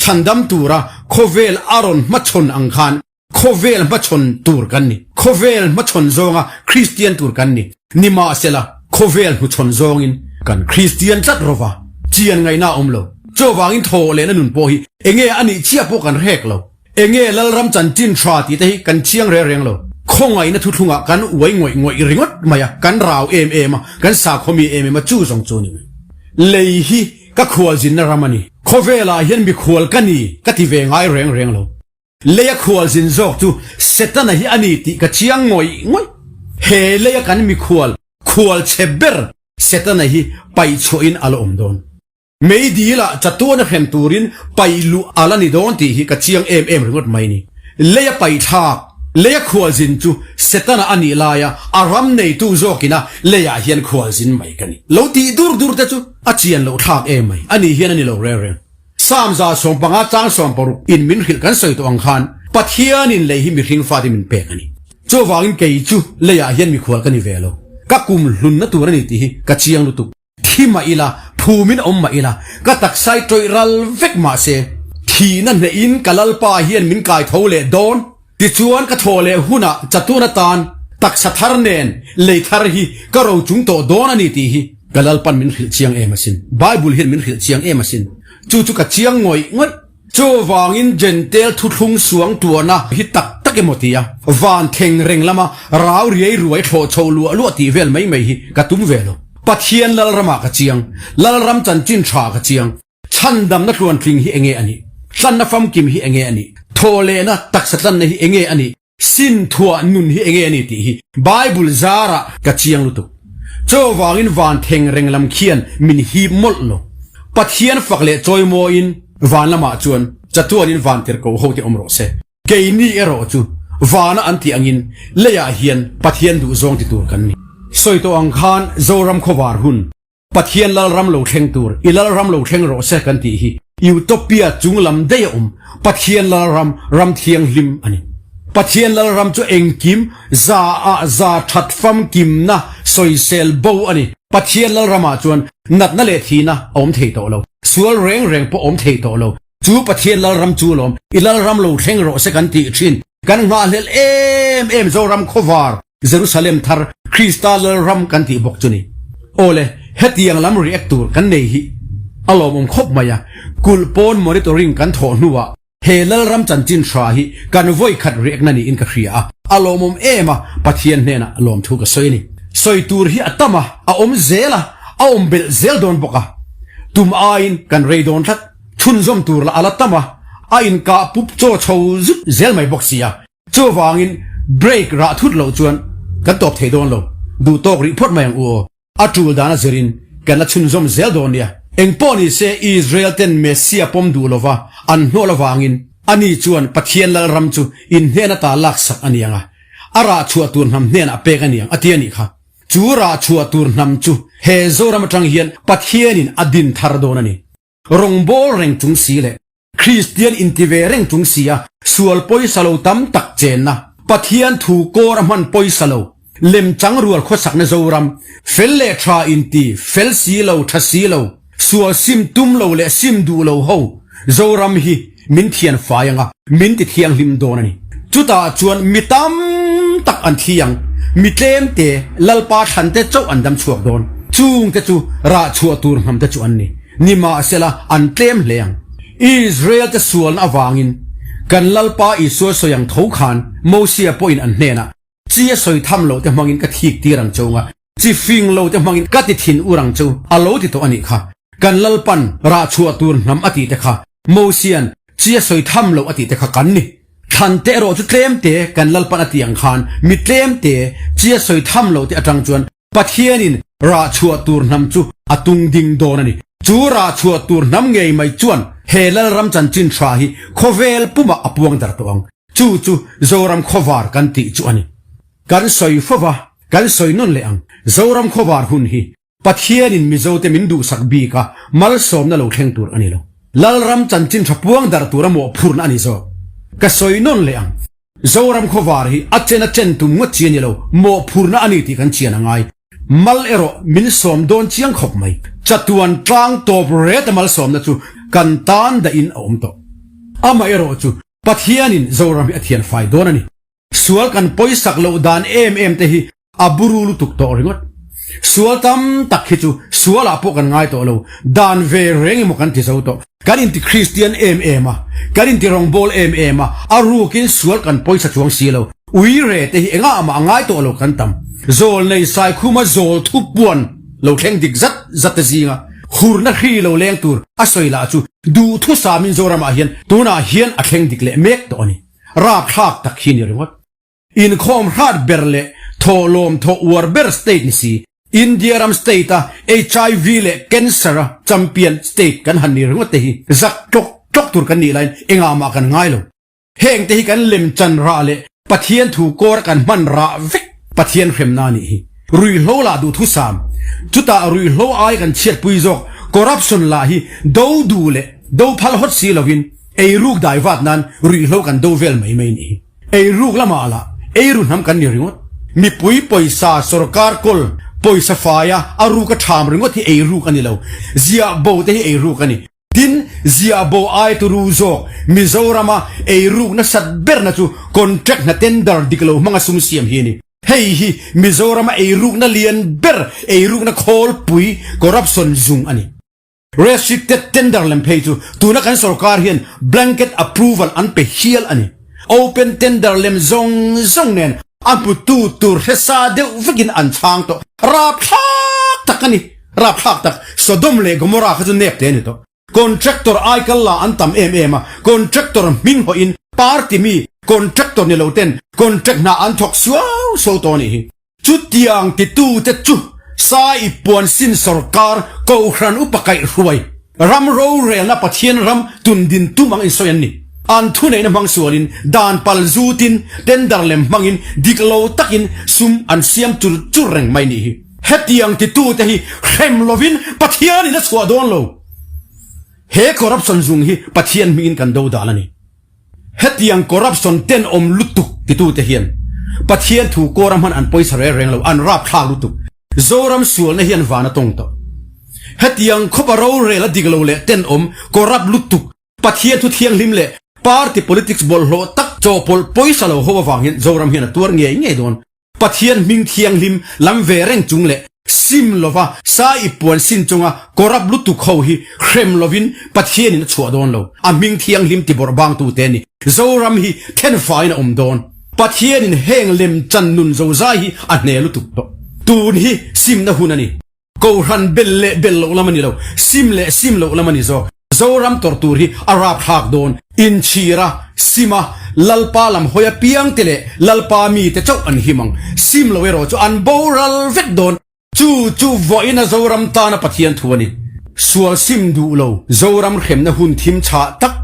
chhandam tura khawvel a rawn hmachhawn ang khan khawvel hmachhawn tur kan ni. Khawvel hmachhawn zawnga Kristian tur kan ni. Nimahsela, khawvel hnuchhawn zawngin kan Kristian tlat rawva chian ngaihna a awm lo. Chuvangin thaw lehna nun pawh hi enge a nih chiah pawh kan hrek lo. Enge Lalram chanchin tha tih te hi kan chiang reng reng lo. Khawngaihna thuthlungah kan uai ngawih ngawih ringawt mai a, kan rau em em a, kan sakhawmi em em a, chu zawng chu a ni mai. Lei hi ka khualzinna ram a ni. Khawvelah hian mikhual ka ni ka ti ve ngai reng reng lo. Leia khualzin zawk chu Setana hi a ni tih ka chiang ngawih ngawih. He leia kan mikhual khual chhe ber Setana hi paih chhuahin a la awm dawn. Meidil ah chatuan a hrem turin paih luh a la ni dawn tih hi ka chiang em em ringawt mai ni. Lei a paih thlak, lei a khualzin chu Setana a nih laia a ram neitu zawkina leiah hian khualzin mai ka ni. Lo tih dur dur te chu a chian loh thlak em mai, a nih hian a ni lo reng reng. Psalm 115 chang 60 in min hrilh kan sawi tawh ang khan Pathianin lei hi mihring fate min pek a ni. Chuvangin kei chu leiah hian mikhual ka ni ve lo. Ka kum hlunna tur a ni tih hi ka chiang lutuk. Thi mah ila, phumin awm mah ila, ka taksai tawih ral vek mah se, thihna hnehin ka Lalpa hian min kai tho leh dawn. Tichuan ka thaw leh hunah chatuan atan taksa thar nen lei thar hi ka ro chung tawh dawn a ni tih hi ka Lalpan min hrilh chiang em asin. Bible hian min hrilh chiang em asin. Chu chu ka chiang ngawih ngawih. Chuvangin Jentail thuthlung suang tuahna hi tak tak emaw tia van thleng reng lama rau riai ruai thlawh chho luah luah tih vel mai mai hi ka tum ve lo. Pathian Lalramah ka chiang, Lalram chanchin tha ka chiang, chhandamna tluantling hi enge a nih, tlanna famkim hi enge a nih, thawhlehna taksa tlanna hi enge a nih, Sin thuah nun hi enge a ni tih hi Bible zarah ka chiang lutuk. Chuvangin van theng reng lam khian min hip mawlh lo. Pathian fak leh chawimawiin van lamah chuan chatuanin van tirhko ho te awm rawh se. Keini erawh chu vana an tih angin leiah hian Pathian duhzawng ti tur kan ni. Sawi tawh ang khan Zoram khawvar hun Pathian Lalram lo thleng tur, i Lalram lo thleng rawh se kan tih hi Utopia chung lam daih a awm, Pathian Lalram, ram thianghlim a ni. Pathian Lalram chu engkim za ah za that famkimna sawisel bo a ni. Pathian Lalramah chuan natna leh thihna a awm thei tawh lo, sual reng reng pawh a awm thei tawh lo. Chu Pathian Lalram chu lawm, i Lalram lo thleng rawh se kan tih thin. Kan nghahhlelh em em Zoram khawvar Jerusalem thar Krista Lalram kan tih bawk chu ni. Awle, hetiang lam react tur kan nei hi a lawmawm khawp mai a, kulh pawn monitoring kan thawh hnuah he Lalram chanchin hra hi kan vawi khat react na niin ka hria a, a lawmawm em a, Pathian hnenah lawmthu ka sawi a ni. Sawi tur hi a tam a, a awm zel a, a awm belh zel dawn bawk a, tum aiin kan rei dawn tlat, chhunzawm tur lah a la tam a, a inkah pup chaw chho zut zel mai bawk si a. Chuvangin break rah thut loh chuan kan tawp thei dawn lo, duh tawk rih phawt mai ang u aw. A tul dan a zirin kan la chhunzawm zel dawn nia. Engpawh ni se Israel ten Messia pawm duh lova an hnawh avangin ani chuan Pathian Lalram chu in hnen ata laksak a ni ang a, a rah chhuah tur hnam hnenah pek a ni ang a ti a nih kha. Chu rah chhuah tur hnam chu he Zoram atang hian Pathianin a din thar dawn a ni. Rawngbawl reng chung si leh Kristian inti ve reng chung si a, sual pawisa lo tam tak chenna, Pathian thu kawr a hman pawisa lo, lemchang rual khawsakna Zoram, fel leh tha inti, fel si lo, tha si lo, sual sim tum lo leh sim duh lo ho Zoram hi min thian fai ang a, min ti thianghlim dawn a ni. Chutah chuan mi tam tak an thi ang. Mi tlemte Lalpa thlante chauh an dam chhuak dawn. Chungte chu rah chhuah tur hnamte chu an ni. Nimahsela, an tlem hle ang. Israel-te sualna avangin kan Lalpa Isua sawi ang tho khan Mosia pawhin an hnenah, Chi a sawi tham loh te hmangin ka thik tir ang cheu nga, chi fing lo te hmangin ka ti thin ur ang cheu, a lo ti tawh a nih kha. Kan Lalpan rah chhuah tur hnam a tih te kha Mosian chi a sawi tham loh a tih te kha kan ni. Thlan te erawh chu tlem te kan Lalpan a tih ang khan mi tlem te chi a sawi tham loh te atang chuan Pathianin rah chhuah tur hnam chu a tung ding dawn a ni. Chu rah chhuah tur hnam ngei mai chuan he Lalram chanchin tha hi khawvel pumah a puang dar tawh ang. Chu chu Zoram khawvar kan tih chu a ni. Kan sawi fo va, kan sawi nawn leh ang. Zoram khawvar hun hi Pathianin Mizote min duhsak bik a, malsawmna lo thleng tur a ni lo. Lalram chanchin tha puang darh tura mawhphurna a ni zawk. Ka sawi nawn leh ang. Zoram khawvar hi a chen a chen tum ngawt chi a ni lo, mawhphurna a ni tih kan chian a ngai. Mal erawh min sawm dawn chiang khawp mai. Chatuan tlang tawp ret a malsawmna chu kan tan dahin a awm tawh. Amaherawh chu Pathianin Zoram hi a thian fai dawn a ni. Sual kan pawisak loh dan em em te hi a buru lutuk tawh ringawt. Sual tam tak hi chu sualah pawh kan ngai tawh lo, dan ve reng emaw kan ti zo tawh. Kan inti Kristian em em a, kan inti rawngbâwl em em a, a rukin sual kan pawisa chuang si lo. Ui re te hi engah mah a ngai tawh lo kan tam. Zawl nei Saikhuma zawl thupuan lo thleng dik zat zat te zinga hurna hri lo leng tur a sawi lah chu duhthusamin Zoramah hian tunah hian a thleng dik leh mek tawh a ni. Rapthlak tak hi ni ringawt. Inkhawm hrat ber leh thawhlawm thawh uar ber state ni si, India ram state a HIV leh cancer a champion state kan han ni ringawt te hi zak tlawk tlawk tur kan nih laiin engah mah kan ngai lo. Heng te hi kan lem chan rah leh Pathian thu kawr kan hman rah vek Pathian hremna a nih hi. Ruihhlo lah duhthusam, chutah ruihhlo ai kan chhiatpui zawk corruption lah hi do duh leh do phal hawt si lovin eiruk dai vat nan ruihhlo kan do vel mai mai nih hi. Eiruk lamah lah eiru hnam kan ni ringawt. Mipui pawisa sorkar kawl pawisa faia a ruk a ṭham ringawt hi eiruk a ni lo. Ziah bo te hi eiruk a ni. Tin, ziah bo ai turu zawk Mizorama eiruk nasat berna chu contract hna tender dik lo hmanga sum siam hi a ni. Hei hi Mizorama eirukna lian ber eirukna khawlpui corruption zung a ni. Restricted tender lem phei chu tuna kan sorkar hian blanket approval an pe hial a ni. Open tender lem zawng zawng nen a hmutu tur hresa deuh vekin an chhang tawh. Rapthlak tak a ni. Rapthlak tak. Sodom leh Gomorrah kha chu nep te a ni tawh. Contractor aikal la an tam em em a, contractor hming hawhin party mi contractor ni lo ten contract hna an thawk suau suau tawh a nih hi. Chutiang titute chu Sai Puansin sorkar Kohhran upa kaihhruai ram rorelna Pathian ram tundin tum ang insawi an ni. An thuneihna hmang sualin dan pal zutin tender lem hmangin dik lo takin sum an siam chur chur reng mai nih hi. Hetiang titute hi hrem lovin Pathianin a chhuah dawn lo. He corruption zung hi Pathian hmingin kan do dan a ni. Hetiang corruption tenawm lutuk titute hian Pathian thu kawra hman an pawisa reng reng lo, an rapthlak lutuk. Zoram sualna hian van a tawng tawh. Hetiang khawpa rorel a dik lo leh tenawm, corrupt lutuk, Pathian thu thianghlim leh party politics bawlhhlawh tak chawhpawlh pawisa lo ho avang hian Zoram hian a tuar ngei ngei dawn. Pathian hming thianghlim lam ve reng chung leh sim lova sa i puan sin chunga corrupt lutuk ho hi hrem lovin Pathianin a chhuah dawn lo. A hming thianghlim ti bawrh bangtute ni. Zoram hi thenfaiin a awm dawn. Pathianin heng lem chan nun zozai hi a hne lutuk tawh. Tun hi simna hun a ni. Kohhran bel leh bel loh lam a ni lo, sim leh sim loh lam a ni zawk. Zoram tawrh tur hi a rapthlak dawn. Inchhira, sima, Lalpa lam hawi apiang te leh Lalpa mite chauh an him ang. Sim lo erawh chu an boral vek dawn. Chu chu vawiina Zoram tana Pathian thu a ni. Sual sim duh lo, Zoram hremna hun thim chhah tak,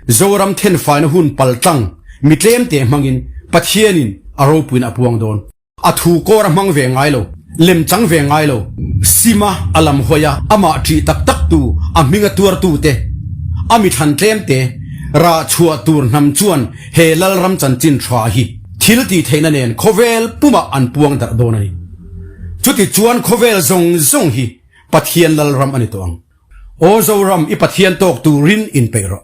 Zoram thenfaina hun paltlang, mi tlemte hmangin Pathianin a ropuina a puang dawn. A thu kawr a hmang ve ngai lo, lem chang ve ngai lo. Sima a lam hawi a, amah ṭih tak tak tu, a hming a tuar tu te, a mi thlan tlem te, rah chhuah tur hnam chuan he Lalram chanchin ṭha hi thil tih theihna nen khawvel pumah an puang darh dawn a ni. Chuti chuan khawvel zawng zawng hi Pathian Lalram a ni tawh ang. Aw Zoram, i Pathian tawk turin inpeih rawh.